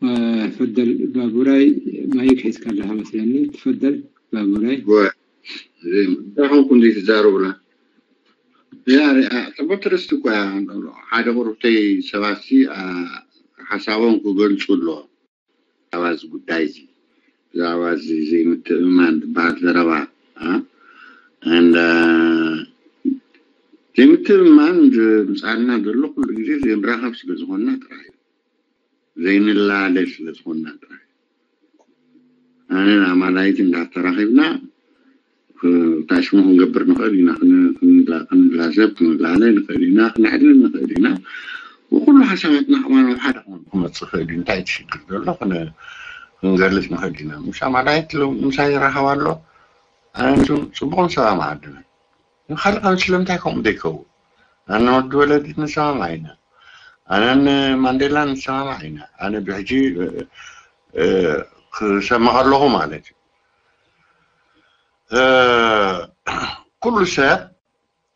ተፈደል ባቡራይ፣ ማይክ ሒዝካ ኣለኻ መስለኒ። ተፈደል ባቡራይ። እንታይ ኾንኩም ዘይትዛረቡላ? ያ ሪኣ ጽቡቅ ትርስቲ እኮ እያ። ሓደ ቁሩብተይ ሰባትሲ ሓሳቦም ክገልጹ ኣለዎም። ብዛዕባ እዚ ጉዳይ እዚ፣ ብዛዕባ እዚ ዘይምትእምማን ዝበሃል ዘረባ፣ and ዘይምትእምማን ዝምፃልና ዘሎ ኩሉ ግዜ ዘይንራኸብ ስለ ዝኾንና ጥራሕ እዩ። ዘይንላለ ስለ ዝኾንና ጥራሕ እዩ። ኣነ ኣማላይት እንዳተራኺብና ታሽሙ ክንገብር ንኽእል ኢና፣ ክንላዘብ ክንላለ ንኽእል ኢና፣ ክነዕልል ንኽእል ኢና። ብኩሉ ሓሳባትና ከማን ኣብ ሓደ ክመፅእ ክእል እዩ። እንታይ ትሽግር ዘሎ ክንገልፅ ንኽእል ኢና። ምስ ኣማላይት ምሳይ ይራኸብ ኣሎ፣ ኣነ ጽቡቕ ንሰማማዕ ኣለና። ካልእ ካብ ስለምንታይ ከምኡ ዘይከውን? ኣነ ወዲ ወለዲት ንሰማማዕ ኢና። ኣነን ማንዴላ ንሰማማዕ ኢና። ኣነ ብሕጂ ክሰማ ከለኹ ማለት እዩ። ኩሉ ሰብ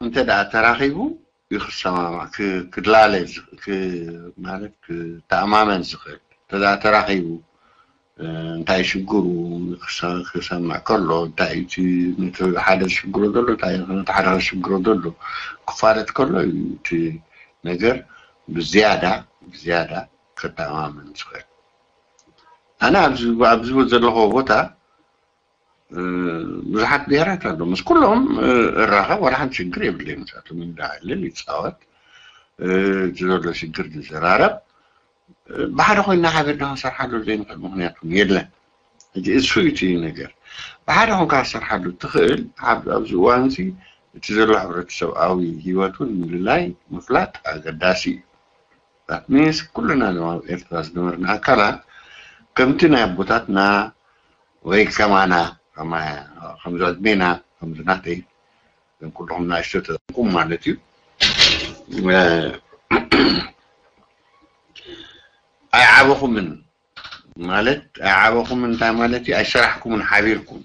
እንተ ደኣ ተራኺቡ እዩ ክሰማማዕ፣ ክላለ ማለት ክተኣማመን ዝኽእል። እንተ ደኣ ተራኺቡ እንታይ ሽግሩ ክሰምዕ ከሎ፣ እንታይ እቲ ሓደ ዝሽግሮ ዘሎ፣ እንታይ ነቲ ሓደ ዝሽግሮ ዘሎ ክፋለጥ ከሎ እዩ እቲ ነገር ብዝያዳ ብዝያዳ ክተኣማመን ዝኽእል። ኣነ ኣብዚ ኣብዚ ዘለኹዎ ቦታ ብዙሓት ብሄራት ኣለዉ። ምስ ኩሎም እራኸብ፣ ዋላ ሓንቲ ሽግር የብለይ። ምስኣቶም እንዳዕልል ይፃወት፣ እቲ ዘሎ ሽግር ንዘራረብ። ብሓደ ኮይንና ሓቢርና ክንሰርሓሉ ዘይንኽእል ምኽንያት እውን የለን። ሕጂ እሱ እዩ እቲ ነገር። ብሓደ ኮንካ ክትሰርሓሉ ትኽእል። ኣብዚ እዋን እዚ እቲ ዘሎ ሕብረተሰብኣዊ ህይወት እውን ምልላይ ምፍላጥ ኣገዳሲ እዩ። ዳት ሚንስ ኩልና እዞም ኣብ ኤርትራ ዝነበርና ኣካላት ከምቲ ናይ ኣቦታትና ወይ ከማና ከምዚ ዕድሜና ከምዚ ናተይ እዞም ኩልኹም ናእሽቶ ተዘንኩም ማለት እዩ ኣይዓበኹምን ማለት ኣይዓበኹምን እንታይ ማለት እዩ? ኣይሰራሕኩምን ሓቢርኩም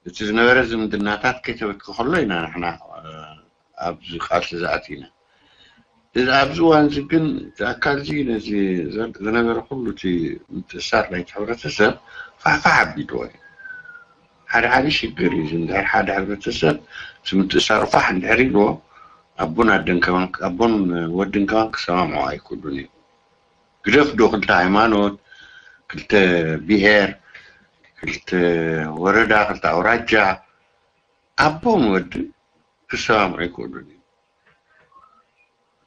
እቲ ዝነበረ ዝምድናታት ከይተበትከ ከሎ ኢና ንሕና ኣብዚ ቃልሲ ዝኣቲና። እዚ ኣብዚ እዋን እዚ ግን እቲ ኣካል እዚ ነዚ ዝነበረ ኩሉ እቲ ምትእሳር ናይቲ ሕብረተሰብ ፋሕፋሕ ኣቢልዎ እዩ። ሓደ ዓብዪ ሽግር እዩ። እንድሕር ሓደ ሕብረተሰብ እቲ ምትእሳሩ ፋሕ እንድሕር ኢልዎ ኣቦን ኣደን ከማን ኣቦን ወድን ከማን ክሰማምዑ ኣይክእሉን እዮም። ግደፍ ዶ ክልተ ሃይማኖት፣ ክልተ ብሄር፣ ክልተ ወረዳ፣ ክልተ ኣውራጃ ኣቦን ወድን ክሰማምዑ ኣይክእሉን እዮም።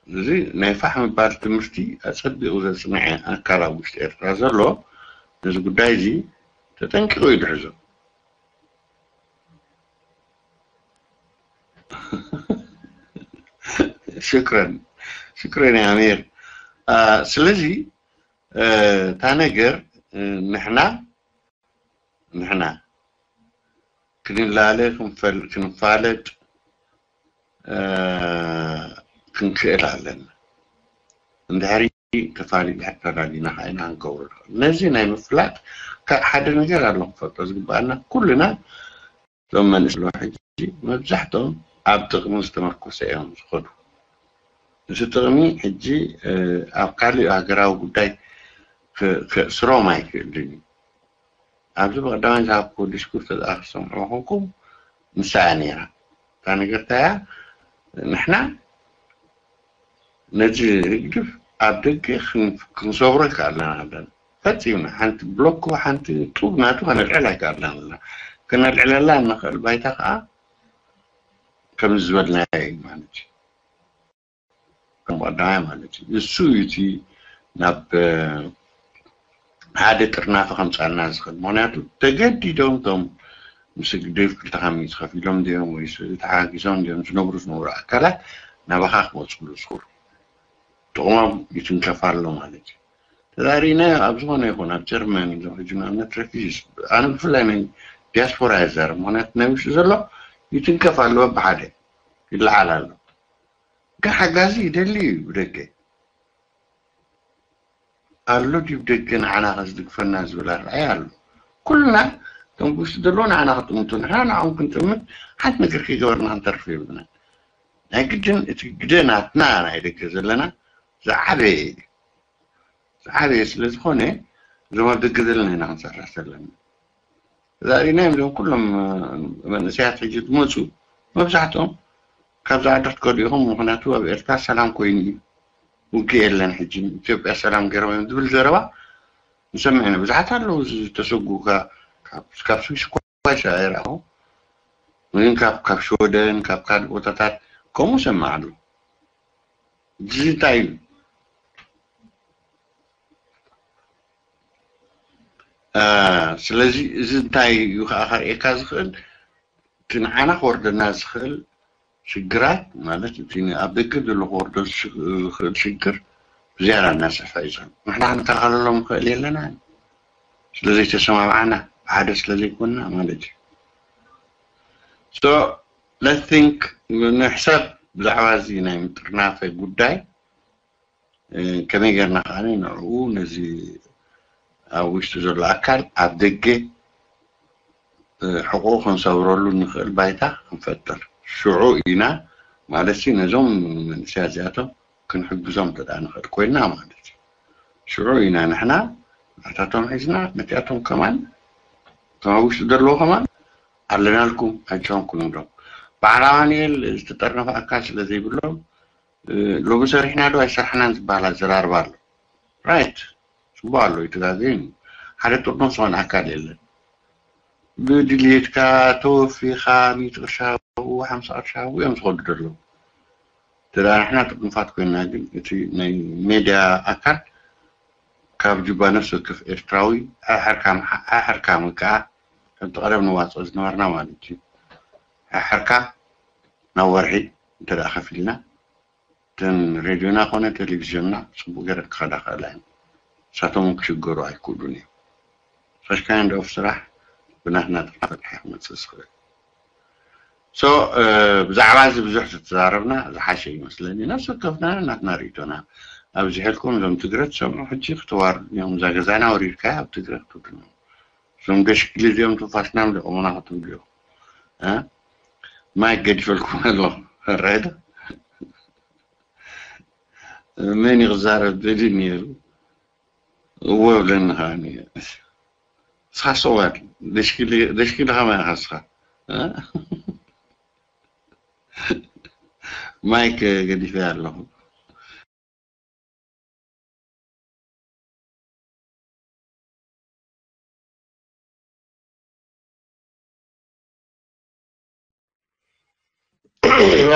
እዚ ናይ ፋሕ ምባል ትምህርቲ ኣጸቢቑ ዘጽንዐ ኣካል ኣብ ውሽጢ ኤርትራ ዘሎ ነዚ ጉዳይ እዚ ተጠንቂቑ እዩ ዝሕዞ። ሽክረን ሽክረን ኣሚር። ስለዚ እታ ነገር ንሕና ንሕና ክንላለ ክንፋለጥ ክንክእል ኣለና። እንድሕሪ ተፋሊና ተላሊና ከይና ክንገብሮ ንኽእል። ነዚ ናይ ምፍላጥ ሓደ ነገር ኣሎ ክፈልጦ ዝግበኣና ኩልና እዞም መንእሰያት ሕጂ መብዛሕትኦም ኣብ ጥቕሚ ዝተመርኮሰ እዮም ዝኸዱ። እዚ ጥቕሚ ሕጂ ኣብ ካልእ ሃገራዊ ጉዳይ ከእስሮም ኣይክእልን እዩ። ኣብዚ ብቐዳማይ ዝሃብክዎ ዲስኩር ተዝኣ ክትሰምዕዎ ኮንኩም ንሳ እያ ነይራ። እታ ነገር እንታይ እያ? ንሕና ነዚ ህግድፍ ኣብ ደገ ክንሰብሮ ይከኣለና ኣለና። ፈጺምና ሓንቲ ብሎኮ ሓንቲ ጡብ ናቱ ከነልዕል ኣይከኣልናን ኣለና። ከነልዕለላ እንኽእል ባይታ ከዓ ከምዚ ዝበልናዮ እዩ ማለት እዩ። ከም ቀዳማይ ማለት እዩ። እሱ እዩ እቲ ናብ ሓደ ጥርናፈ ከምፃልና ዝኽእል። ምክንያቱ ተገዲዶም እቶም ምስ ህግደፍ ክልተ ካብ ሚእቲ ከፊሎም ድዮም ወይ ተሓጊዞም ድዮም ዝነብሩ ዝነበሩ ኣካላት ናባኻ ክመፅሉ ዝኽእሉ ጥቕሞም ይትንከፍ ኣሎ ማለት እዩ። ተዛሪነ ኣብ ዝኾነ ይኹን ኣብ ጀርመን ኢሎም ሕጂ ንኣብነት ረፊጅስ ኣነ ብፍላይ ናይ ዲያስፖራ ይዛረብ። ምክንያቱ ናይ ውሽጢ ዘሎ ይትንከፍ ኣሎ ብሓደ ይለዓል ኣሎ። ግን ሓጋዚ ይደሊ እዩ ብደገ ኣሎ ድዩ ብደገ ንዓና ከዝድግፈና ዝብል ኣርኣያ ኣሎ። ኩልና እቶም ብውሽጢ ዘለዉ ንዓና ክጥምቱ ንሕና ንዕኦም ክንጥምት ሓንቲ ነገር ከይገበርና ክንተርፍ የብልና። ናይ ግድን እቲ ግደ ናትና ናይ ደገ ዘለና ዝዓበየ እዩ። ዝዓበየ ስለ ዝኾነ እዞም ኣብ ደገ ዘለና ኢና ክንሰርሕ ዘለና። ተዛሪብናዮም እዞም ኩሎም መንእሰያት ሕጂ ዝመፁ መብዛሕትኦም ካብዛ ዓዲ ክትከዱ ኢኹም፣ ምክንያቱ ኣብ ኤርትራ ሰላም ኮይኑ እዩ፣ ውግእ የለን፣ ሕጂ ኢትዮጵያ ሰላም ገይሮም እዮም ዝብል ዘረባ ንሰምዕ ኢና። ብዙሓት ኣለዉ ዝተሰጉ ካብ ስዊስ እኳ ኣይረኣኹ፣ ግን ካብ ካብ ሽወደን ካብ ካልእ ቦታታት ከምኡ ሰምዕ ኣሎ። እዚ እንታይ እዩ? ስለዚ እዚ እንታይ እዩ ከዓ ከርእየካ ዝኽእል? እቲ ንዓና ክወርደና ዝኽእል ሽግራት፣ ማለት እቲ ኣብ ደገ ዘሎ ክወርዶ ዝኽእል ሽግር ብዝያዳ እናሰፍሐ እዩ ዘሎ። ንሕና ክንከላኸለሎም ንኽእል የለና፣ ስለ ዘይተሰማምዓና፣ ብሓደ ስለ ዘይኮንና ማለት እዩ። So let's think፣ ንሕሰብ ብዛዕባ እዚ ናይ ምጥርናፈ ጉዳይ። ከመይ ጌርና ከኣ ንዕኡ፣ ነዚ ኣብ ውሽጢ ዘሎ ኣካል ኣብ ደገ ሕቑኡ ክንሰብረሉ ንኽእል ባይታ ክንፈጥር፣ ሽዑ ኢና፣ ማለት ነዞም መንእሰያት እዚኣቶም ክንሕግዞም እንተ ንኽእል ኮይና ማለት እዩ። ሽዑ ኢና ንሕና ናታቶም ሒዝና ነቲኣቶም ከማን እቶም ኣብ ውሽጢ ዘለዉ ከማን ኣለናልኩም፣ ኣይጨንኩን ንብሎም። በዓል ኣማኑኤል ዝተጠርነፈ ኣካል ስለ ዘይብሎም ሎሚ ሰሪሕና ዶ ኣይሰራሕናን ዝበሃል ኣዘራርባ ኣሎ። ራይት፣ ጽቡቕ ኣሎ፣ ይተጋገዩ። ሓደ ጥርኑፍ ዝኾነ ኣካል የለን። ብድልየትካ ተወፊኻ ሚእቲ ቅርሻ ብኡ ሓምሳ ቅርሻ ብኡ እዮም ዝኸዱ ዘለዉ። እንተ ደኣ ንሕና ጥርኑፋት ኮይንና ግን እቲ ናይ ሜድያ ኣካል ካብ ጁባ ነፍሲ ወከፍ ኤርትራዊ ኣሕርካ ኣሕርካ ወይ ከዓ ከምቲ ቀደም ንዋፅኦ ዝነበርና ማለት እዩ ኣሕርካ ናብ ወርሒ እንተ ደኣ ከፊልና እተን ሬድዮና ኮነ ቴሌቪዥንና ጽቡቕ ገይረን ክኸዳ ክእላ እየን። ንሳቶም እውን ክሽገሩ ኣይክእሉን እዮም። ፈሽካን ደኦፍ ስራሕ ብናትና ጥራሕ ፈትሒ ክመጽእ ዝኽእል። So ብዛዕባ እዚ ብዙሕ ተተዛረብና ዝሓሸ ይመስለኒ። ነፍሲ ወከፍና ናትና ርእይቶና ኣብዚሐልኩም እዞም ትግረ ትሰምዑ ሕጂ ክትዋርዱ እዮም። እዛ ገዛና ወሪድካያ ኣብ ትግረ ክትውድኖም እዞም ገሽግሊ እዚኦም ትንፋስና ምሊቖሙና ክትብሉ ኢኹም። ማይክ ገዲፈልኩም ኣለኹ። ራይት መን እዩ ክዛረብ ደልዩ ነይሩ? እወ ብለኒ ከዓ ንስኻ ሰዋል ደሽኪልኻ ማይ ኢኻ ንስኻ። ማይክ ገዲፈ ኣለኹ።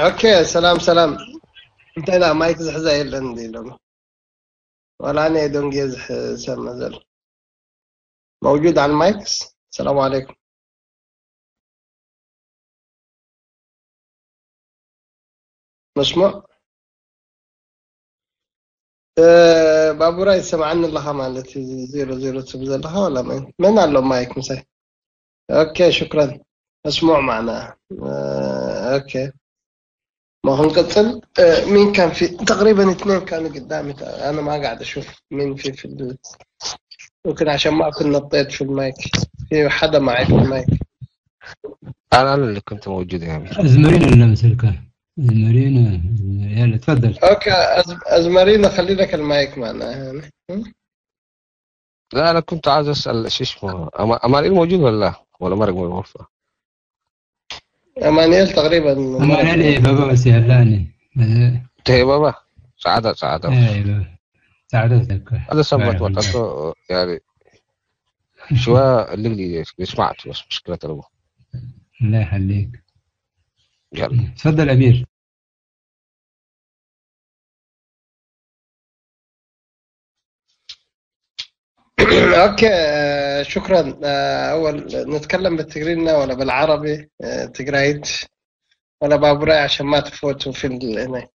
ኦኬ ሰላም ሰላም። እንታይ ዳ ማይክ ዝሕዛ የለን እንዲ ኢሎም ዋላ እኔ ደንጌ ዝሰማ ዘሎ موجود على المايك. السلام عليكم. مسموع. ባቡራ ይሰማዓኒ ኣለኻ ማለት እዩ። ዜሮ ዜሮ ትብል ዘለኻ ዋላ መን መን ኣሎ ማይክ ምሳይ? ኦኬ ሽክራን መስሙዕ ማዕና። ኦኬ ما هنقتل مين كان في تقريبا اثنين كانوا قدامي. انا ما قاعد اشوف مين في في ال... ممكن عشان ما اكون نطيت في المايك. في حدا معي في المايك. انا انا اللي كنت موجود يا امير. ازمرين ولا مسلكة؟ ازمرين. يلا تفضل. اوكي أز... ازمرين خلي لك المايك معنا يعني. لا انا كنت عايز اسال شو اسمه أما... امانويل موجود ولا لا؟ ولا مرق موفى؟ امانويل تقريبا امانويل ايه بابا بس يهلاني. ايه بابا. سعادة سعادة. ايه بابا. سعادة تذكر. هذا سبت وقت يعني شوية اللي سمعت بس مشكلة تربو. الله يخليك. يلا. تفضل امير. اوكي شكرا. اول نتكلم بالتقرينة ولا بالعربي؟ تقرايت ولا بابوراي عشان ما تفوتوا في ال...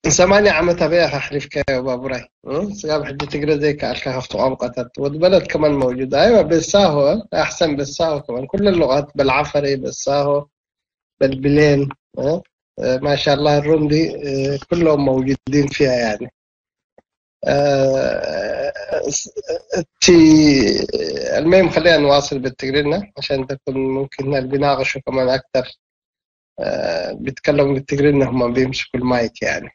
ثمانية عمت بيها حليف كايو بابوراي. سقاب حجة تقرا زي كالكا هفتو أوقاتات والبلد كمان موجود. أيوة بساهو أحسن بساهو كمان كل اللغات بالعفري بساهو بالبلين. ما شاء الله الروم دي كلهم موجودين فيها يعني. تي المهم خلينا نواصل بالتقريرنا عشان تكون ممكن اللي بيناقشوا كمان اكثر بيتكلموا بالتقريرنا هم بيمسكوا المايك يعني.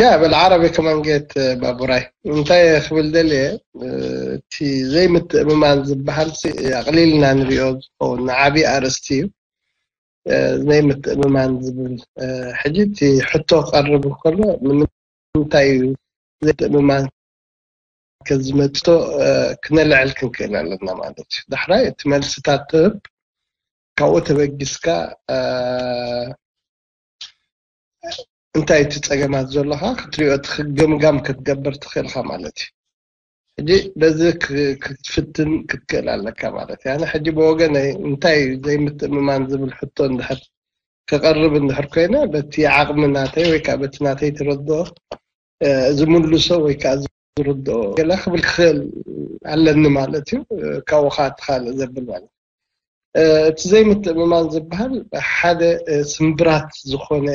ያ በል ዓረቢ ከማን ጌት ባቡራይ እንታይ ክብል ደልየ እቲ ዘይምትእምማን ዝበሃል ኣቕሊልና ንሪኦ ዝኸውን ዓብዪ ኣርእስቲ እዩ። ዘይምትእምማን ዝብል ሕጂ እቲ ሕቶ ክቐርብ እንከሎ ንምንታይ እዩ ዘይምትእምማን ከዝመፅቶ ክነልዕል ክንክእል ኣለና ማለት እዩ። ዳሕራይ እቲ መልስታት ትህብ ካብኡ ተበጊስካ እንታይ እቲ ፀገማት ዘሎካ ክትሪኦ ገምጋም ክትገብር ትኽእልካ ማለት እዩ። ሕጂ በዚ ክትፍትን ክትክእል ኣለካ ማለት እዩ። ኣነ ሕጂ ብወገነይ እንታይ ዘይምትእምማን ዝብል ሕቶ እንድሕር ክቐርብ እንድሕር ኮይነ በቲ ዓቕሚ ናተይ ወይ ከዓ በቲ ናተይ ትረድኦ ዝምልሶ ወይ ከዓ ዝርድኦ ገለ ክብል ክኽእል ኣለኒ ማለት እዩ። ካብኡ ከዓ ትኻልእ ዘብል ማለት እቲ ዘይምትእምማን ዝበሃል ሓደ ስምብራት ዝኾነ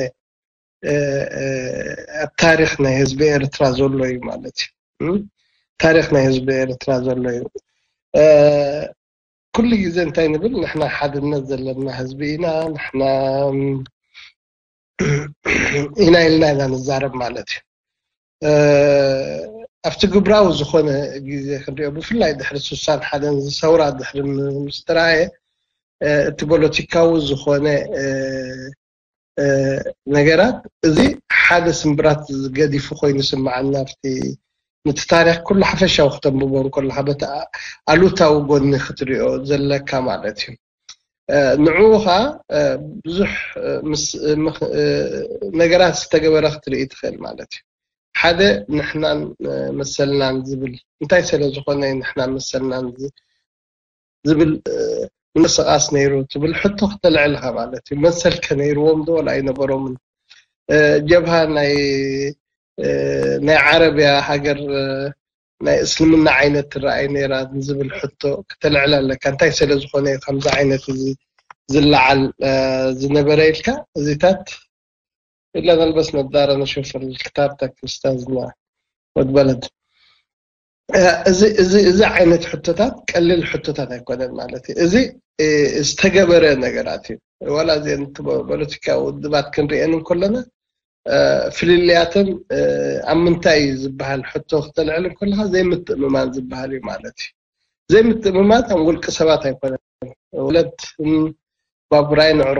ኣብ ታሪኽ ናይ ህዝቢ ኤርትራ ዘሎ እዩ ማለት እዩ። ታሪኽ ናይ ህዝቢ ኤርትራ ዘሎ እዩ። ኩሉ ግዜ እንታይ ንብል ንሕና ሓድነት ዘለና ህዝቢ ኢና ንሕና ኢና ኢልና ኢና ንዛረብ ማለት እዩ። ኣብቲ ግብራዊ ዝኾነ ግዜ ክንሪኦ ብፍላይ ድሕሪ ስሳን ሓደን ዝሰውራ ድሕሪ ምስትራየ እቲ ፖለቲካዊ ዝኾነ ነገራት እዚ ሓደ ስምብራት ገዲፉ ኮይኑ ስምዓና ኣብቲ ነቲ ታሪኽ ኩሉ ሓፈሻዊ ክተንብቦ እንከለካ በቲ ኣሉታዊ ጎኒ ክትሪኦ ዘለካ ማለት እዩ። ንዕኡ ከዓ ብዙሕ ነገራት ዝተገበረ ክትርኢ ትኽእል ማለት እዩ። ሓደ ንሕናን መሰልናን ዝብል እንታይ ስለ ዝኾነ ንሕናን መሰልናን ዝብል ምንቅስቃስ ነይሩ ትብል ሕቶ ክተልዕልካ ማለት እዩ። መሰልከ ነይርዎም ዶ ወላ ኣይነበሮምን? ጀብሃ ናይ ናይ ዓረብያ ሃገር ናይ እስልምና ዓይነት ትረኣይ ነይራ ዝብል ሕቶ ክተልዕል ኣለካ። እንታይ ስለ ዝኾነ እዩ ከምዚ ዓይነት እዚ ዝለዓል ዝነበረ ኢልካ እዚታት إلا نلبس نظارة نشوف الكتاب تاع أستاذنا ود بلد እዚ እዚ እዚ ዓይነት ሕቶታት ቀሊል ሕቶታት ኣይኮነን ማለት እዩ። እዚ ዝተገበረ ነገራት እዩ። ዋላ እዚን ፖለቲካዊ ውድባት ክንሪአን እንከለና ፍልልያትን ኣብ ምንታይ እዩ ዝበሃል ሕቶ ክተልዕል እንከለካ ዘይምትእምማን ዝበሃል እዩ ማለት እዩ። ዘይምትእምማን ኣብ ውልቂ ሰባት ኣይኮነን። ወለድ ባቡራይ ንዕሮ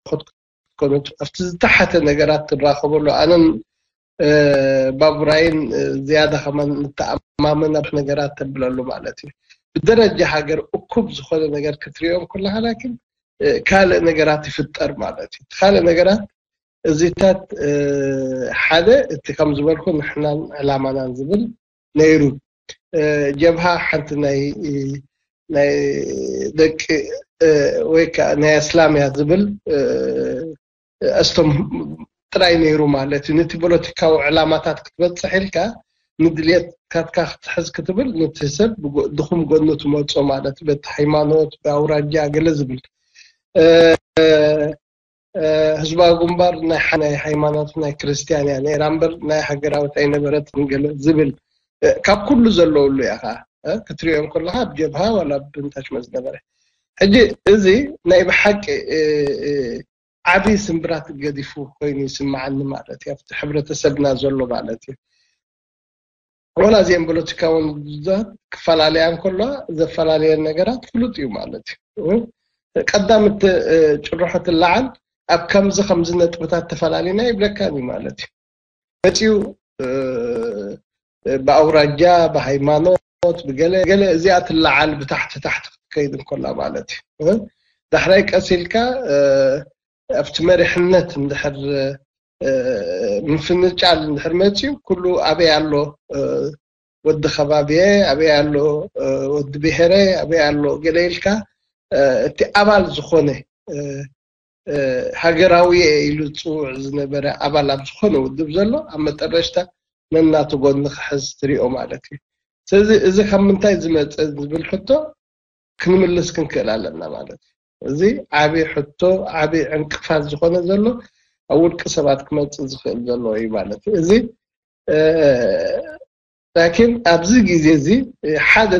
ክትኮኑ ኣብቲ ዝተሓተ ነገራት ትራኸበሉ ኣነን ባቡራይን ዝያዳ ከማን ንተኣማመን ኣብ ነገራት ተብለሉ ማለት እዩ። ብደረጃ ሃገር እኩብ ዝኾነ ነገር ክትሪኦ እንከለካ ላኪን ካልእ ነገራት ይፍጠር ማለት እዩ። ካልእ ነገራት እዚታት ሓደ እቲ ከም ዝበልኩ ንሕናን ዕላማናን ዝብል ነይሩ። ጀብሃ ሓንቲ ናይ ናይ ደቂ ወይ ከዓ ናይ ኣስላምያ ዝብል ኣስቶም ጥራይ ነይሩ ማለት እዩ። ነቲ ፖለቲካዊ ዕላማታት ክትበፅሕ ኢልካ ንድልየትካትካ ክትሕዝ ክትብል ነቲ ሰብ ድኹም ጎኑ ትመፆ ማለት በቲ ሃይማኖት ብኣውራጃ ገለ ዝብል ህዝባዊ ግንባር ናይ ሓ- ናይ ሃይማኖት ናይ ክርስትያን እያ ነይራ እምበር ናይ ሃገራዊት ኣይነበረትን ገለ ዝብል ካብ ኩሉ ዘለውሉ እያ ከዓ ክትሪኦ እንከለካ ኣብ ጀብሃ ዋላ ብንታች መዝነበረ ሕጂ እዚ ናይ ብሓቂ ዓብዪ ስምብራት ገዲፉ ኮይኑ ይስምዓኒ ማለት እዩ ኣብቲ ሕብረተሰብና ዘሎ ማለት እዩ። ወላ እዚአን ፖለቲካውን ክፈላለያ እንከለዋ ዘፈላለየን ነገራት ፍሉጥ እዩ ማለት እዩ። ቀዳም እቲ ጭርሖ ትለዓል ኣብ ከምዚ ከምዚ ነጥብታት ተፈላለና ይብለካን እዩ ማለት እዩ። መፅኡ ብኣውራጃ ብሃይማኖት ብገለ ገለ እዚኣ ትለዓል ብታሕቲ ታሕቲ ክትከይድ እንከላ ማለት እዩ። ዳሕራይ ቀስ ኢልካ ኣብቲ መሪሕነት እንድሕር ምፍንጫል እንድሕር መፅዩ ኩሉ ኣበይ ኣሎ ወዲ ከባቢየ ኣበይ ኣሎ ወዲ ብሄረ ኣበይ ኣሎ ገለ ኢልካ እቲ ኣባል ዝኾነ ሃገራዊ ኢሉ ዝፅውዕ ዝነበረ ኣባል ኣብ ዝኾነ ውድብ ዘሎ ኣብ መጠረሽታ ነናቱ ጎኒ ክሕዝ ትሪኦ ማለት እዩ። ስለዚ እዚ ካብ ምንታይ ዝመፀ ዝብል ሕቶ ክንምልስ ክንክእል ኣለና ማለት እዩ። እዚ ዓብዪ ሕቶ ዓብዪ ዕንቅፋት ዝኾነ ዘሎ ኣብ ውልቂ ሰባት ክመፅእ ዝኽእል ዘሎ እዩ ማለት እዩ። እዚ ላኪን ኣብዚ ግዜ እዚ ሓደ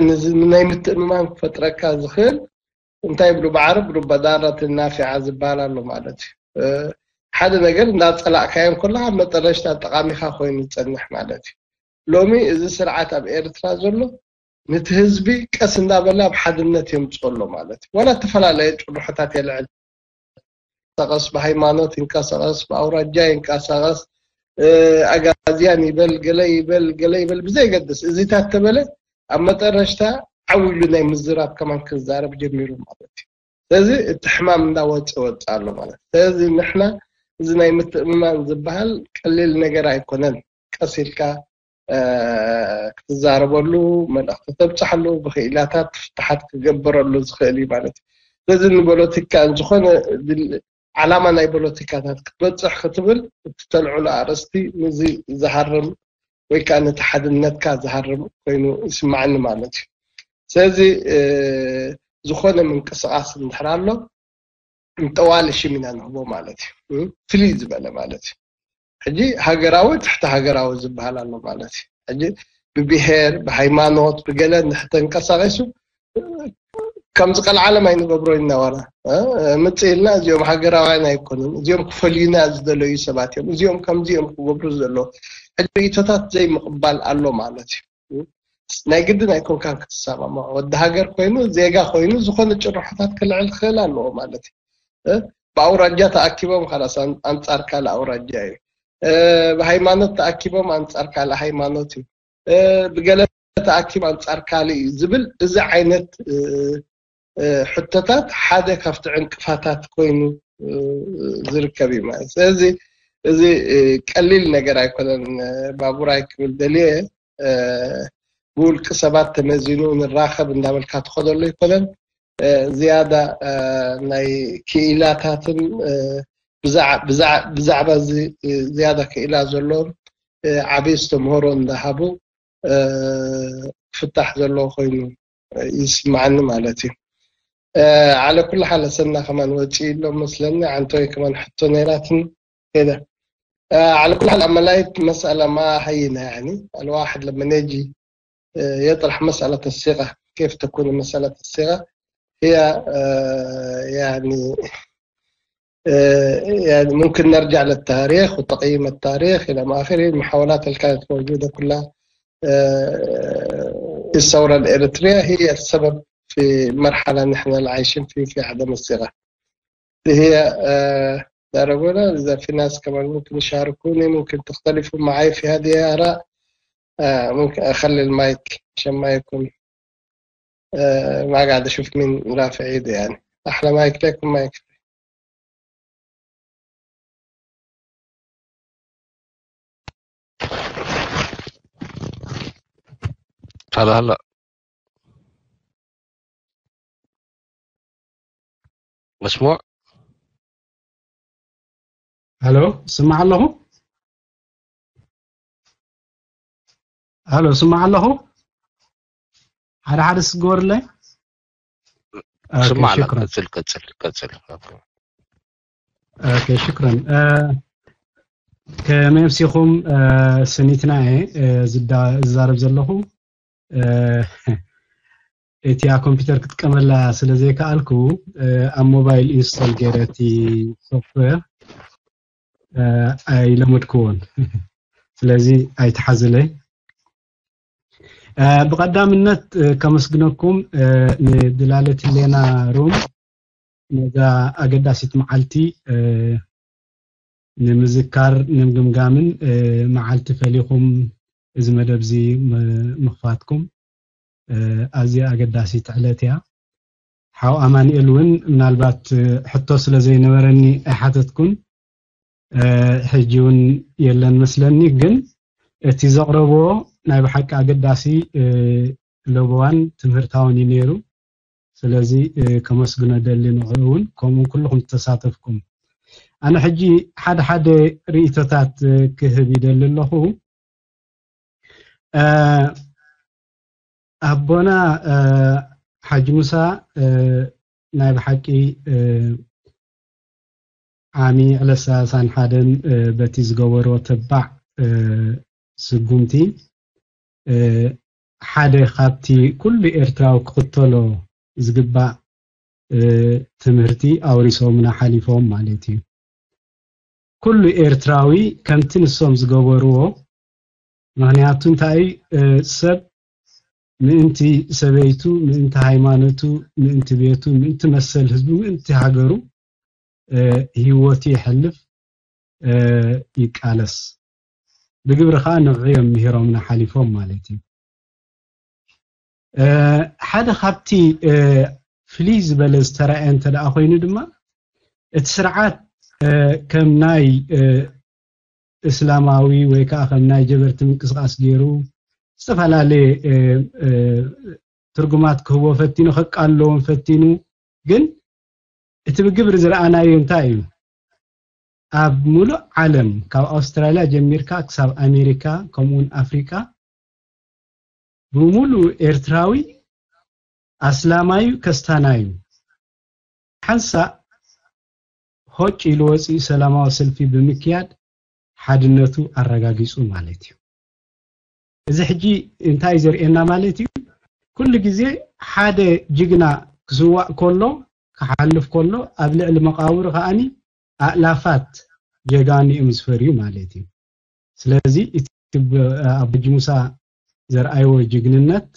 ናይ ምትእምማን ክፈጥረካ ዝኽእል እንታይ ብሉ ብዓረብ ሩባ ዳራትን ናፊዓ ዝበሃል ኣሎ ማለት እዩ። ሓደ ነገር እንዳጸላእካዮ እንከለኻ መጠረሽታ ጠቓሚኻ ኮይኑ ዝጸንሕ ማለት እዩ። ሎሚ እዚ ስርዓት ኣብ ኤርትራ ዘሎ ነቲ ህዝቢ ቀስ እንዳበለ ኣብ ሓድነት የምጽኦ ኣሎ ማለት እዩ። ዋላ እተፈላለየ ጭርሖታት የልዕል፣ ይንቀሳቐስ፣ ብሃይማኖት ይንቀሳቐስ፣ ብኣውራጃ ይንቀሳቐስ፣ ኣጋዝያን ይበል፣ ገለ ይበል፣ ገለ ይበል፣ ብዘይገድስ እዚታት ተበለ ኣብ መጠረሽታ ዓው ኢሉ ናይ ምዝራብ ከማን ክዛረብ ጀሚሩ ማለት እዩ። ስለዚ እቲ ሕማም እንዳወፀ ወፀ ኣሎ ማለት እዩ። ስለዚ ንሕና እዚ ናይ ምትእምማን ዝበሃል ቀሊል ነገር ኣይኮነን። ቀስ ኢልካ ክትዛረበሉ፣ መልእኽቲ ተብፅሓሉ፣ ብክኢላታት ፍትሓት ክገብረሉ ዝኽእል እዩ ማለት እዩ። ስለዚ ንፖለቲካ ዝኾነ ዓላማ ናይ ፖለቲካታት ክትበፅሕ ክትብል እትተልዕሉ ኣርእስቲ ንዚ ዝሃርም ወይ ከዓ ነቲ ሓድነትካ ዝሃርም ኮይኑ ይስማዓኒ ማለት እዩ። ስለዚ ዝኾነ ምንቅስቃስ እንድሕር ኣሎ ንጠዋሊ ሽም ኢና ንህቦ ማለት እዩ። ፍልይ ዝበለ ማለት እዩ። ሕጂ ሃገራዊ ትሕቲ ሃገራዊ ዝበሃል ኣሎ ማለት እዩ። ሕጂ ብብሄር ብሃይማኖት ብገለ እንድሕር ተንቀሳቂሱ ከምዚ ቀልዓለም ኣይንገብሮ ኢና። ዋላ ምጽእ ኢልና እዚኦም ሃገራውያን ኣይኮኑን፣ እዚኦም ክፈልዩና ዝደለዩ ሰባት እዮም፣ እዚኦም ከምዚ እዮም ክገብሩ ዘለዉ። ሕጂ ርእይቶታት ዘይምቕባል ኣሎ ማለት እዩ። ናይ ግድን ኣይኮንካን ክትሰማማዕ። ወዲ ሃገር ኮይኑ ዜጋ ኮይኑ ዝኾነ ጭርሖታት ክልዕል ክኽእል ኣለዎ ማለት እዩ። ብኣውራጃ ተኣኪቦም ካላስ ኣንጻር ካልእ ኣውራጃ እዩ። ብሃይማኖት ተኣኪቦም ኣንጻር ካልእ ሃይማኖት እዩ። ብገለ ተኣኪብ ኣንጻር ካልእ እዩ ዝብል እዚ ዓይነት ሕቶታት ሓደ ካብቲ ዕንቅፋታት ኮይኑ ዝርከብ እዩ ማለት። ስለዚ እዚ ቀሊል ነገር ኣይኮነን። ባቡራይ ክብል ደልየ ብውልቂ ሰባት ተመዚኑ ንራኸብ እንዳበልካ ትኸደሉ ኣይኮነን። ዝያዳ ናይ ክኢላታትን ብዛዕባ እዚ ዝያዳ ክኢላ ዘለዎም ዓብዪ ዝተምሃሮ እንዳሃቡ ክፍታሕ ዘለዎ ኮይኑ ይስማዓኒ ማለት እዩ። ዓለ ኩሉ ሓለ ሰና ከማን ወፂ ኢሎም መስለኒ ዓንቶይ ከማን ሕቶ ነይራትን ከይደ ዓለ ኩሉ ሓለ ኣመላይት መስኣላ ማ ሃይና ያኒ الواحد لما يجي يطرح مسألة الصيغة، كيف تكون مسألة الصيغة؟ هي يعني يعني ممكن نرجع للتاريخ وتقييم التاريخ إلى ما آخره. المحاولات اللي كانت موجودة كلها في الثورة الإريترية هي السبب في مرحلة نحن اللي عايشين فيه في عدم الصيغة. هي داربونا. إذا في ناس كمان ممكن يشاركوني، ممكن تختلفوا معي في هذه الآراء. ممكن أخلي المايك عشان ما يكون ما قاعد أشوف مين رافع إيده يعني. أحلى مايك لكم، مايك. هلا هلا. مسموع؟ هلو، سمع الله؟ هلو، سمع الله؟ ሓደ ሓደ ስግበሩለይ። ስማዕ፣ ቀጽል ቀጽል ቀጽል። ኦኬ፣ ሽክረን። ከመይ ኣምሲኹም? ስኒትና እየ ዝዛረብ ዘለኹ። እቲኣ ኮምፒውተር ክትጥቀመላ ስለ ዘይከኣልኩ ኣብ ሞባይል ኢንስቶል ገይረ እቲ ሶፍትዌር ኣይለመድክዎን። ስለዚ ኣይትሓዝለይ። ብቐዳምነት ከመስግነኩም ንድላለት ህሌና ሩም ነዛ ኣገዳሲት መዓልቲ ንምዝካር ንምግምጋምን መዓልቲ ፈሊኹም እዚ መደብ እዚ ምኽፋትኩም ኣዝያ ኣገዳሲት ዕለት እያ። ሓው ኣማንኤል እውን ምናልባት ሕቶ ስለ ዘይነበረኒ ኣይሓተትኩን። ሕጂ እውን የለን መስለኒ፣ ግን እቲ ዘቕረብዎ ናይ ብሓቂ ኣገዳሲ ለበዋን ትምህርታውን እዩ ነይሩ። ስለዚ ከመስግኖ ደሊ ንዕኡ እውን ከምኡ ኩልኹም ዝተሳተፍኩም። ኣነ ሕጂ ሓደ ሓደ ርእይቶታት ክህብ ይደሊ ኣለኹ። ኣቦና ሓጂ ሙሳ ናይ ብሓቂ ዓሚ ዕለት ሰላሳን ሓደን በቲ ዝገበሮ ተባዕ ስጉምቲ ሓደ ካብቲ ኩሉ ኤርትራዊ ክኽተሎ ዝግባእ ትምህርቲ ኣውሪሶምና ሓሊፎም ማለት እዩ። ኩሉ ኤርትራዊ ከምቲ ንሶም ዝገበርዎ። ምኽንያቱ እንታይ? ሰብ ምእንቲ ሰበይቱ፣ ምእንቲ ሃይማኖቱ፣ ምእንቲ ቤቱ፣ ምእንቲ መሰል ህዝቡ፣ ምእንቲ ሃገሩ ህይወቱ የሕልፍ፣ ይቃለስ። ብግብሪ ከዓ ንዑ እዮም ምሂሮምና ሓሊፎም ማለት እዩ። ሓደ ካብቲ ፍልይ ዝበለ ዝተረኣየ እንተ ደኣ ኮይኑ ድማ፣ እቲ ስርዓት ከም ናይ እስላማዊ ወይ ከዓ ከም ናይ ጀበርቲ ምንቅስቃስ ገይሩ ዝተፈላለየ ትርጉማት ክህቦ ፈቲኑ፣ ከቃልለዎም ፈቲኑ። ግን እቲ ብግብሪ ዝረኣናዮ እንታይ እዩ? ኣብ ሙሉእ ዓለም ካብ ኣውስትራልያ ጀሚርካ ክሳብ ኣሜሪካ ከምኡውን ኣፍሪቃ ብምሉእ ኤርትራዊ ኣስላማዩ ከስታናዩ ሓንሳእ ሆጭ ኢሉ ወፂኡ ሰላማዊ ሰልፊ ብምክያድ ሓድነቱ ኣረጋጊፁ ማለት እዩ። እዚ ሕጂ እንታይ ዘርእየና ማለት እዩ? ኩሉ ግዜ ሓደ ጅግና ክስዋእ ከሎ፣ ክሓልፍ ከሎ፣ ኣብ ልዕሊ መቃብሩ ከዓኒ ኣእላፋት ጀጋኑ እዮም ዝፈርዩ ማለት እዩ። ስለዚ እቲ ኣቦ ሙሳ ዘርኣይዎ ጅግንነት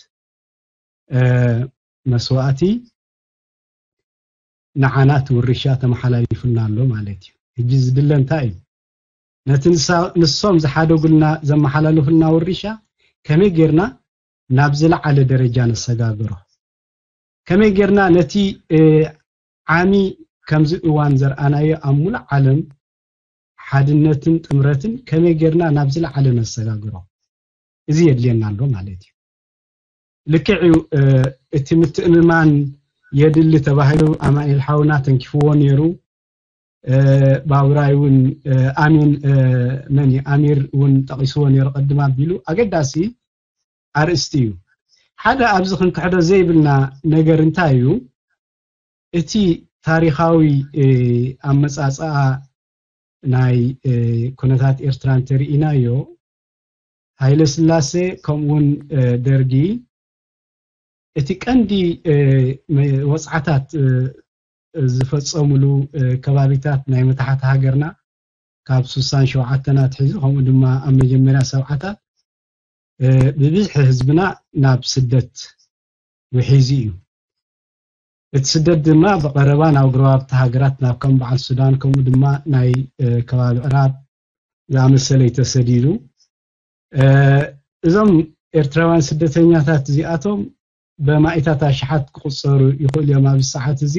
መስዋእቲ ንዓና እቲ ውርሻ ተመሓላሊፉልና ኣሎ ማለት እዩ። ሕጂ ዝድለ እንታይ እዩ? ነቲ ንሶም ዝሓደጉልና ዘመሓላለፉልና ውርሻ ከመይ ጌርና ናብ ዝለዓለ ደረጃ ነሰጋግሮ? ከመይ ጌርና ነቲ ዓሚ ከምዚ እዋን ዘርኣናዮ ኣብ ሙሉእ ዓለም ሓድነትን ጥምረትን ከመይ ጌርና ናብ ዝለዓለ ነሰጋግሮ? እዚ የድልየና ኣሎ ማለት እዩ። ልክዕ እዩ። እቲ ምትእምማን የድሊ ተባሂሉ ኣማኑኤል ሓውና ተንኪፍዎ ነይሩ። ባቡራይ እውን ኣሚን መን እዩ ኣሚር እውን ጠቂስዎ ነይሩ ቅድም ኣቢሉ። ኣገዳሲ ኣርእስቲ እዩ። ሓደ ኣብዚ ክንክሕዶ ዘይብልና ነገር እንታይ እዩ? እቲ ታሪኻዊ ኣመፃፅኣ ናይ ኩነታት ኤርትራ እንተርኢናዮ፣ ሃይለ ስላሴ ከምኡውን ደርጊ እቲ ቀንዲ ወፅዓታት ዝፈፀሙሉ ከባቢታት ናይ መታሕቲ ሃገርና ካብ ስሳን ሸውዓተን ኣትሒዙ ከምኡ ድማ ኣብ መጀመርያ ሰብዓታት ብብዝሒ ህዝብና ናብ ስደት ውሒዙ እዩ። እቲ ስደት ድማ ብቐረባ ናብ ጎረባብቲ ሃገራት ናብ ከም በዓል ሱዳን ከምኡ ድማ ናይ ከባቢ ዕራብ ዝኣመሰለ እዩ ተሰዲዱ። እዞም ኤርትራውያን ስደተኛታት እዚኣቶም ብማኢታት ኣሽሓት ክቑጸሩ ይኽእሉ እዮም ኣብዚ ሰዓት እዚ።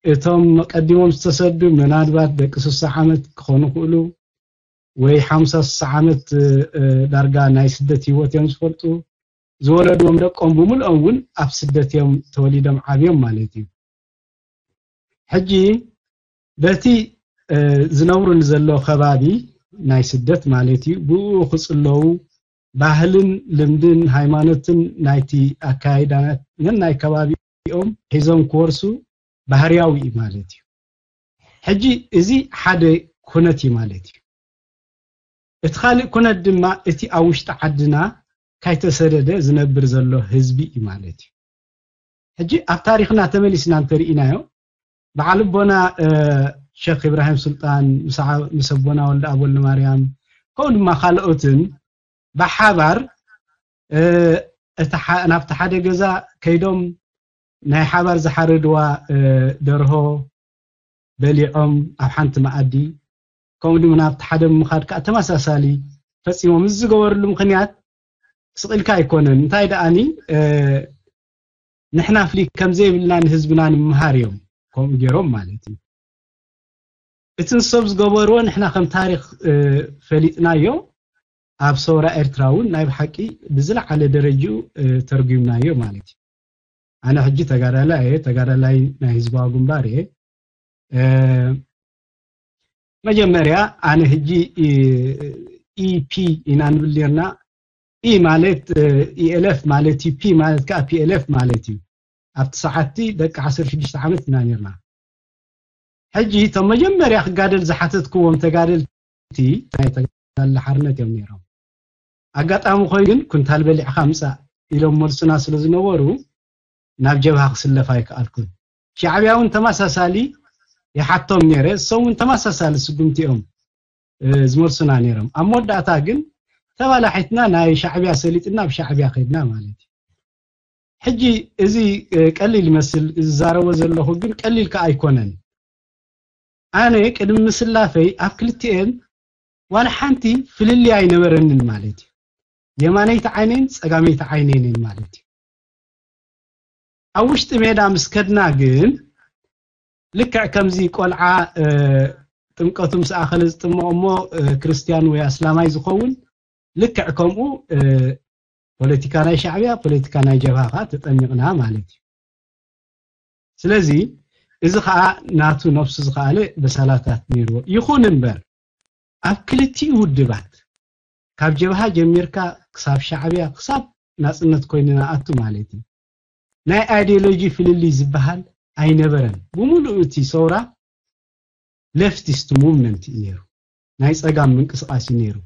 እቶም ቀዲሞም ዝተሰዱ ምናልባት ደቂ ስሳ ዓመት ክኾኑ ይኽእሉ ወይ ሓምሳ ስሳ ዓመት ዳርጋ ናይ ስደት ህይወት እዮም ዝፈልጡ። ዝወለድዎም ደቆም ብምልኦም እውን ኣብ ስደት እዮም ተወሊዶም ዓብዮም ማለት እዩ። ሕጂ በቲ ዝነብሩሉ ዘሎ ከባቢ ናይ ስደት ማለት እዩ ብኡ ክፅለዉ ባህልን ልምድን ሃይማኖትን ናይቲ ኣካያይዳን ናይ ከባቢኦም ሒዞም ክወርሱ ባህርያዊ እዩ ማለት እዩ። ሕጂ እዚ ሓደ ኩነት እዩ ማለት እዩ። እቲ ካልእ ኩነት ድማ እቲ ኣብ ውሽጢ ዓድና ካይተሰደደ ዝነብር ዘሎ ህዝቢ እዩ ማለት እዩ። ሕጂ ኣብ ታሪኽና ተመሊስና እንተርኢናዮ በዓል ኣቦና ሸክ ኢብራሂም ሱልጣን ምስ ኣቦና ወልደ ኣብ ወልደ ማርያም ከምኡ ድማ ካልኦትን ብሓባር ናብቲ ሓደ ገዛ ከይዶም ናይ ሓባር ዝሓረድዋ ደርሆ በሊዖም ኣብ ሓንቲ መኣዲ ከምኡ ድማ ናብቲ ሓደ ምኻድ ከዓ ተመሳሳሊ ፈፂሞም። እዚ ዝገበርሉ ምኽንያት ስቕ ኢልካ ኣይኮነን። እንታይ ደኣኒ ንሕና ፍሊ ከም ዘይብልና ንህዝብና ንምሃር እዮም ከምኡ ገይሮም ማለት እዩ። እቲ ንሶም ዝገበርዎ ንሕና ከም ታሪኽ ፈሊጥናዮ ኣብ ሰውራ ኤርትራ እውን ናይ ብሓቂ ብዝለዓለ ደረጅኡ ተርጉምናዮ ማለት እዩ። ኣነ ሕጂ ተጋዳላይ እየ፣ ተጋዳላይ ናይ ህዝባዊ ግንባር እየ። መጀመርያ ኣነ ሕጂ ኢፒ ኢና ንብል ኔርና። ኢ ማለት ኢኤልኤፍ ማለት እዩ፣ ፒ ማለት ከዓ ፒኤልኤፍ ማለት እዩ። ኣብቲ ሰዓትቲ ደቂ ዓሰርተ ሽዱሽተ ዓመት ኢና ኔርና። ሕጂ እቶም መጀመርያ ክጋደል ዝሓተትክዎም ተጋደልቲ ናይ ተጋደልቲ ሓርነት እዮም ነይሮም። ኣጋጣሚ ኮይኑ ግን ኩንታል በሊዕካ ምፃእ ኢሎም መልሱና ስለ ዝነበሩ ናብ ጀብሃ ክስለፍ ኣይከኣልኩን። ሻዕብያ እውን ተመሳሳሊ ይሓቶም ነይረ። እሶም እውን ተመሳሳሊ ስጉምቲ እዮም ዝመልሱና ነይሮም። ኣብ መወዳእታ ግን ተባላሒትና ናይ ሻዕብያ ሰሊጥና ኣብ ሻዕብያ ከድና ማለት እዩ። ሕጂ እዚ ቀሊል ይመስል ዝዛረቦ ዘለኹ፣ ግን ቀሊል ከ ኣይኮነን። ኣነ ቅድሚ ምስላፈይ ኣብ ክልቲኤን ዋላ ሓንቲ ፍልልይ ኣይነበረንን ማለት እዩ። የማነይቲ ዓይነይን ጸጋመይቲ ዓይነይን ማለት እዩ። ኣብ ውሽጢ ሜዳ ምስ ከድና ግን ልክዕ ከምዚ ቆልዓ ጥምቀቱ ምስ ኣኸለ ዝጥመቕ እሞ ክርስትያን ወይ ኣስላማይ ዝኸውን፣ ልክዕ ከምኡ ፖለቲካ ናይ ሻዕብያ፣ ፖለቲካ ናይ ጀብሃ ከዓ ተጠሚቕና ማለት እዩ። ስለዚ እዚ ከዓ ናቱ ነብሱ ዝኸኣለ በሰላታት ነይርዎ። ይኹን እምበር ኣብ ክልቲኡ ውድባት ካብ ጀብሃ ጀሚርካ ክሳብ ሻዕብያ ክሳብ ናፅነት ኮይኑ ንኣቱ ማለት እዩ ናይ ኣይዲዮሎጂ ፍልልይ ዝበሃል ኣይነበረን። ብምሉእ እቲ ሰውራ ሌፍቲስት ሙቭመንት እዩ ነይሩ። ናይ ፀጋም ምንቅስቃስ እዩ ነይሩ።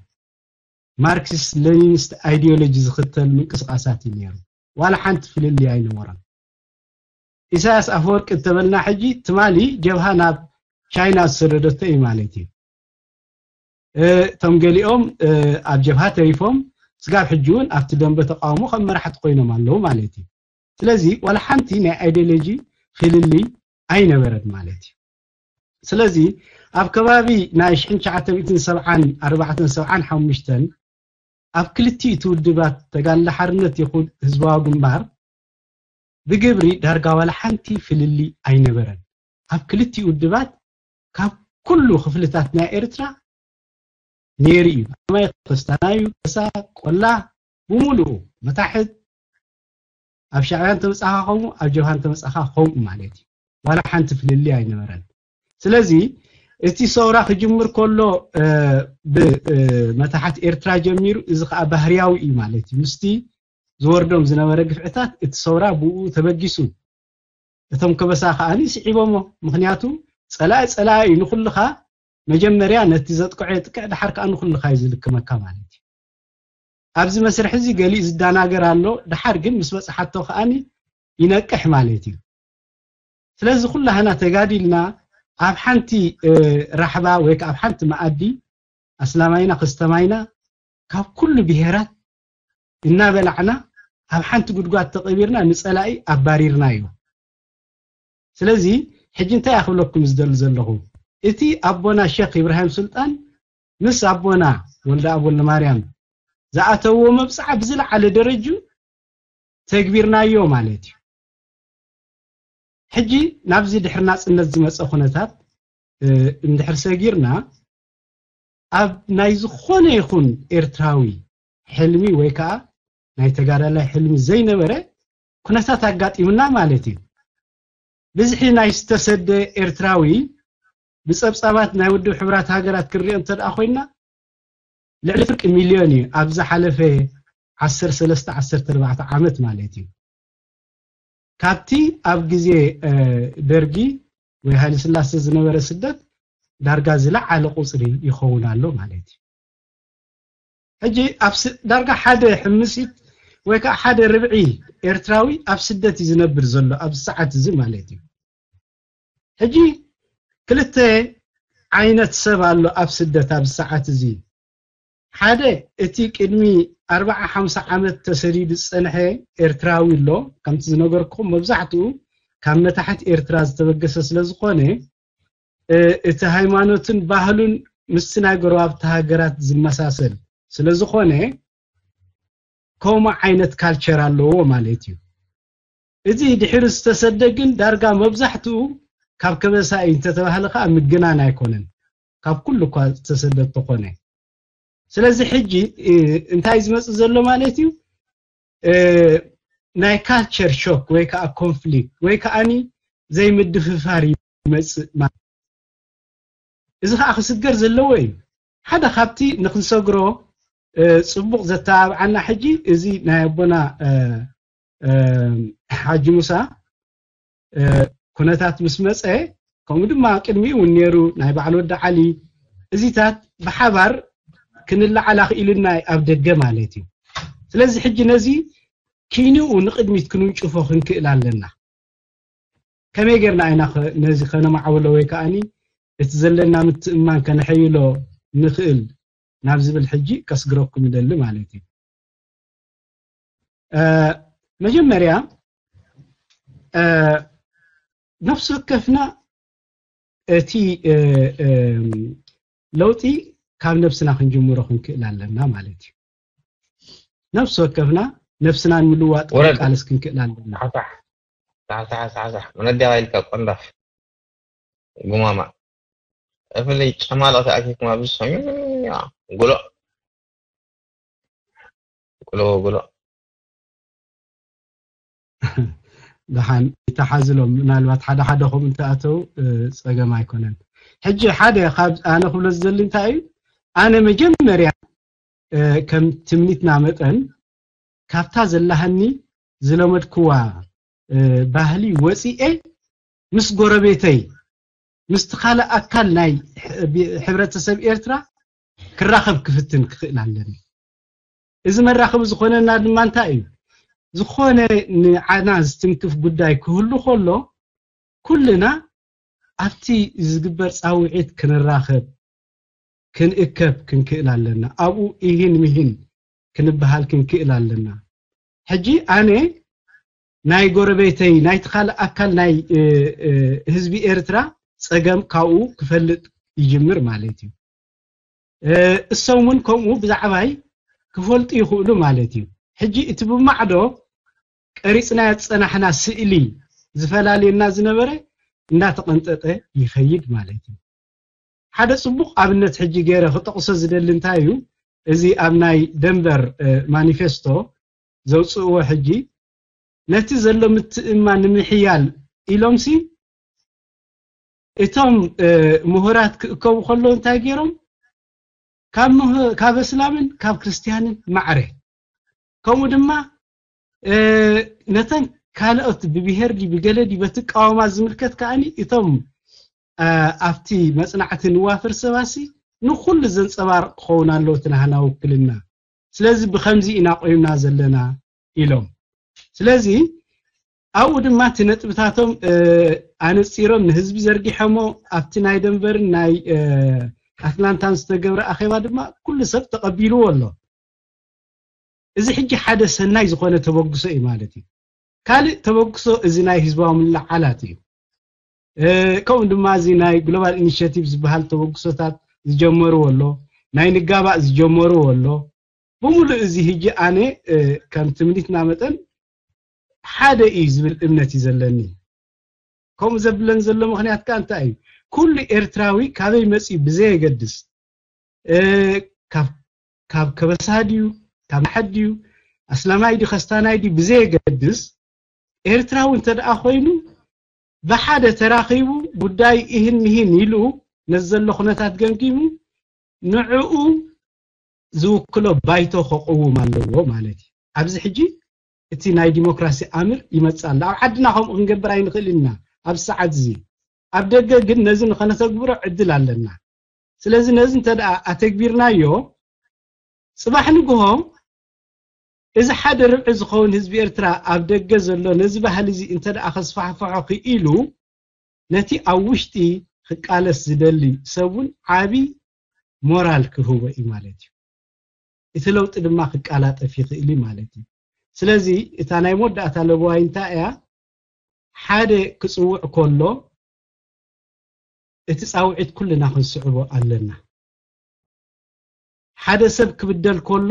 ማርክሲስት ሌኒኒስት ኣይዲዮሎጂ ዝኽተል ምንቅስቃሳት እዩ ነይሩ። ዋላ ሓንቲ ፍልልይ ኣይነበረን። ኢሳያስ ኣፈወርቂ እተበልና ሕጂ ትማሊ ጀብሃ ናብ ቻይና ዝሰደደቶ እዩ ማለት እዩ። እቶም ገሊኦም ኣብ ጀብሃ ተሪፎም ስጋብ ሕጂ እውን ኣብቲ ደንበ ተቃውሞ ከም መራሕቲ ኮይኖም ኣለዉ ማለት እዩ። ስለዚ ዋላ ሓንቲ ናይ ኣይዲዮሎጂ ፍልልይ ኣይነበረን ማለት እዩ። ስለዚ ኣብ ከባቢ ናይ ሽሕን ትሽዓተ ሚእትን ሰብዓን ኣርባዕተን ሰብዓን ሓሙሽተን ኣብ ክልቲኡ እቲ ውድባት ተጋድሎ ሓርነት ይኹን ህዝባዊ ግንባር ብግብሪ ዳርጋ ዋላ ሓንቲ ፍልልይ ኣይነበረን። ኣብ ክልቲኡ ውድባት ካብ ኩሉ ክፍልታት ናይ ኤርትራ ነይሩ እዩ። ኣማይ ክስታናዩ፣ ከሳ፣ ቆላ፣ ብምሉኡ መታሕት ኣብ ሻዕብያ እንተመጻኻ ከምኡ፣ ኣብ ጀብሃ እንተመጻኻ ከምኡ ማለት እዩ። ዋላ ሓንቲ ፍልልይ ኣይነበረን። ስለዚ እቲ ሰውራ ክጅምር ከሎ ብመታሕት ኤርትራ ጀሚሩ፣ እዚ ከዓ ባህርያዊ እዩ ማለት እዩ። ምስቲ ዝወርዶም ዝነበረ ግፍዕታት እቲ ሰውራ ብኡ ተበጊሱ። እቶም ከበሳ ከዓኒ ስዒቦሞ። ምክንያቱ ጸላኢ ጸላኢ እዩ። ንኹልኻ መጀመርያ ነቲ ዘጥቅዖ የጥቅዕ፣ ድሓር ከዓ ንኹልኻ እዩ ዝልክመካ ማለት እዩ። ኣብዚ መስርሕ እዚ ገሊኡ ዝዳናገር ኣሎ፣ ድሓር ግን ምስ በጽሓቶ ከዓኒ ይነቅሕ ማለት እዩ። ስለዚ ኩላህና ተጋዲልና ኣብ ሓንቲ ራሕባ ወይ ከዓ ኣብ ሓንቲ መኣዲ ኣስላማይና ክስተማይና ካብ ኩሉ ብሄራት እናበላዕና ኣብ ሓንቲ ጉድጓድ ተቐቢርና ንጸላኢ ኣባሪርናዮ። ስለዚ ሕጂ እንታይ ኣኽብለኩም ዝደሊ ዘለኹ፣ እቲ ኣቦና ሸክ ኢብራሂም ሱልጣን ምስ ኣቦና ወልደ ኣብ ወልደ ማርያም ዝኣተውዎ መብፅዓ ብዝለዓለ ደረጁ ተግቢርናዮ ማለት እዩ። ሕጂ ናብዚ ድሕሪ ናፅነት ዝመፀ ኩነታት እንድሕር ሰጊርና ኣብ ናይ ዝኾነ ይኹን ኤርትራዊ ሕልሚ ወይ ከዓ ናይ ተጋዳላይ ሕልሚ ዘይነበረ ኩነታት ኣጋጢምና ማለት እዩ። ብዝሒ ናይ ዝተሰደ ኤርትራዊ ብፀብፃባት ናይ ውድብ ሕብራት ሃገራት ክንሪኦ እንተ ደኣ ኮይና ልዕሊ ፍርቂ ሚልዮን እዩ ኣብ ዝሓለፈ ዓሰርተ ሰለስተ ዓሰርተ ኣርባዕተ ዓመት ማለት እዩ። ካብቲ ኣብ ግዜ ደርጊ ወይ ሃይለ ስላሴ ዝነበረ ስደት ዳርጋ ዝለዓለ ቁፅሪ ይኸውን ኣሎ ማለት እዩ። ሕጂ ኣብ ዳርጋ ሓደ ሕምሲት ወይ ከዓ ሓደ ርብዒ ኤርትራዊ ኣብ ስደት እዩ ዝነብር ዘሎ ኣብዚ ሰዓት እዚ ማለት እዩ። ሕጂ ክልተ ዓይነት ሰብ ኣሎ ኣብ ስደት ኣብዚ ሰዓት እዚ። ሓደ እቲ ቅድሚ ኣርባዓ ሓምሳ ዓመት ተሰዲዱ ዝፀንሐ ኤርትራዊ ኣሎ። ከምቲ ዝነገርኩም መብዛሕትኡ ካብ መታሕት ኤርትራ ዝተበገሰ ስለ ዝኾነ እቲ ሃይማኖትን ባህሉን ምስቲ ናይ ጎረባብቲ ሃገራት ዝመሳሰል ስለ ዝኾነ ከምኡ ዓይነት ካልቸር ኣለዎ ማለት እዩ። እዚ ድሕሪ ዝተሰደ ግን ዳርጋ መብዛሕትኡ ካብ ከበሳ እዩ እንተተባህለ ከዓ ምግናን ኣይኮነን፣ ካብ ኩሉ እኳ ዝተሰደ እንተኾነ። ስለዚ ሕጂ እንታይ ዝመፅእ ዘሎ ማለት እዩ? ናይ ካልቸር ሾክ ወይ ከዓ ኮንፍሊክት ወይ ከዓኒ ዘይምድፍፋር ይመፅእ ማለት። እዚ ከዓ ክስገር ዘለዎ እዩ። ሓደ ካብቲ ንክንሰግሮ ፅቡቅ ዘተባብዓና ሕጂ እዚ ናይ ኣቦና ሓጂ ሙሳ ኩነታት ምስ መፀ፣ ከምኡ ድማ ቅድሚኡ እውን ነይሩ ናይ በዓል ወዲ ዓሊ፣ እዚታት ብሓባር ክንለዓል ኣኽኢሉና ኣብ ደገ ማለት እዩ። ስለዚ ሕጂ ነዚ ኪንኡ ንቅድሚት ክንውንጭፎ ክንክእል ኣለና። ከመይ ጌርና ኢና ኸ ነዚ ከነማዕብሎ ወይ ከኣኒ እቲ ዘለና ምትእምማን ከነሐይሎ ንኽእል ናብ ዝብል ሕጂ ከስግረኩም ይደሊ ማለት እዩ። መጀመርያ ነፍሲ ወከፍና እቲ ለውጢ ካብ ነብስና ክንጅምሮ ክንክእል ኣለና ማለት እዩ። ነፍሲ ወከፍና ነብስና ንምልዋጥ ክንቃለስ ክንክእል ኣለና። ሳሕሳሕ መነዲያ ኢልካ ቆንዳፍ ጉማማ እፍለይ ጨማለቕ ተኣኪብኩም ኣብዚ ሰሚዕ ጉሎ ጉሎ ጉሎ ደሓን ይተሓዝሎም። ምናልባት ሓደ ሓደ ከምኡ እንተኣተው ጸገም ኣይኮነን። ሕጂ ሓደ ካብ ኣነ ክብሎ ዝደሊ እንታይ እዩ፣ ኣነ መጀመርያ ከም ትምኒትና መጠን ካብታ ዘላሃኒ ዝለመድክዋ ባህሊ ወፂኤ ምስ ጎረቤተይ ምስቲ ካልእ ኣካል ናይ ሕብረተሰብ ኤርትራ ክራኸብ ክፍትን ክኽእል ኣለኒ። እዚ መራኸቢ ዝኾነና ድማ እንታይ እዩ? ዝኾነ ንዓና ዝትንክፍ ጉዳይ ክህሉ ከሎ ኩልና ኣብቲ ዝግበር ፃውዒት ክንራኸብ ክንእከብ ክንክእል ኣለና። ኣብኡ ኢሂን ምሂን ክንበሃል ክንክእል ኣለና። ሕጂ ኣነ ናይ ጎረቤተይ ናይቲ ካልእ ኣካል ናይ ህዝቢ ኤርትራ ጸገም ካብኡ ክፈልጥ ይጅምር ማለት እዩ። እሶም እውን ከምኡ ብዛዕባይ ክፈልጡ ይኽእሉ ማለት እዩ። ሕጂ እቲ ብማዕዶ ቀሪጽናዮ ዝጸናሕና ስእሊ ዝፈላልየና ዝነበረ እንዳተቐንጠጠ ይኸይድ ማለት እዩ። ሓደ ጽቡቕ ኣብነት ሕጂ ገይረ ክጠቕሶ ዝደሊ እንታይ እዩ፣ እዚ ኣብ ናይ ደንበር ማኒፌስቶ ዘውፅእዎ ሕጂ ነቲ ዘሎ ምትእምማን ንምሕያል ኢሎምሲ እቶም ምሁራት ክእከቡ ከለዉ እንታይ ገይሮም ካብ ኣስላምን ካብ ክርስትያንን ማዕረ ከምኡ ድማ ነተን ካልኦት ብብሄር ድዩ ብገለ ድዩ በቲ ቃወማ ዝምልከት ከኣኒ እቶም ኣብቲ መፅናዕቲ ንዋፈር ሰባሲ ንኩሉ ዘንፀባርቕ ክኸውን ኣለዎ እቲ ናህና ውክልና። ስለዚ ብኸምዚ ኢና ቆይምና ዘለና ኢሎም። ስለዚ ኣብኡ ድማ እቲ ነጥብታቶም ኣነፂሮም ንህዝቢ ዘርጊሖሞ ኣብቲ ናይ ደንቨርን ናይ ኣትላንታን ዝተገብረ ኣኼባ ድማ ኩሉ ሰብ ተቐቢልዎ ኣሎ። እዚ ሕጂ ሓደ ሰናይ ዝኾነ ተበግሶ እዩ ማለት እዩ። ካልእ ተበግሶ እዚ ናይ ህዝባዊ ምልዓላት እዩ። ከምኡ ድማ እዚ ናይ ግሎባል ኢኒሽቲቭ ዝበሃል ተበግሶታት ዝጀመርዎ ኣሎ፣ ናይ ንጋባእ ዝጀመርዎ ኣሎ። ብምሉእ እዚ ህጂ ኣነ ከም ትምኒትና መጠን ሓደ እዩ ዝብል እምነት እዩ ዘለኒ። ከምኡ ዘብለን ዘሎ ምኽንያት ከኣ እንታይ እዩ? ኩሉ ኤርትራዊ ካበይ መጺኡ ብዘየገድስ ካብ ከበሳ ድዩ ካብ ማሓድ ድዩ ኣስላማይ ድዩ ከስታናይ ድዩ ብዘየገድስ ኤርትራዊ እንተ ደኣ ኮይኑ ብሓደ ተራኺቡ ጉዳይ ኢህን ምሂን ኢሉ ነዚ ዘሎ ኩነታት ገምጊሙ ንዕኡ ዝውክሎ ባይቶ ከቕውም ኣለዎ ማለት እዩ። ኣብዚ ሕጂ እቲ ናይ ዲሞክራሲ ኣምር ይመጽእ ኣሎ። ኣብ ዓድና ከምኡ ክንገብር ኣይንኽእል ኢና ኣብዚ ሰዓት እዚ። ኣብ ደገ ግን ነዚ ንኸነተግብሮ ዕድል ኣለና። ስለዚ ነዚ እንተ ደኣ ኣተግቢርናዮ ጽባሕ ንግሆ እዚ ሓደ ርብዒ ዝኸውን ህዝቢ ኤርትራ ኣብ ደገ ዘሎ ነዚ ባህሊ እዚ እንተ ደኣ ከስፋሕፍሖ ክኢሉ ነቲ ኣብ ውሽጢ ክቃለስ ዝደሊ ሰብ እውን ዓቢ ሞራል ክህቦ እዩ ማለት እዩ። እቲ ለውጢ ድማ ክቃላጠፍ ይኽእል እዩ ማለት እዩ። ስለዚ እታ ናይ መወዳእታ ለበዋይ እንታይ እያ? ሓደ ክጽውዕ ከሎ እቲ ጻውዒት ኩልና ክንስዕቦ ኣለና። ሓደ ሰብ ክብደል ከሎ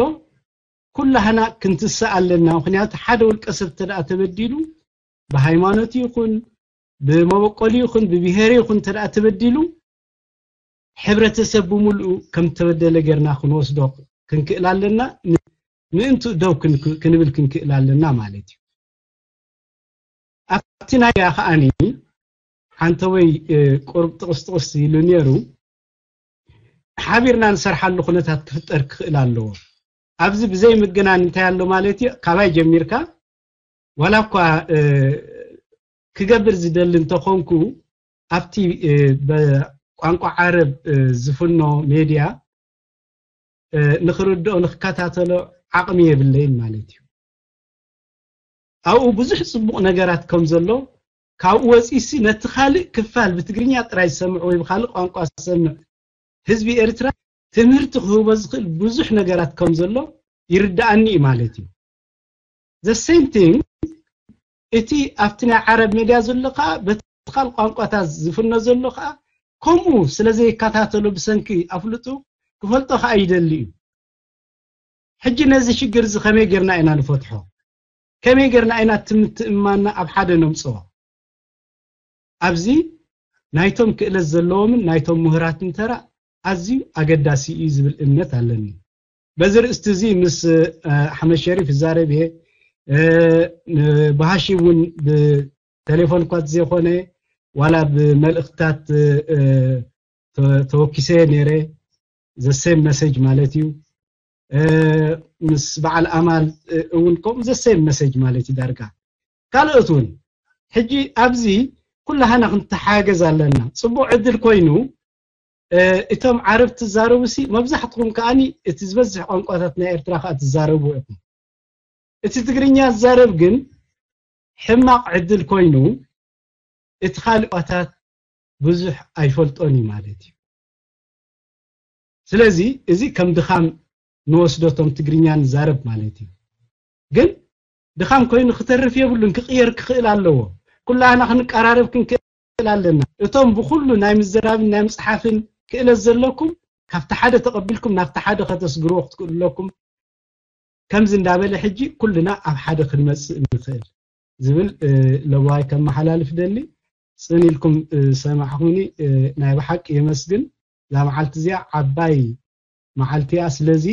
ኩላህና ክንትስእ ኣለና። ምኽንያቱ ሓደ ውልቀ ሰብ እንተ ደኣ ተበዲሉ ብሃይማኖት ይኹን ብመበቆል ይኹን ብብሄር ይኹን እንተ ደኣ ተበዲሉ ሕብረተሰብ ብምልኡ ከም ተበደለ ጌርና ክንወስዶ ክንክእል ኣለና። ምእንትኡ ደው ክንብል ክንክእል ኣለና ማለት እዩ። ኣብቲ ናያ ከኣኒ ሓንተወይ ቁርብ ጥቕስ ጥቕስ ኢሉ ነይሩ። ሓቢርና ንሰርሓሉ ኩነታት ክፍጠር ክኽእል ኣለዎ። ኣብዚ ብዘይ ምግናን እንታይ ኣሎ ማለት እዩ? ካባይ ጀሚርካ ዋላ እኳ ክገብር ዝደሊ እንተኾንኩ ኣብቲ ብቋንቋ ዓረብ ዝፍኖ ሜድያ ንኽርድኦ ንኽከታተሎ ዓቕሚ የብለይን ማለት እዩ። ኣብኡ ብዙሕ ጽቡቕ ነገራት ከም ዘሎ ካብኡ ወፂሲ ነቲ ካልእ ክፋል ብትግርኛ ጥራይ ዝሰምዕ ወይ ብካልእ ቋንቋ ዝሰምዕ ህዝቢ ኤርትራ ትምህርቲ ክህቦ ዝኽእል ብዙሕ ነገራት ከም ዘሎ ይርዳኣኒ እዩ ማለት እዩ። The same thing እቲ ኣብቲ ናይ ዓረብ ሜድያ ዘሎ ከዓ በቲ ካልእ ቋንቋታት ዝፍኖ ዘሎ ከዓ ከምኡ ስለ ዘይከታተሎ ብሰንኪ ኣፍልጡ ክፈልጦ ከዓ ይደሊ እዩ። ሕጂ ነዚ ሽግር እዚ ከመይ ጌርና ኢና ንፈትሖ? ከመይ ጌርና ኢና እቲ ምትእምማንና ኣብ ሓደ ነምፅኦ? ኣብዚ ናይቶም ክእለት ዘለዎምን ናይቶም ምሁራትን ተራ ኣዝዩ ኣገዳሲ እዩ ዝብል እምነት ኣለኒ። በዚ ርእስቲ እዚ ምስ ኣሕመድ ሸሪፍ ይዛረብ እየ። ብሃሺም እውን ብቴሌፎን እኳ ዘይኮነ ዋላ ብመልእክትታት ተወኪሰ ነይረ። The same message ማለት እዩ። ምስ በዓል ኣማል እውን ከምኡ the same message ማለት እዩ ዳርጋ። ካልኦት እውን ሕጂ ኣብዚ ኩላህና ክንተሓገዝ ኣለና። ፅቡቅ ዕድል ኮይኑ እቶም ዓረብ ትዛረቡ ሲ መብዛሕትኹም ከዓኒ እቲ ዝበዝሕ ቋንቋታት ናይ ኤርትራ ከዓ ትዛረቡ ኢኹም። እቲ ትግርኛ ዝዛረብ ግን ሕማቕ ዕድል ኮይኑ እቲ ካልእ ቋንቋታት ብዙሕ ኣይፈልጦን እዩ ማለት እዩ። ስለዚ እዚ ከም ድኻም ንወስዶ እቶም ትግርኛ ንዛረብ ማለት እዩ። ግን ድኻም ኮይኑ ክተርፍ የብሉን፣ ክቕየር ክኽእል ኣለዎ። ኩላህና ክንቀራረብ ክንክእል ኣለና። እቶም ብኩሉ ናይ ምዝራብን ናይ ምፅሓፍን ክእለት ዘለኩም ካብቲ ሓደ ተቐቢልኩም ናብቲ ሓደ ከተስግርዎ ክትክእሉ ኣለኩም። ከምዚ እንዳበለ ሕጂ ኩልና ኣብ ሓደ ክንመፅእ ንኽእል ዝብል ለባዋይ ከመሓላልፍ ደሊ። ፅን ኢልኩም ሰማዕኹኒ፣ ናይ ብሓቂ የመስግን። እዛ መዓልቲ እዚኣ ዓባይ መዓልቲ እያ። ስለዚ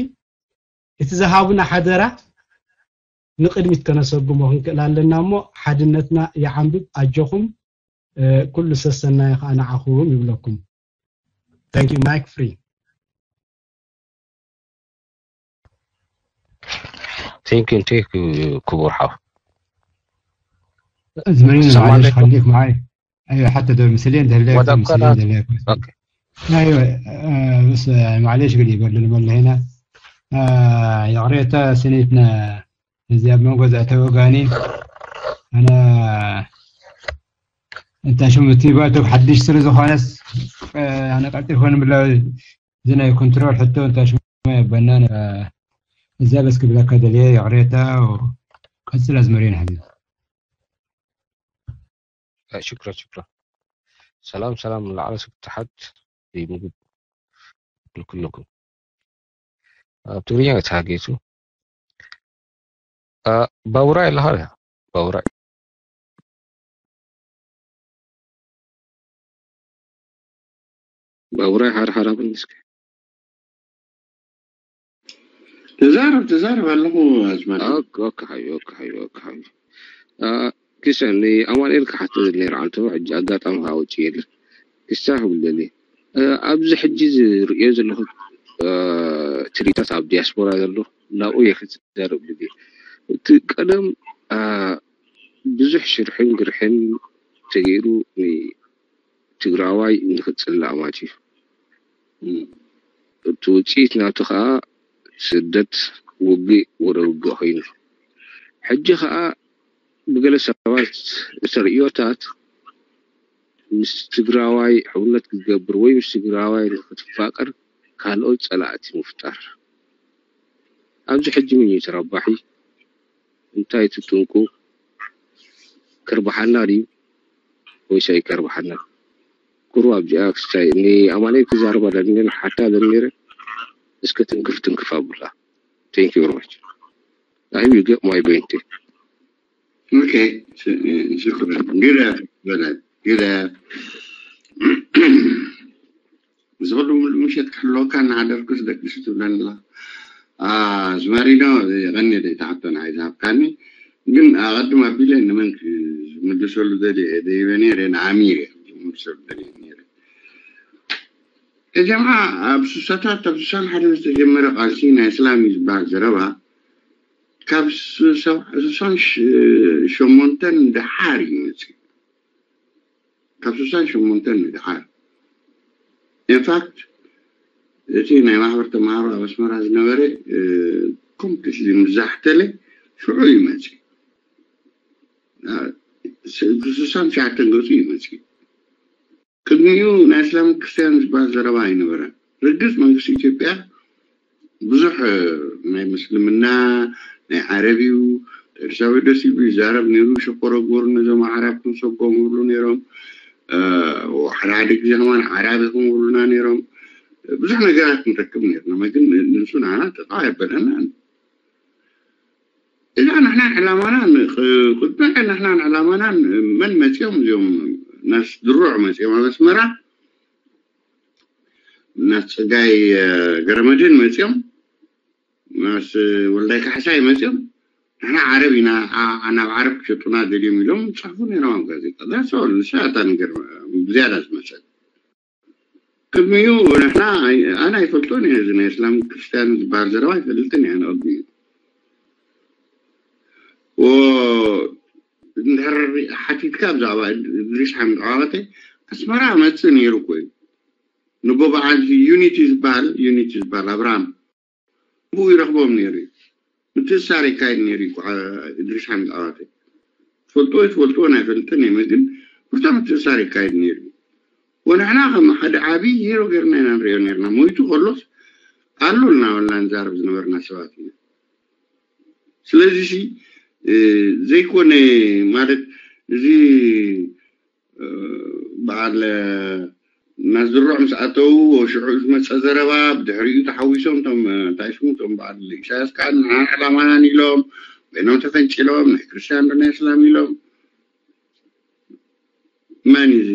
እቲ ዝሃቡና ሓደራ ንቕድሚት ከነሰጉሞ ክንክእል ኣለና እሞ ሓድነትና ይዓንብብ። ኣጆኹም፣ ኩሉ ሰሰናዩ ከዓ ንዓኹም ይብለኩም። Thank you. Mic free. Thank you, thank you ክቡር ሓው። أزمرين معلش خليك معي. أيوة حتى دول مسلين دليل مسلين دليل. أيوة بس معلش قلي يقول لنا هنا. يا غريتا سنيتنا زي ما قلت أتوقعني أنا أنت شو متيباتك حدش سر زخانس. أنا قلت لكم بالله زين كنترول حتى أنت شو ما بنان. إذا بس قبل كده ليه يا غريتا وقص لازمرين حبيبي. ሽክራ ሽክራ ሰላም ሰላም ንላዕሊ ስብትሓት ይምግብ ንኩልኩም ኣብ ትግርኛ ተሃጌቱ ባቡራይ ኣለኻ ባቡራይ ባቡራይ ሓርሓር ኣብኒ እስከ ተዛረብ ተዛረብ ኣለኹ ኣዝማድ ኦክ ኦክ ሓዩ ኦክ ሓዩ ኦክ ሓዩ ኪሰን ንኣማኑኤል ክሓቶ ነይሩ ዓንተቦ ሕጂ ኣጋጣሚ ከዓ ወፂ የለን ክስታ ክብለኒ ኣብዚ ሕጂ ዝርእዮ ዘለኹ ትርኢታት ኣብ ዲያስፖራ ዘሎ ናብኡ እየ ክዛረብ ልብ እቲ ቀደም ብዙሕ ሽርሕን ግርሕን ተገይሩ ትግራዋይ ንክፅላእ ማለት እዩ። እቲ ውፅኢት ናቱ ከዓ ስደት፣ ውግእ ወረ ውግእ ኮይኑ። ሕጂ ከዓ ብገለ ሰባት እቲ ርእዮታት ምስ ትግራዋይ ሕውነት ክትገብር ወይ ምስ ትግራዋይ ንክትፋቀር ካልኦት ፀላእቲ ምፍጣር። ኣብዚ ሕጂ መን እዩ ተረባሒ? እንታይ ትጥንቁ? ከርባሓና ድዩ ወይስ ኣይከርባሓና? ቁሩብ ኣብዚኣ ክስታይ ንኣማኑኤል ክዛረባ ደሊ ነይረ ሓታ ደሊ ነይረ እስከ ትንክፍ ትንክፍ ኣብላ። Thank you very much. I hope you get my point. Okay, ሽክራን ግደፍ በለ ግደፍ ዝኸዱ ምሸት ክሕልወካ እናሓደርኩስ ደቂሱ ትብለኒ ኣላ። ኣዝማሪኖ የቐኒ ደይ ተሓቶ ንዓይ ዝሃብካኒ ግን ኣቐድም ኣቢለ ንመን ክምልሰሉ ደልየ ደይበ ነይረ ንኣሚር እየ ክምልሰሉ ደልየ ነይረ። የጀምዓ ኣብ ስሳታት ኣብ ስሳን ሓደ ዝተጀመረ ቃልሲ ናይ እስላም እዩ ዝበሃል ዘረባ ካብ ስሳን ሸሞንተን ደሓር እዩ መፅእ ካብ ስሳን ሸሞንተን ንደሓር ኢንፋክት እቲ ናይ ማሕበር ተምሃሮ ኣብ ኣስመራ ዝነበረ ኮምፕሊትሊ ምዛሕተለ ሽዑ ይመፅ ስሳን ትሽዓተን ገፁ እዩ መፅዩ። ቅድሚኡ ናይ እስላምን ክርስትያንን ዝበሃል ዘረባ ኣይነበረን። ርግፅ መንግስቲ ኢትዮጵያ ብዙሕ ናይ ምስልምና ናይ ዓረብ እዩ። ኤርትራዊ ደስ ይብል ይዛረብ ነይሩ። ሸኮረጎር ነዞም ኣዕራብ ክንሰጎም ይብሉ ነይሮም። ሓደ ሓደ ግዜ ከማን ዓራቢ ክምብሉና ነይሮም። ብዙሕ ነገራት ክንረክብ ነይርና ግን ንሱ ንዓና ጠጠው ኣየበለናን። እዛ ንሕና ዕላማና ቅድሚ ንሕና ዕላማና መን መፅኦም እዚኦም ናስ ድሩዕ መፅኦም ኣብ ኣስመራ ናስ ፀጋይ ገረመድህን መፅኦም ናስ ወልዳይ ካሕሳይ መፅኦም ንሕና ዓረብ ኢና ናብ ዓረብ ክሸጡና ደልዮም ኢሎም ፅሕፉ ነይሮም ኣብ ጋዜጣ ዳሰ ንሳ እታ ነገር ብዝያዳ ዝመፀት ቅድሚኡ ንሕና ኣነ ኣይፈልጦን እየ እዚ ናይ እስላም ክርስትያን ዝበሃል ዘረባ ኣይፈልጥን እየ ኣነ ቅድሚኡ እንድሕር ሓቲትካ ብዛዕባ እድሪስ ሓምድ ዓዋተ ኣስመራ መፅእ ነይሩ እኮ እዩ ንቦ በዓል ዩኒቲ ዝበሃል ዩኒቲ ዝበሃል ኣብርሃም ብኡ ይረኽቦም ነይሩ እዩ ምትእሳር ይካየድ ነይሩ እዩ እድሪስ ሓምድ ዓዋተ ፈልጦ ይፈልጦ ናይ ፈልጥን እየ ግን ብርታ ምትእሳር ይካየድ ነይሩ እዩ ወንሕና ከም ሓደ ዓብዪ ሂሮ ገርና ኢና ንሪኦ ነርና ሞይቱ ከሎስ ኣሎ እናበልና ንዛረብ ዝነበርና ሰባት ኢና ስለዚ ዘይኮነ ማለት እዚ በዓል ናዝርዕ ምስ ኣተዉ ሽዑ ዝመፀ ዘረባ ብድሕሪኡ ተሓዊሶም ቶም እንታይ ስሙ ቶም በዓል ኢሳያስ ከዓ ንዓና ዕላማናን ኢሎም በይኖም ተፈንጭሎም ናይ ክርስትያን ዶ ናይ እስላም ኢሎም መን እዩ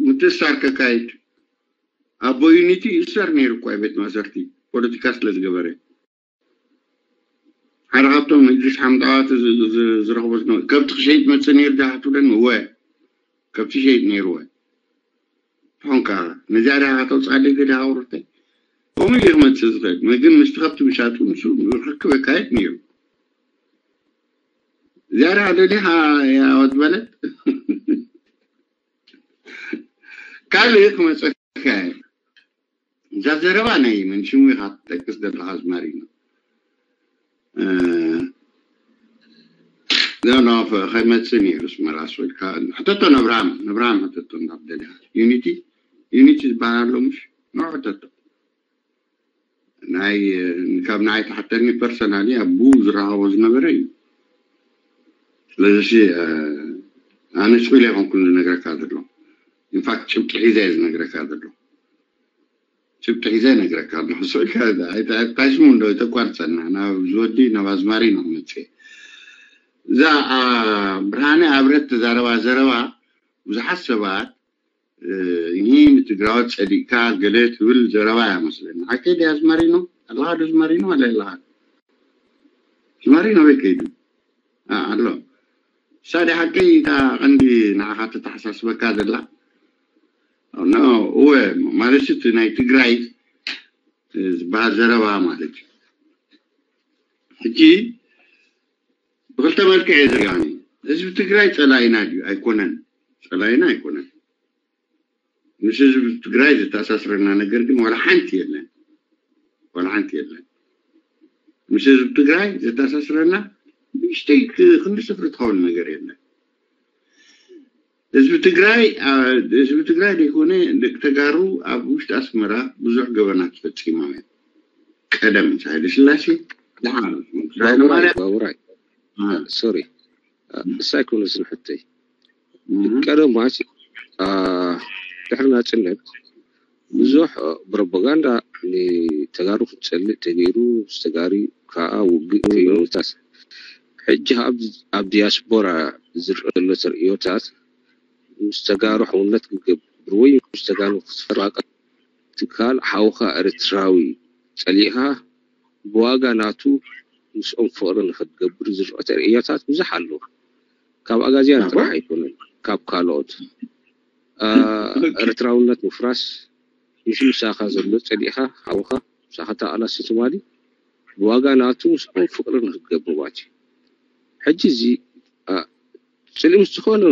ምትእሳር ከካይድ ኣቦ ዩኒቲ ይእሰር ነይሩ እኳ ቤት ማእሰርቲ ፖለቲካ ስለ ዝገበረ ሓደ ካብቶም ንእድሪስ ሓምዳዋት ዝረኽቦ ዝነበ ከብቲ ክሸይጥ መፅእ ነይሩ ዳሃ ትብለኒ እወ ከብቲ ሸይጥ ነይሩ እወ ትኾንካ ነዚኣ ዳሃ ከተውፅኣለይ ገዳሃ ውርተይ ከምኡ እዩ ክመፅእ ዝኽእል ግን ምስቲ ከብቲ ምሻጡ ንሱ ርክብ የካየድ ነይሩ እዚኣ ዳሃ ደሊኻ ያወት በለት ካልእ ክመፀካ እዛ ዘረባ ናይ መን ሽሙ ኢኻ ትጠቅስ ዘለኻ ኣዝማሪኖ ከይመፅእ ነይሩ ስመራ ስወልካ ሕተቶ ነብርሃም ነብርሃም ሕተቶ እንዳብደልያ ዩኒቲ ዩኒቲ ዝበሃል ኣሎ ምሽ ኖ ሕተቶ ናይ ካብ ንዓይ ተሓተኒ ፐርሰናሊ ኣቡ ዝረኸቦ ዝነበረ እዩ ስለዚ ኣነ ስኢለ ይኮንኩን ዝነግረካ ዘሎ ኢንፋክት ጭብጢ ሒዘ እየ ዝነግረካ ዘሎ ጭብጢ ሒዘ እነግረካ ኣለኹ ስኢልካ እንታይ ሽሙ እንዶ ተቋርፀና ናብ ዝወዲ ናብ ኣዝማሪ ነው መፅእ እዛ ብርሃነ ኣብረት ተዛረባ ዘረባ ብዙሓት ሰባት ይህ ንትግራዎት ፀዲቅካ ገለ ትብል ዘረባ እያ መስለኒ ሓቂ ድያ ዝመሪኖ ኣለካ ዶ ዝመሪኖ ኣለ ኣለካ ዝመሪኖ ቤት ከይዱ ኣሎ ሳዲ ሓቂ እታ ቀንዲ ንዓኻ ተተሓሳስበካ ዘላ እወ ማለት እቲ ናይ ትግራይ ዝበሃል ዘረባ ማለት እዩ ሕጂ ብክልተ መልክዕ እየ ዝሪኦ ህዝቢ ትግራይ ፀላኢና ድዩ ኣይኮነን ፀላኢና ኣይኮነን ምስ ህዝቢ ትግራይ ዘተኣሳስረና ነገር ግን ዋላ ሓንቲ የለን ዋላ ሓንቲ የለን ምስ ህዝቢ ትግራይ ዘተኣሳስረና ብሽተይ ክንዲ ስፍሪ ትኸውን ነገር የለን ህዝቢ ትግራይ ህዝቢ ትግራይ ዘይኮነ ደቂ ተጋሩ ኣብ ውሽጢ ኣስመራ ብዙሕ ገበናት ፈፂሞም እዮም ቀደም ሳይለ ስላሴ ድሓር ሶሪ እሳ ኣይኮነትን ሕቶይ ቀደም ማለት ድሕሪ ናፅነት ብዙሕ ፕሮፓጋንዳ ንተጋሩ ክትፀልእ ተገይሩ ምስ ተጋሩ ከዓ ውግእ ተይሮታት ሕጂ ኣብ ዲያስፖራ ዝረአ ዘሎ ተርእዮታት ምስ ተጋሩ ሕውነት ክገብር ወይ ምስ ተጋሩ ክትፈራቀር ትካል ሓውካ ኤርትራዊ ፀሊእካ ብዋጋ ናቱ ምስኦም ፍቕሪ ንክትገብር ዝረአ ተርእዮታት ብዙሕ ኣሎ። ካብ ኣጋዝያን ጥራሕ ኣይኮነን፣ ካብ ካልኦት። ኤርትራውነት ምፍራስ፣ ምስ ምሳኻ ዘሎ ጸሊእኻ ሓውኻ፣ ምሳኻ ተቓላሲ ትማሊ፣ ብዋጋ ናቱ ምስኦም ፍቕሪ ንክትገብር ማለት እዩ። ሕጂ እዚ ጽልኢ ምስ ዝኾነ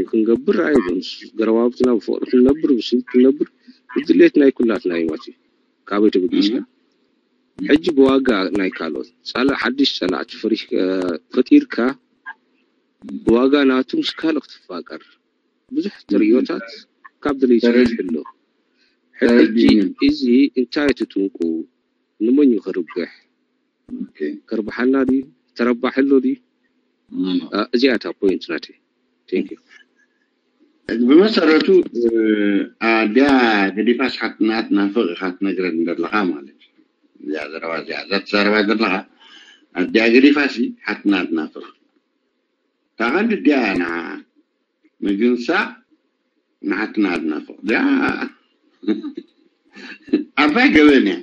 ክንገብር ኣይብሉን። ምስ ገረባብትና ብፍቕሪ ክንነብር፣ ብስኒት ክንነብር፣ ብድሌት ናይ ኩላትና እዩ ማለት እዩ። ካበይ ተበጊስና? ሕጂ ብዋጋ ናይ ካልኦት ጸላ ሓድሽ ጸላእቲ ፈሪሽ ፈጢርካ ዋጋ ናቱ ምስ ካልእ ክትፋቀር ብዙሕ ተርእዮታት ካብ ደለይቲ ፍትሒ ኣሎ። ሕጂ እዚ እንታይ ትትንኩ? ንመን እዩ ከርብሕ? ከርብሓና ድዩ? ተረባሒ ኣሎ ድዩ? እዚኣ እታ ፖይንት ናተይ። Thank you። ብመሰረቱ ኣድያ ገዲፋስ ሓትናት ናፍቕ ኢኻ ትነግረን ዘለኻ ማለት እዩ። እዚኣ ዘረባ እዚኣ እዛ ትዛረባ ዘለኻ ኣድያ ገዲፋሲ ሓትናት ናፍቕ ታቐንዲ ድያ ና ምግንሳ ንሓትና ኣድናፍቕ ድያ ዓባይ ገበን እያ።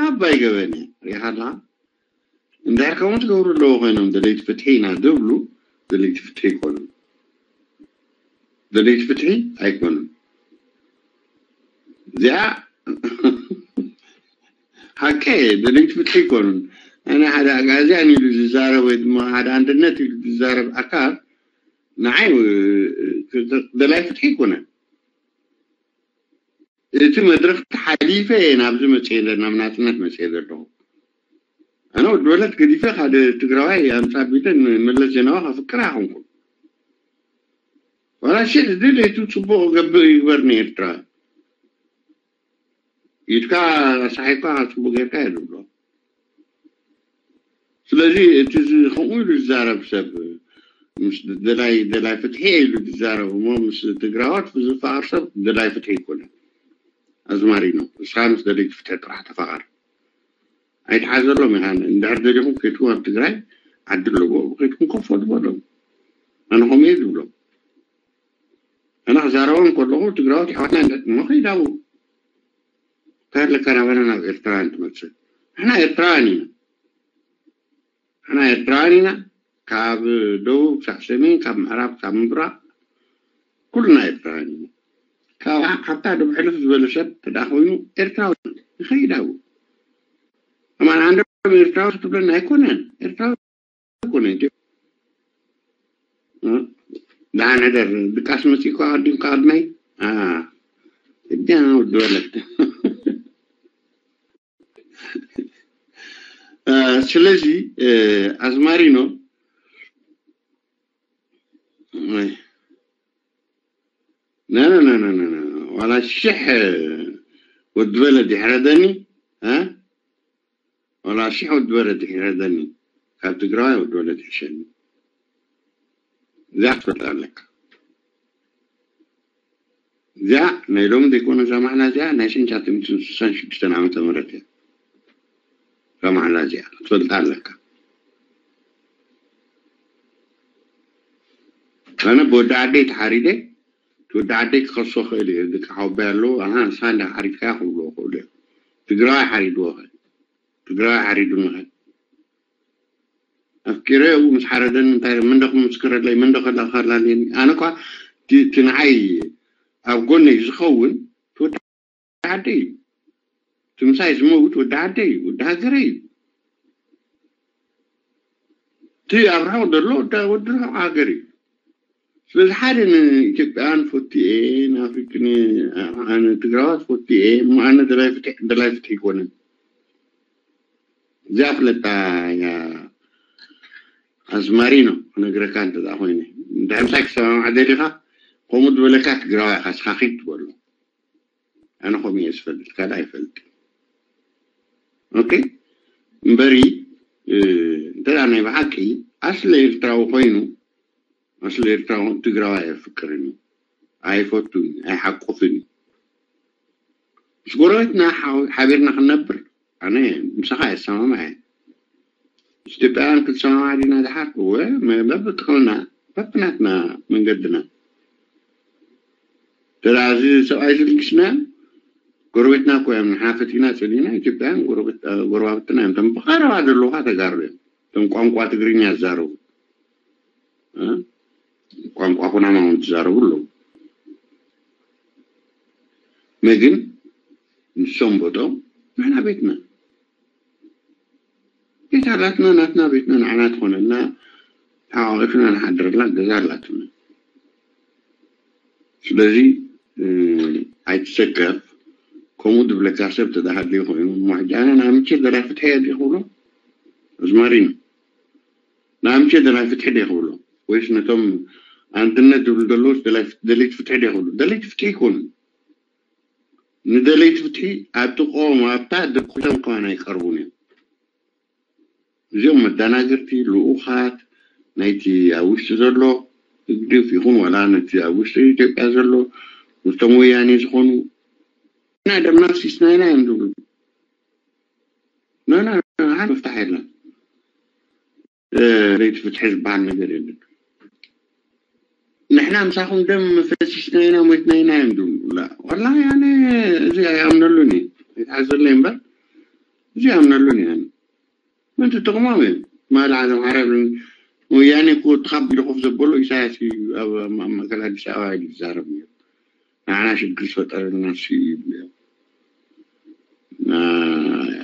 ዓባይ ገበን እያ። ሪኢኻ ኣለኻ? እንድሕር ከምኡ ትገብሩ ኣለዎ ኮይኖም ደለይቲ ፍትሒ ኢና ዝብሉ ደለይቲ ፍትሒ ኣይኮኑን። ደለይቲ ፍትሒ ኣይኮኑን። እዚኣ ሓቂ ደለይቲ ፍትሒ ኣይኮኑን። ኣነ ሓደ ኣግኣዝያን ኢሉ ዝዛረብ ወይ ድማ ሓደ ኣንድነት ኢሉ ዝዛረብ ኣካል ንዓይ ደላይ ፍትሒ ኣይኮነን። እቲ መድረኽ ተሓሊፈ እየ ናብዚ መፅየ ናብ ናፅነት መፅየ ዘለኹ። ኣነ ወዲ በለት ገዲፈ ሓደ ትግራዋይ ኣምፃ ቢለ ንመለስ ዜናዊ ከፍቅር ኣይኮንኩን። ዋላ ሽሕ ድሌቱ ፅቡቕ ገብእ ይግበር ንኤርትራ ኢድካ ኣሳሒካ ፅቡቕ ጌርካ እየ ዝብሎ። ስለዚ እቲ ከምኡ ኢሉ ዝዛረብ ሰብ ምስ ደላይ ደላይ ፍትሒ ኢሉ ዝዛረብ እሞ ምስ ትግራዎት ዝፋቐር ሰብ ደላይ ፍትሒ ይኮነ። ኣዝማሪኖ እስኻ ምስ ደለይቲ ፍትሒ ጥራሕ ተፋቐር። ኣይትሓዘሎም ኢኻ። እንድሕር ደሊኹም ከይድኩም ኣብ ትግራይ ዓዲ ኣለዎ ከይድኩም ኮፍ በሉ በሎም። ኣነ ከምኡ እየ ዝብሎም። ኣነ ክዛረቦም ከለኹ ትግራዎት ኣሕዋትና እንድሕር እሞ ከይድ ኣብኡ። እንታይ ኣለካ ናባና ናብ ኤርትራውያን ትመፅእ? ንሕና ኤርትራውያን ኢና። ንሕና ኤርትራውያን ኢና። ካብ ደቡብ ክሳብ ሰሜን፣ ካብ ምዕራብ ክሳብ ምብራቕ ኩልና ኤርትራውያን ኢና። ካብ ሓብታ ደብ ሕልፍ ዝበለ ሰብ ተዳ ኮይኑ ኤርትራዊ ይኸይድ ኣብኡ። ኣማን ዓንዶም ኤርትራዊ ክትብለና ኣይኮነን። ኤርትራዊ ኣይኮነን። ደሓን ሕደር ድቃስ መፂእኳ ኣቀዲምካ ቅድመይ እጃ ወዲ በለት። ስለዚ ኣዝማሪኖ ናናናናና ዋላ ሽሕ ወዲ በለ ድሕረደኒ ዋላ ሽሕ ወዲ በለ ድሕረደኒ ካብ ትግራዋይ ወዲ በለ ድሕሸኒ። እዚኣ ክትፈልጣ ኣለካ። እዚኣ ናይ ሎሚ ዘይኮነ እዛ ማዕላ እዚኣ ናይ ሽንሻትን ስሳን ሽዱሽተን ዓመተ ምህረት እያ። እዛ ማዕላ እዚኣ ክትፈልጣ ኣለካ። ኣነ ብወዲ ዓደይ ተሓሪደ እቲ ወዲ ዓደይ ክኸሶ ክእል እየ። ደቂ ሓወባይ ኣለዉ ኣና ንስኻ እንዳ ሓሪድካያ ክብልዎ ክእሉ እዮም። ትግራዋይ ሓሪድዎ ኸ ትግራዋይ ሓሪዱኒ ኸ ኣፍቂረኡ ምስ ሓረደኒ እንታይ መንዶ ክምስክረለይ መንዶ ከላኸላለኒ ኣነ እኳ እቲ ንዓይ ኣብ ጎነይ ዝኸውን ወዲ ዓደይ እዩ። እቲ ምሳይ ዝመውት ወዲ ዓደይ እዩ፣ ወዲ ሃገረይ እዩ። እቲ ኣብ ርሑቕ ዘሎ ወዲ ርሑቕ ሃገር እዩ። ስለዚ ሓደ ንኢትዮጵያን ፈትየ ንትግራዋት ፈትየ እሞ ኣነ ደላይ ፍትሒ ኣይኮነን። እዚኣ ፍለጣ እያ ኣዝማሪኖ ክነግረካ እንተ ኮይነ እንድሕር ምሳይ ክሰማማዕ ደሊኻ ከምኡ ዝበለካ ትግራዋይ ኢኻ ስኻ ኪድ ትበሎ። ኣነ ከምኡ እየ ዝፈልጥ ካልእ ኣይፈልጥ። ኦኬ እምበሪ እንተ ናይ ብሓቂ ኣስለ ኤርትራዊ ኮይኑ ኣስለ ኤርትራዊ ትግራዋይ ኣይፍቅርን እዩ ኣይፈቱን እዩ ኣይሓቁፍን እዩ። ምስ ጎረቤትና ሓቢርና ክንነብር ኣነ ምሳኻ የሰማማዕ እየ። ምስ ኢትዮጵያውያን ክንሰማማዕ ዲና ድሓር እወ በብጥቕምና በብናትና መንገድና ተዳ እዚ ሰብኣይ ዝልግስና ጎረቤትና እኮ እዮም ንሓፈት ኢና ጸሊና ኢትዮጵያውያን ጎረባብትና እዮም። ቶም ብቐረባ ዘለውካ ተጋሩ እዮም። ቶም ቋንቋ ትግርኛ ዝዛረቡ ቋንቋ ኩናማ እውን ትዛረቡ ኣለዉ። መግን ንሶም ቦጦም ንሕና ቤትና ቤት ኣላትና ናትና ቤትና ንዓና ትኾነና ተሓቋቂፍና ንሓድረላ ገዛ ኣላትና። ስለዚ ኣይትሰከፍ። ከምኡ ዝብለካ ሰብ ተዳሃድልዩ ኮይኑ እሞ ሕጂ ኣነ ንኣምቼ ደራፍት ሕየ ድየ ክብሎ ኣዝማሪኖ ንኣምቼ ደላይ ፍትሒ ዶ ይኽብሉ? ወይስ ነቶም ኣንድነት ዝብሉ ዘለውስ ደላይ ፍት- ደለይቲ ፍትሒ ዶ ይኽብሉ? ደለይቲ ፍትሒ ይኮኑ። ንደለይቲ ፍትሒ ኣብ ጥቕኦም ኣብታ ደኩሶም ከማን ኣይቀርቡን እዮም። እዚኦም መደናገርቲ ልኡኻት ናይቲ ኣብ ውሽጢ ዘሎ ህግድፍ ይኹን ዋላ ነቲ ኣብ ውሽጢ ኢትዮጵያ ዘሎ ምስቶም ወያኔ ዝኾኑ እና ደም ኣፍሲስና ኢና እዮም ዝብሉ። ኖ ኖ ኖ፣ ሓደ መፍትሒ የለን። ለይቲ ፍትሒ ዝበሃል ነገር የለን። ንሕና ምሳኹም ደም ፈሲስና ኢና ሞይትና ኢና እዮም ዝብሉ። ላ ወላ ያነ እዚ ኣይኣምነሉን እዩ። ይትሓዘለይ እምበር እዚ ኣይኣምነሉን እዩ። ኣነ ምንቲ ጥቕሞም እዮም ማል ዓለም ዓረብ ወያኔ እኮ ትኻብ ኢሉ ኮፍ ዘበሎ ኢሳያስ እዩ። ኣብ ኣብ ማእከል ኣዲስ ኣበባ ኢሉ ዝዛረብ ነይሩ። ንዓና ሽግር ዝፈጠረልና ንሱ እዩ ይብሉ እዮም።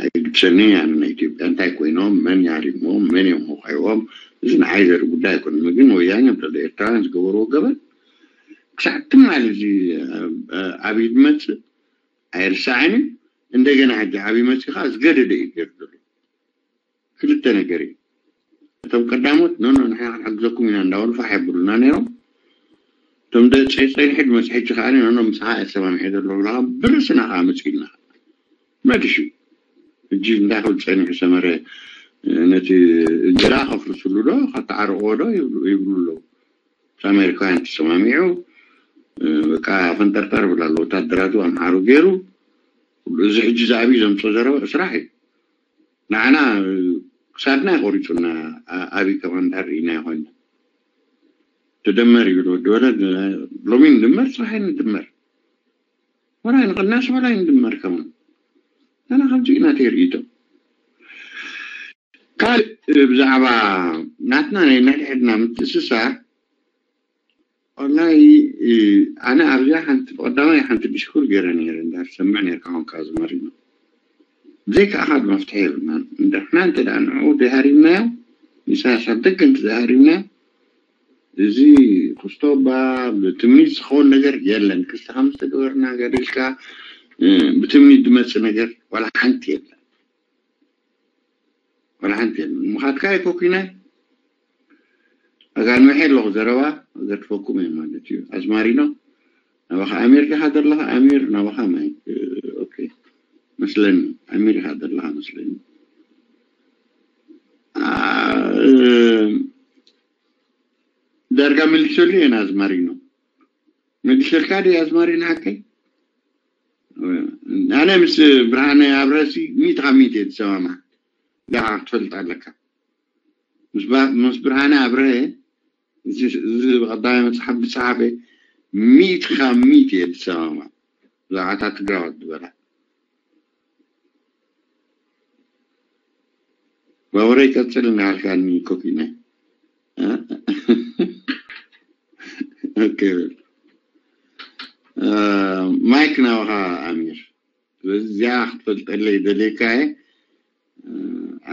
ኣይግድሰኒ ኣነ ናይ ኢትዮጵያ እንታይ ኮይኖም መን ያሪሞም መን እዮም ሞኻይዎም እዚ ንዓይ ዘርኢ ጉዳይ ኣይኮነን። ግን ወያኔ ም ኤርትራውያን ዝገበርዎ ገበን ክሳዕ ትማሊ እዚ ኣብይ ዝመፅእ ኣይርሳዕን እዩ። እንደገና ሕጂ ኣብይ መፅእ ከዓ ዝገደደ እዩ ገይሩ ዘሎ። ክልተ ነገር እዩ። እቶም ቀዳሞት ኖኖ ንሕና ክንሕግዘኩም ኢና እንዳበሉ ፋሕ የብሉና ነይሮም። እቶም ደፀይ ፀኒሑ ድመፅ ሕጂ ከዓ ኖኖ ምሳኻ እየ ሰማሚሐ ዘሎ ብላኻ ብርስና ከዓ መፅእና መድሽ እዩ። ሕጂ እንታይ ክብል ፀኒሑ ሰመረ ነቲ እንጀራ ከፍርስሉ ዶ ከተዓርቕዎ ዶ ይብሉ ኣለዉ። ምስ ኣሜሪካውያን ተሰማሚዑ በቃ ፈንጠርጠር ብላ ኣሎ ወታደራቱ ኣምሓሩ ገይሩ እዚ ሕጂ ዝኣብ ዘምፆ ዘረባ ስራሕ እዩ። ንዓና ክሳድና ይቆሪፁና። ኣቢ ከማን ድሕር ርኢና ይኮይና ተደመር ይብል ወዲ ወለድ ሎሚ ንድመር ፅባሕ ንድመር ወላ ንቅናስ ወላ ንድመር ከማን ኣና ከምዚ ኢና ተይርእይቶ ካልእ ብዛዕባ ናትና ናይ ነድሕድና ምትእስሳር ወላይ ኣነ ኣብዚኣ ሓንቲ ብቀዳማይ ሓንቲ ድሽኩር ገይረ ነይረ እንዳር ሰምዕ ነርካ ኮንካ ዝመሪኖ ብዘይከኣኻ መፍትሒ የብልናን። ንሕና እንተ ደኣ ንዕኡ ዘይሃሪምናዮ ኢሳያስ ኣብ ደገ እንተ ዘይሃሪምናዮ እዚ ኩስቶባ ብትምኒት ዝኸውን ነገር የለን። ክልተ ከም ዝተገበርና ገዲልካ ብትምኒት ዝመፅእ ነገር ዋላ ሓንቲ የለን። ዋላ ሓንቲ የለን። ምኻድካ ኣይኮኩናይ ኣጋንዊሐ ኣለኹ ዘረባ ዘርትፈኩም እየ ማለት እዩ። ኣዝማሪኖ ናባኻ ኣሚር ዲኻ ዘለኻ? ኣሚር ናባኻ ማይ ኦኬ መስለኒ ኣሚር ኢኻ ዘለኻ መስለኒ። ዳርጋ መሊሰሉ እየ ናዝማሪኖ መሊሰልካ ዲ ኣዝማሪኖ ሓቀይ ኣነ ምስ ብርሃነ ኣብረሲ ሚእቲ ካብ ሚእቲ እየ ዝሰማማዕ። ደሓ ክትፈልጥ ኣለካ። ምስ ብርሃነ ኣብረሀ እዚ ብቐዳማይ መፅሓፍ ዝፀሓፈ ሚእቲ ካብ ሚእቲ እየ ዝሰማማዕ። ብዛዕባታት ትግራዋት ዝበላ ባቡረይ ቀፅል እናበልካኒ ኮኪነ ማይክ ናባኻ ኣሚር። ስለዚ እዚኣ ክትፈልጠለይ ደልየካ እየ።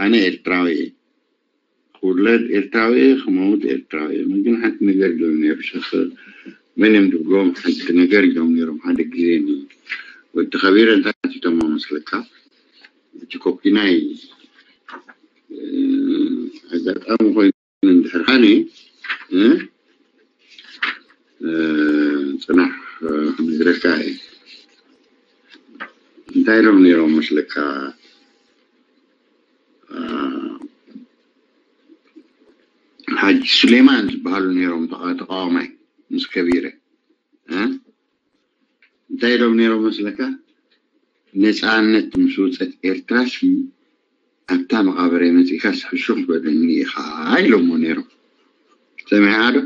ኣነ ኤርትራዊ እየ። ክውለድ ኤርትራዊ እየ፣ ክመውት ኤርትራዊ እየ። ግን ሓንቲ ነገር ኢሎም ነይሩ ሸኸ መን እዮም ዝብልዎም ሓንቲ ነገር ኢሎም ነይሮም ሓደ ግዜ ወዲ ከቢረ እንታይ ኣቲቶሞ መስለካ እቲ ኮኪናይ ኣጋጣሚ ኮይኑ እንድሕር ሃኒ ፅናሕ ክነግረካ እየ እንታይ ኢሎም ነይሮም መስለካ ሓጂ ሱሌማን ዝበሃሉ ነይሮም ተቃዋማይ ምስ ከቢረ እንታይ ኢሎም ነይሮም መስለካ ነፃነት ምስ ውፀት ኤርትራ ሲ ኣብታ መቃብረይ መፂእካ ስሕሹኽ በለኒ ኢኻ ኢሎሞ ነይሮም ሰሚዕካ ዶ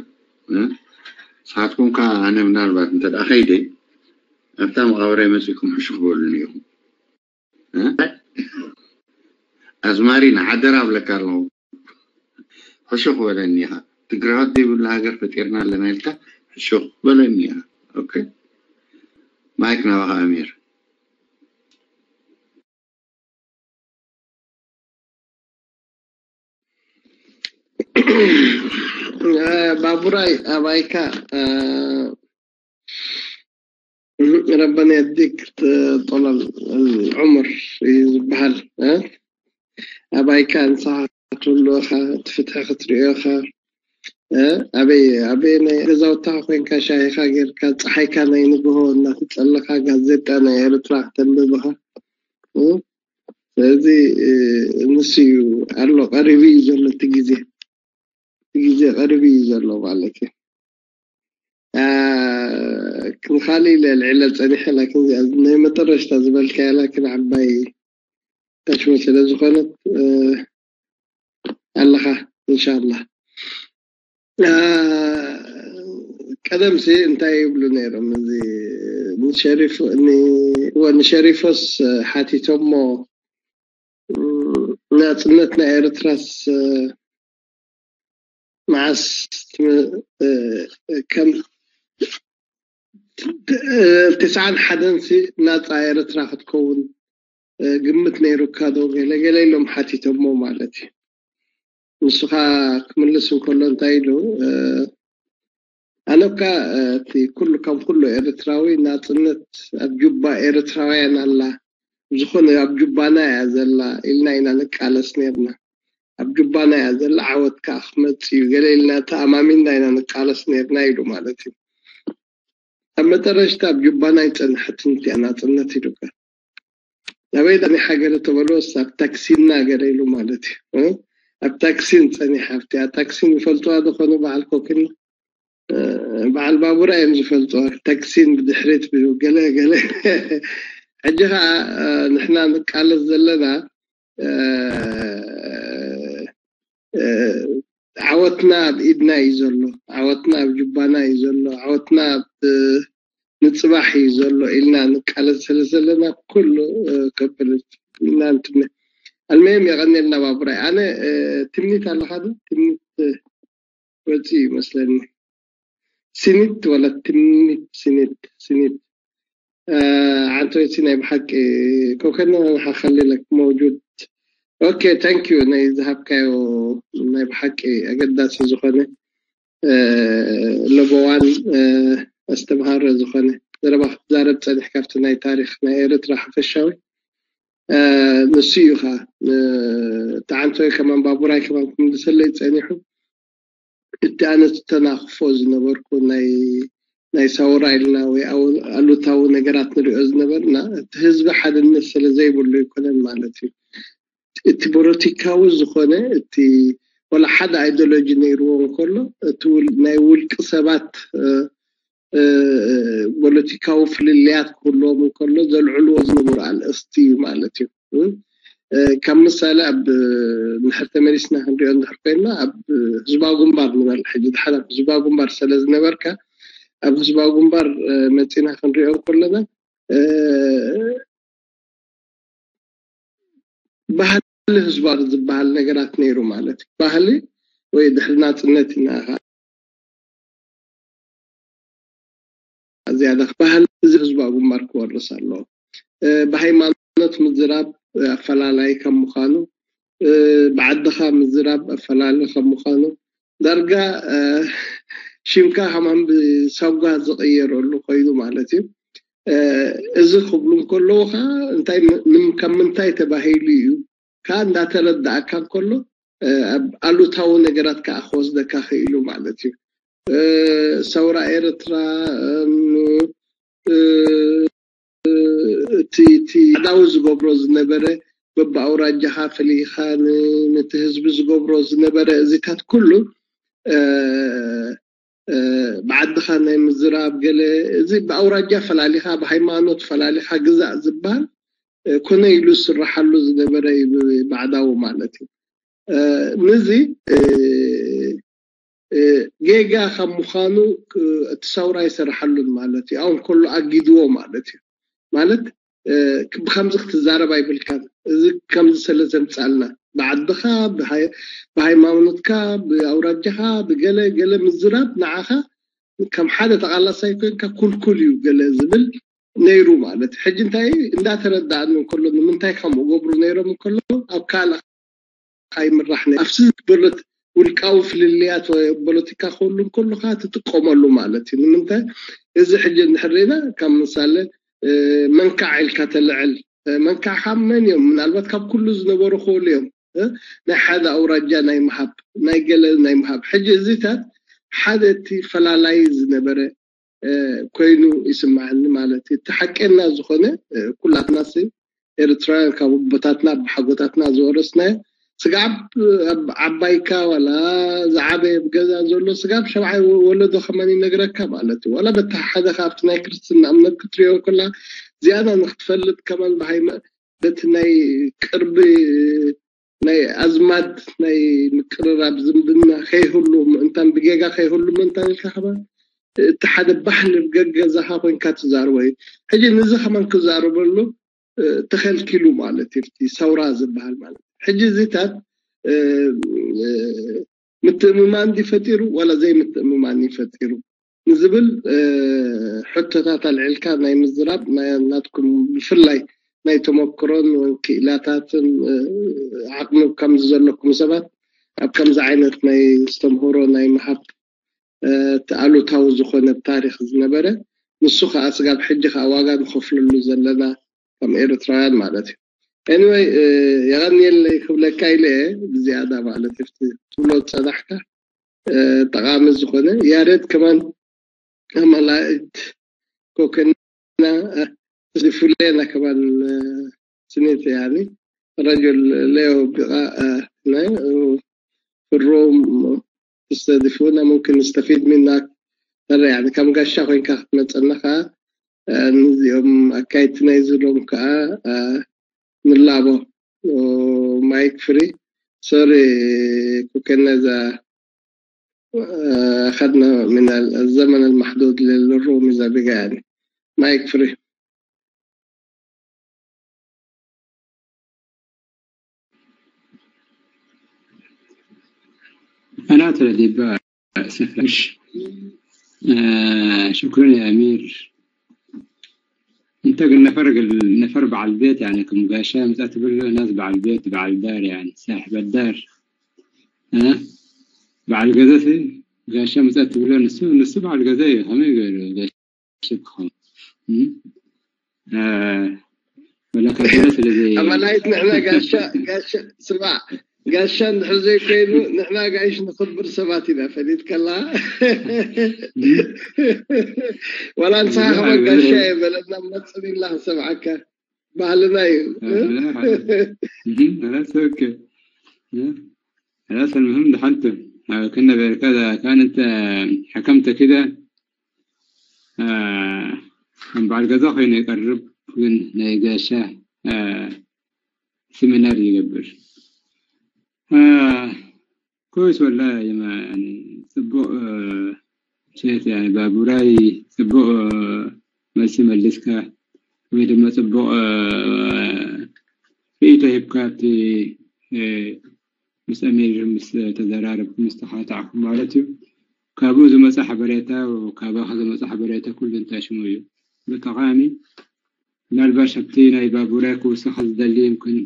ንስኻትኩም ከ ኣነ ምናልባት እንተ ደኣ ከይደ ኣብታ መቃብረይ መፂእኩም ሕሹኽ በሉኒ ኢኹም ኣዝማሪ ንሓደራ ብለካ ኣለኹ ሕሹኽ በለኒ ኢኻ ትግራዋት ዘይብሉ ሃገር ፈጢርና ኣለና ኢልካ ሕሹኽ በለኒ ኢኻ ኦኬ ማይክ ናባኻ ኣሚር ባቡራይ ኣባይካ ረበና የዲክ ጠለል ዑመር እዩ ዝበሃል ኣባይካ እንስኻ ክትብልኻ፣ እቲ ፍትሒ ክትሪኦ ኢኻ። እ፣ ኣበይ ኣበይ ናይ ገዛውታ ኮይንካ ሻሂኻ ጌርካ፣ ፀሓይካ ናይ ንግሆ እናተፀለኻ፣ ጋዜጣ ናይ ኤርትራ ክተንብብ ኢኻ። እ፣ ስለዚ፣ እ፣ ንሱ እዩ ኣሎ፣ ቀሪቡ እዩ ዘሎ እቲ ግዜ። እቲ ግዜ ቀሪቡ እዩ ዘሎ ማለት እዩ። እ፣ ንኻሊእ ኢለ ልዕለ ፀኒሐ፣ ላኪን እዚኣ ናይ መጠረሽታ ዝበልካያ ላኪን ዓባይ ታሽሙ ስለ ዝኾነት፣ እ፣ ኣለኻ፣ ኢንሻላህ። እ፣ ቀደምሲ እንታይ ይብሉ ነይሮም? እዚ ንሸሪፎ፣ ን-፣ እወ፣ ንሸሪፎስ ሓቲቶሞ፣ እ፣ ናጽነት ናይ ኤርትራስ፣ እ፣ መዓስ ትም-፣ እ፣ ከም፣ እ፣ ትስዓን ሓደንሲ ናጻ ኤርትራ ክትከውን፣ እ፣ ግምት ነይሩካ ዶ? ገለ ገለ ኢሎም ሓቲቶሞ ማለት እዩ። ንሱ ኸኣ ክምልስ እንከሎ እንታይ ኢሉ? እ፣ ኣነ እኳ፣ እ፣ እቲ ኩሉ፣ ከም ኩሉ ኤርትራዊ ናጽነት ኣብ ጁባ ኤርትራውያን ኣላ፣ ዝኾነ ኣብ ጁባና እያ ዘላ ኢልና ኢና ንቃለስ ነይርና። ኣብ ጁባና እያ ዘላ፣ ዓወት ከኣ ክመጽእ እዩ ገለ ኢልና ተኣማሚንና ኢና ንቃለስ ነይርና ኢሉ ማለት እዩ። ኣብ መጠረሽታ ኣብ ጁባና ኣይጸንሐትን እቲኣ ናጽነት ኢሉካ። ናበይ ዳኒ ሃገር ተበሎስ ኣብ ታክሲና ገለ ኢሉ ማለት እዩ። እ? ኣብ ታክሲን ጸኒሓ ኣብቲ፣ ኣብ ታክሲን ይፈልጥዋ ዝኾኑ በዓል ኮክን፣ እ፣ በዓል ባቡራ እዮም ዝፈልጥዋ። ታክሲን ብድሕሪት ብ-፣ ገለ ገለ። ሕጂ ኸኣ፣ እ፣ ንሕና ንቃለስ ዘለና፣ እ፣ እ፣ ዓወትና ኣብ ኢድና እዩ ዘሎ። ዓወትና ኣብ ጁባና እዩ ዘሎ። ዓወትና ኣብ፣ እ፣ ንጽባሕ እዩ ዘሎ ኢልና ንቃለስ ስለ ዘለና ኩሉ፣ እ፣ ከብል ኢና እንትነ። ኣልመየም የቐንየልና ባቡራይ። ኣነ፣ እ፣ ትምኒት ኣለኻ ዶ? ትምኒት፣ እ፣ ወጺኡ ይመስለኒ። ሲኒት ወላ ትምኒት፣ ሲኒት፣ ሲኒት። እ፣ ዓንቶይቲ ናይ ብሓቂ ኮከና ንሓኸሊ ለክ መውጁድ። ኦኬ፣ ታንክ ዩ ናይ ዝሃብካዮ ናይ ብሓቂ ኣገዳሲ ዝኾነ፣ እ፣ ለበዋን፣ እ፣ ኣስተምሃሪ ዝኾነ ዘረባ ክትዛረብ ጸኒሕ ካብቲ ናይ ታሪኽ ናይ ኤርትራ ሓፈሻዊ፣ እ፣ ንሱ እዩ ኸኣ። እ፣ ተዓንቶይ ከማን ባቡራይ ከማን ክምልሰለይ ጸኒሑ። እቲ ኣነ ዝተናኽፎ ዝነበርኩ ናይ፣ ናይ ሰውራ ኢልና ወይ ኣው-፣ ኣሉታዊ ነገራት ንሪኦ ዝነበርና፣ እቲ ህዝቢ ሓድነት ስለ ዘይብሉ ኣይኮነን ማለት እዩ። እቲ ፖለቲካዊ ዝኾነ፣ እቲ ወላ ሓደ ኣይዲዮሎጂ ነይርዎ እንከሎ፣ እቲ ውል-፣ ናይ ውልቂ ሰባት፣ እ፣ እ፣ ፖለቲካዊ ፍልልያት ክህልዎም እንከሎ ዘልዕልዎ ዝነበሩ ኣርእስቲ እዩ ማለት እዩ። እ፣ እ፣ ከም ምሳሌ ኣብ፣ እንድሕር ተመሊስና ክንሪኦ እንድሕር ኮይንና፣ ኣብ ህዝባዊ ግንባር ንበል ሕጂ፣ ድሓር ኣብ ህዝባዊ ግንባር ስለ ዝነበርካ፣ ኣብ ህዝባዊ ግንባር፣ እ፣ መጺና ክንሪኦ እንከለና፣ እ፣ ባህሊ ህዝባዊ ዝበሃል ነገራት ነይሩ ማለት እዩ። ባህሊ ወይ ድሕሪ ናጽነት ኢና ዝያዳ ባህሊ እዚ ህዝባዊ ግንባር ክወርስ ኣለዎ። እ፣ ብሃይማኖት ምዝራብ፣ እ፣ ኣፈላላይ ከም ምዃኑ፣ እ፣ ብዓድኻ ምዝራብ ኣፈላሊ ከም ምዃኑ፣ ዳርጋ፣ እ፣ ሽምካ ከማን ብሳጓ ዝቕየረሉ ኮይኑ ማለት እዩ። እ፣ እዚ ክብሉ እንከለዉ ኸዓ እንታይ ም-፣ ንም-፣ ካብ ምንታይ ተባሂሉ እዩ ከኣ እንዳተረዳእካ እንከሎ፣ እ፣ ኣብ ኣሉታዊ ነገራት ከኣ ክወስደካ ክኢሉ ማለት እዩ። እ፣ ሰውራ ኤርትራ፣ እም፣ እ፣ እቲ፣ እቲ ኣዕናዊ ዝገብሮ ዝነበረ፣ በብኣውራጃኻ ፈሊኻ ን-፣ ነቲ ህዝቢ ዝገብሮ ዝነበረ እዚታት ኩሉ፣ እ፣ እ፣ ብዓድኻ ናይ ምዝራብ ገለ፣ እዚ ብኣውራጃ ፈላሊኻ፣ ብሃይማኖት ፈላሊኻ ግዛእ ዝበሃል፣ እ፣ ኮነ ኢሉ ዝስርሓሉ ዝነበረ እዩ ብ-፣ ባዕዳዊ ማለት እዩ። እ፣ ነዚ፣ እ፣ እ፣ ጌጋ ካብ ምዃኑ፣ እ፣ እቲ ሰውራ ኣይሰርሓሉን ማለት እዩ። ኣብኡ ከሎ ኣጊድዎ ማለት እዩ። ማለት፣ እ፣ ክ-፣ ብከምዚ ክትዛረብ ኣይብልካን። እዚ ከምዚ ስለ ዘምጻልና፣ ብዓድኻ፣ ብሃይ-፣ ብሃይማኖትካ፣ ብኣውራጃኻ፣ ብገለ ገለ ምዝራብ ንዓኻ ከም ሓደ ተቓላሳይ ኮይንካ ኩልኩል እዩ ገለ ዝብል ነይሩ ማለት እዩ። ሕጂ እንታይ እንዳተረዳእኒ እንከሎ፣ ንምንታይ ከምኡ ገብሩ ነይሮም እንከሎ፣ ኣብ ካልእ ኣይምራሕ ነይሩ። ኣብቲ በሎት ውልቃዊ ፍልልያት ወይ ፖለቲካ ክህሉ እንከሎ ከኣ ትጥቀመሉ ማለት እዩ። ንምንታይ? እዚ ሕጂ እንድሕር ርኢና፣ ካብ ምሳሌ፣ እ፣ መንካዕ ኢልካ ተልዕል። እ፣ መንካዕ ካብ መን እዮም? ምናልባት ካብ ኩሉ ዝነበሩ ክህሉ እዮም። ናይ ሓደ ኣውራጃ ናይ ምሃብ፣ ናይ ገለ ናይ ምሃብ። ሕጂ እዚታት ሓደ እቲ ፈላላይ ዝነበረ ኮይኑ ይስማዓኒ ማለት እዩ። እቲ ሓቀና ዝኾነ ኩላትና ሲ ኤርትራውያን ካብ ኣቦታትና ኣቦሓጎታትና ዝወረስናዮ ስጋብ ኣብ ዓባይካ ዋላ ዝዓበየ ኣብ ገዛ ዘሎ ስጋብ ሸብዓይ ወለዶ ከማን ይነግረካ ማለት እዩ። ዋላ በቲ ሓደ ካብቲ ናይ ክርስትና እምነት ክትሪኦ ከላ ዝያዳ ንክትፈልጥ ከማን ብሃይማ በቲ ናይ ቅርቢ ናይ ኣዝማድ ናይ ምቅርራብ ዝምድና ከይህሉ ምእንታን ብጌጋ ከይህሉ ምእንታን ኢልካ ከማን እቲ ሓደ ባህሊ ገገዛኻ ኮይንካ ትዛርቦ እዩ። ሕጂ ንዚ ከማን ክዛረበሉ ተኸልኪሉ ማለት እዩ። እቲ ሰውራ ዝበሃል ማለት ሕጂ እዚታት ምትእምማን ድዩ ፈጢሩ ዋላ ዘይምትእምማን እዩ ፈጢሩ ንዝብል ሕቶታት ኣልዒልካ ናይ ምዝራብ ናትኩም ብፍላይ ናይ ተመክሮን ክኢላታትን ዓቕሚ ከምዚ ዘለኩም ሰባት ኣብ ከምዚ ዓይነት ናይ ዝተምህሮ ናይ ምሃብ እቲ ኣሉታዊ ዝኾነ ታሪኽ ዝነበረ ንሱ ከዓ ስጋብ ሕጂ ከዓ ዋጋ ንኸፍለሉ ዘለና ከም ኤርትራውያን ማለት እዩ። Anyway የቐንየለይ ክብለካ ኢለ ብዝያዳ ማለት እዩ ትብሎ ዝፀናሕካ ጠቓሚ ዝኾነ ያሬድ ከማን ኣማላእት ኮከና ዝፍለየና ከማን ስኔት ያኒ ረጁል ሌዮ ብቃ ናይ ፍሮም تستهدفونا ممكن نستفيد منك ترى يعني ከም ጋሻ ኮይንካ ክትመፀና ከዓ ንዚኦም ኣካይድቲ ናይ ዝሎም ከዓ ንላቦ ማይክ ፍሪ ሶሪ ኩከነዛ أخذنا من الزمن المحدود للروم إذا بقى يعني مايك فري أنا ترى ديبا سفرش آه شكرا يا أمير أنت قلنا فرق النفر بعد البيت يعني كم قاشا متأتبر الناس بعد البيت بعد الدار يعني صاحب الدار በዓል ገዘ ጋሻ መፃት ትብሎ ንሱ ንሱ በዓል ገዛ እዩ። ከመይ ገይሩ ጋሻ ክኸውን? ወላ ካብ ገዛ ስለ ዘይ ኣማላይት ንሕና ጋሻ ጋሻ ስማዕ ጋሻ እንድሕር ዘይኮይኑ ንሕና ጋይሽ ንኽብር ሰባት ኢና ፈሊጥከላ ዋላ ንስኻ ከማን ጋሻ እየ በለና መፅን ኢልና ክንሰምዓካ ባህልና እዩ خلاص المهم دخلت كنا بيركا كانت حكمت كده بعد قضاء خينا يقرب من نيقاشة سيمينار يقبل كويس والله يا ما يعني صبو شيت يعني بابوراي صبو መልሲ መሊስካ ወይ ድማ ፅቡቕ ርእይቶ ሂብካ ኣብቲ ምስ ኣሚር ምስ ተዘራረብኩም ምስ ተሓታዕኩም ማለት እዩ። ካብኡ ዝመፀ ሓበሬታ ካባኻ ዝመፀ ሓበሬታ ኩሉ እንታይ ሽሙ እዩ ብጠቓሚ ምናልባሽ ኣብቲ ናይ ባቡራይ ክውስኻ ዝደሊ ይምክን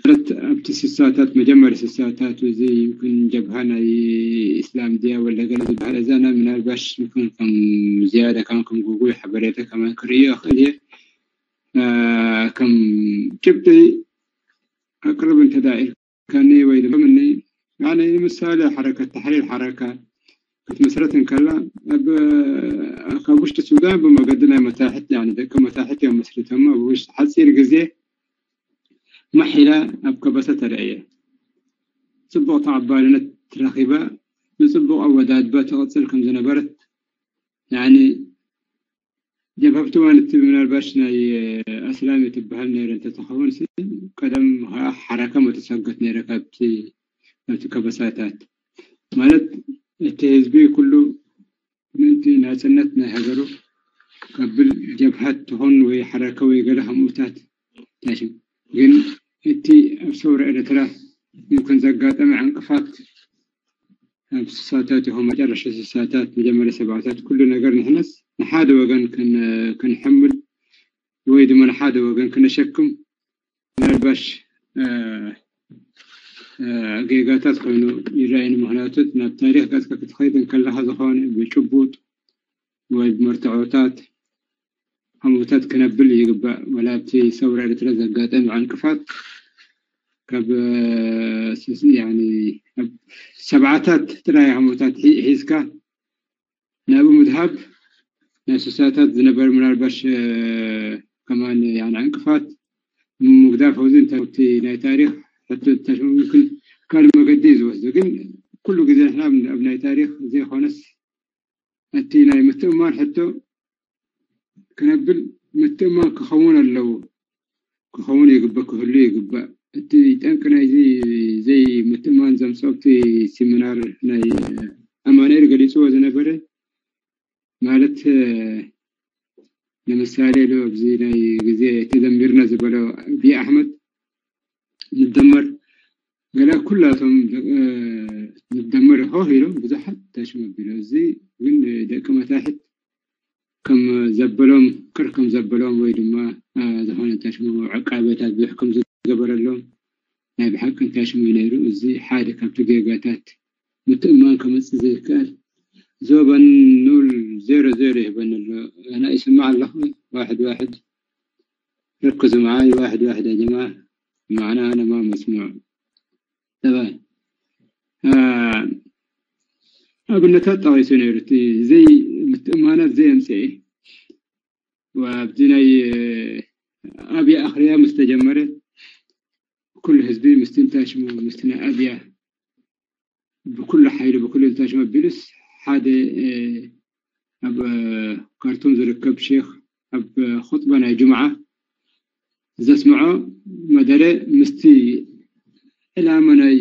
ማለት ኣብቲ ስሳታት መጀመሪ ስሳታት እዚ ይምክን ጀብሃ ናይ ኢስላም ድያ ወላ ገለ ዝበሃል እዛና ምናልባሽ ይምክን ከም ዝያዳ ከም ከም ጉጉይ ሓበሬታ ከማን ክርእዮ ይኽእል እየ ከም ጭብጢ ኣቅርብ እንተ ኢልካኒ ወይ ድማ ምኒ ንምሳሌ ሓረከት ተሕሪር ሓረካ ክትምስረት እንከላ ካብ ውሽጢ ሱዳን ብመገዲ ናይ መታሕት ደቂ መታሕት እዮም መስሪቶሞ ኣብ ውሽጢ ሓፂር ግዜ ማሕ ኢላ ኣብ ከበሳ ተረእየ። ፅቡቕ ተቐባልነት ረኺባ ብፅቡቕ ኣወዳድባ ትቕፅል ከም ዝነበረት ያኒ ጀብሃ ብትማን እቲ ምናልባሽ ናይ ኣስላም ትበሃል ነይረ እንተትኸውን ቀደም ከዓ ሓረካ መተሰገት ነይረ ካብቲ ናብቲ ከበሳታት ማለት እቲ ህዝቢ ኩሉ ምእንቲ ናፅነት ናይ ሃገሩ ከብል ጀብሃት ትኾን ወይ ሓረካ ወይ ገለ ከምኡታት ግን እቲ ኣብ ሰውራ ኤርትራ ይኩን ዘጋጠመ ዕንቅፋት ኣብ ስሳታት ይኹን መጨረሻ ስሳታት መጀመርያ ሰብዓታት ኩሉ ነገር ንሕነስ ንሓደ ወገን ክንሕምል ወይ ድማ ንሓደ ወገን ክነሸክም ምናልባሽ ጌጋታት ኮይኑ ይረኣየኒ። ምክንያቱ ናብ ታሪክ ገፅካ ክትኸይድ እንከለካ ዝኾነ ብጭቡጥ ወይ ብመርትዖታት ከምኡታት ክነብል ይግባእ። ወላ ኣብቲ ሰውራ ኤርትራ ዘጋጠመ ዕንቅፋት ካብ ሰብዓታት ጥራይ ከምኡታት ሒዝካ ናብኡ ምድሃብ፣ ናይ ስሳታት ዝነበረ ምናልባሽ ከማን ዕንቅፋት ምጉዳፍ፣ እዚ እንታይ ናይ ታሪኽ ሕቶ ተሽምምክን ካልእ መገዲ እዩ ዝወስዶ። ግን ኩሉ ግዜ ንሕና ኣብ ናይ ታሪኽ ዘይኮነስ እቲ ናይ ምትእማን ሕቶ ክነብል፣ ምትእማን ክኸውን ኣለዎ፣ ክኸውን ይግባእ፣ ክህሉ ይግባእ። እቲ ጠንቂ ናይዚ ዘይምትእማን ዘምፅኦ ኣብቲ ሲሚናር ናይ ኣማኑኤል ገሊፅዎ ዝነበረ ማለት፣ ንምሳሌ ኣብዚ ናይ ግዜ ተደሚርና ዝበሎ ኣብይ ኣሕመድ ንደመር ገለ ኩላቶም ንደመር ሆ ኢሎም ብዙሓት ታሽሙ ኣቢሎ፣ እዚ ግን ደቂ መታሕት ከም ዘበሎም ቅር ከም ዘበሎም ወይ ድማ ዝኾነ ታሽሙ ዕቃበታት ብዙሕ ከም ዝገበረሎም ናይ ብሓቂ ታሽሙ እዩ ነይሩ። እዚ ሓደ ካብቲ ጌጋታት ምትእማን ከምፅእ ዘይከኣል ዞበን ኑል ዜሮ ዜሮ ይህበኒ ኣሎ። ኣና ይስማዕ ኣለኹ። ዋሕድ ዋሕድ ርክዙ መዓይ ዋሕድ ዋሕድ ያ ጀማ ማዕና ኣነ ማ መስምዑ ተባይ ኣብነታት ጠቒሱ ነይሩ። እቲ ዘይ ምትእማናት ዘየምፅኤ ኣብቲ ናይ ኣብያ ኣኽርያ ምስ ተጀመረ ኩሉ ህዝቢ ምስቲ እንታይ ሽሙ ምስቲ ናይ ኣብያ ብኩሉ ሓይሉ ብኩሉ እንታይ ሽሙ ኣቢሉስ ሓደ ኣብ ካርቱም ዝርከብ ሼክ ኣብ ኹጥባ ናይ ጁምዓ ዘስምዖ መደረ ምስቲ ዕላማ ናይ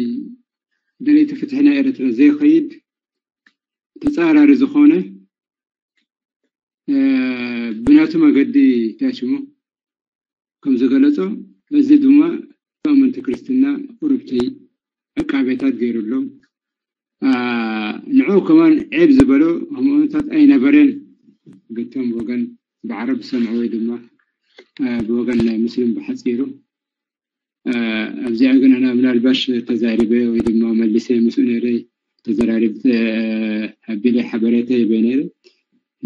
ደለይቲ ፍትሒ ናይ ኤርትራ ዘይኸይድ ተፃራሪ ዝኾነ ብናቱ መገዲ እንታይ ሽሙ ከም ዝገለጾ፣ እዚ ድማ ኣመንቲ ክርስትና ቁርብተይ ዕቃቤታት ገይሩሎም። ንዑ ከማን ዔብ ዝበሎ ሃይማኖታት ኣይነበረን። ብቶም ወገን ብዓረብ ዝሰምዑ ወይ ድማ ብወገን ናይ ሙስሊም ብሓፂሩ ኣብዚኣ ግን ኣና ምናልባሽ ተዛሪበ ወይ ድማ መሊሰ ምስኡ ነይረ ተዘራሪብ ኣቢለ ሓበሬታ ይበ ነይረ።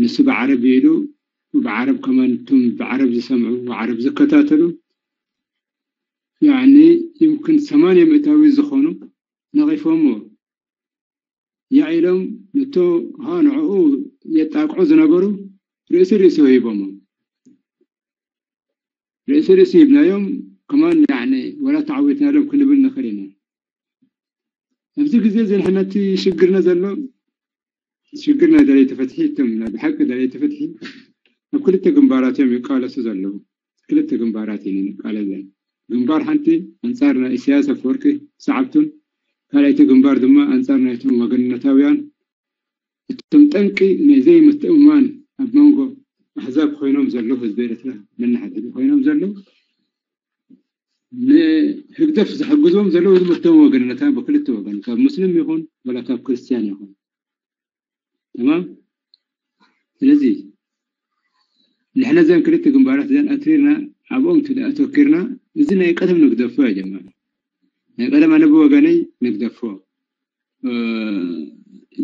ንሱ ብዓረብ ኢሉ ብዓረብ ከማን እቶም ብዓረብ ዝሰምዑ ብዓረብ ዝከታተሉ ያኒ ይምክን ሰማንያ ምእታዊ ዝኾኑ ነቒፎሞ ያኢሎም ንቶ ንዕኡ የጣቅዑ ዝነበሩ ርእሲ ርእሲ ወሂቦሞ ርእሲ ርእሲ ሂብናዮም ከማን ያኒ ወላ ተዓዊትናሎም ክንብል ንኽእል ኢና። ኣብዚ ግዜ እዚ ንሕና እቲ ሽግርና ዘሎ ሽግር ናይ ደለይቲ ፍትሒ እቶም ናይ ብሓቂ ደለይቲ ፍትሒ ኣብ ክልተ ግንባራት እዮም ይቃለሱ ዘለዉ። ክልተ ግንባራት ኢና ንቃለስ ዘለና። ግንባር ሓንቲ ኣንጻር ናይ ኢሳያስ ኣፈወርቂ ሰዓብቱን ካልኣይቲ ግንባር ድማ ኣንጻር ናይቶም ወገንነታውያን እቶም ጠንቂ ናይ ዘይምትእምማን ኣብ መንጎ ኣህዛብ ኮይኖም ዘለዉ ህዝቢ ኤርትራ መናሓድሕዲ ኮይኖም ዘለዉ ንህግደፍ ዝሕግዝዎም ዘለዉ ዝምተሙ ወገንነታ ብክልተ ወገን ካብ ሙስሊም ይኹን ወላ ካብ ክርስትያን ይኹን ተማም ስለዚ ንሕና ዘን ክልተ ግንባራት ዘን ኣትሪርና ኣብኦም ትደ ኣተኪርና እዚ ናይ ቀደም ንግደፎ ያ ጀማ ናይ ቀደም ኣነ ብወገነይ ንግደፎ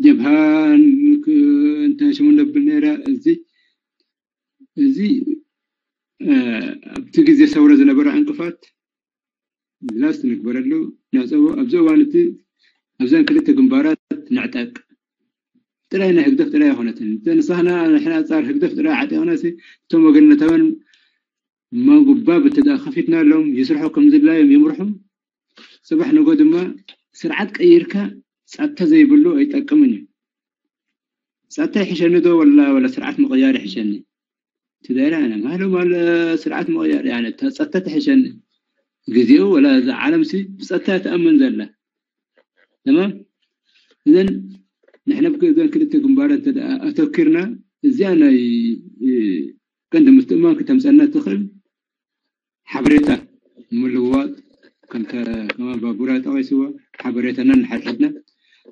ጀብሃን እንታይ ሽሙ ነብል ነይራ እዚ እዚ ኣብቲ ግዜ ሰውረ ዝነበረ ዕንቅፋት ምላስ ንግበረሉ ናፀቦ ኣብዚ እዋን እቲ ኣብዘን ክልተ ግንባራት ንዕጠቅ ጥራይ ናይ ህግደፍ ጥራይ ኣይኮነትን ንስኻና ንሕና ኣፃር ህግደፍ ጥራይ ዓጢቕና እቶም ወገንነታውያን መጉባብ እንተ ከፊትናሎም ይስርሑ ከም ዝድላዮም ይምርሑ ፅባሕ ንጎ ድማ ስርዓት ቀይርካ ፃታ ዘይብሉ ኣይጠቅምን እዩ ፃታ ይሕሸኒ ዶ ወላ ወላ ስርዓት ምቕያር ይሕሸኒ ትዳይራ ኣነ ማሎ ማሎ ስርዓት ምቕያር ያነ ፃታ ትሕሸኒ ግዜኡ ወላ ዓለም ሲ ብፀታ ትኣምን ዘላ ተማም እዘን ንሕና ብዘን ክልተ ግንባራት እንተ ኣተኪርና እዚኣ ናይ ቀንዲ ምትእማን ክተምፀና ትኽእል ሓበሬታ ምልውዋጥ ከምተ ከማ ባቡራ ጠቒስዎ ሓበሬታና ንሓድሕድና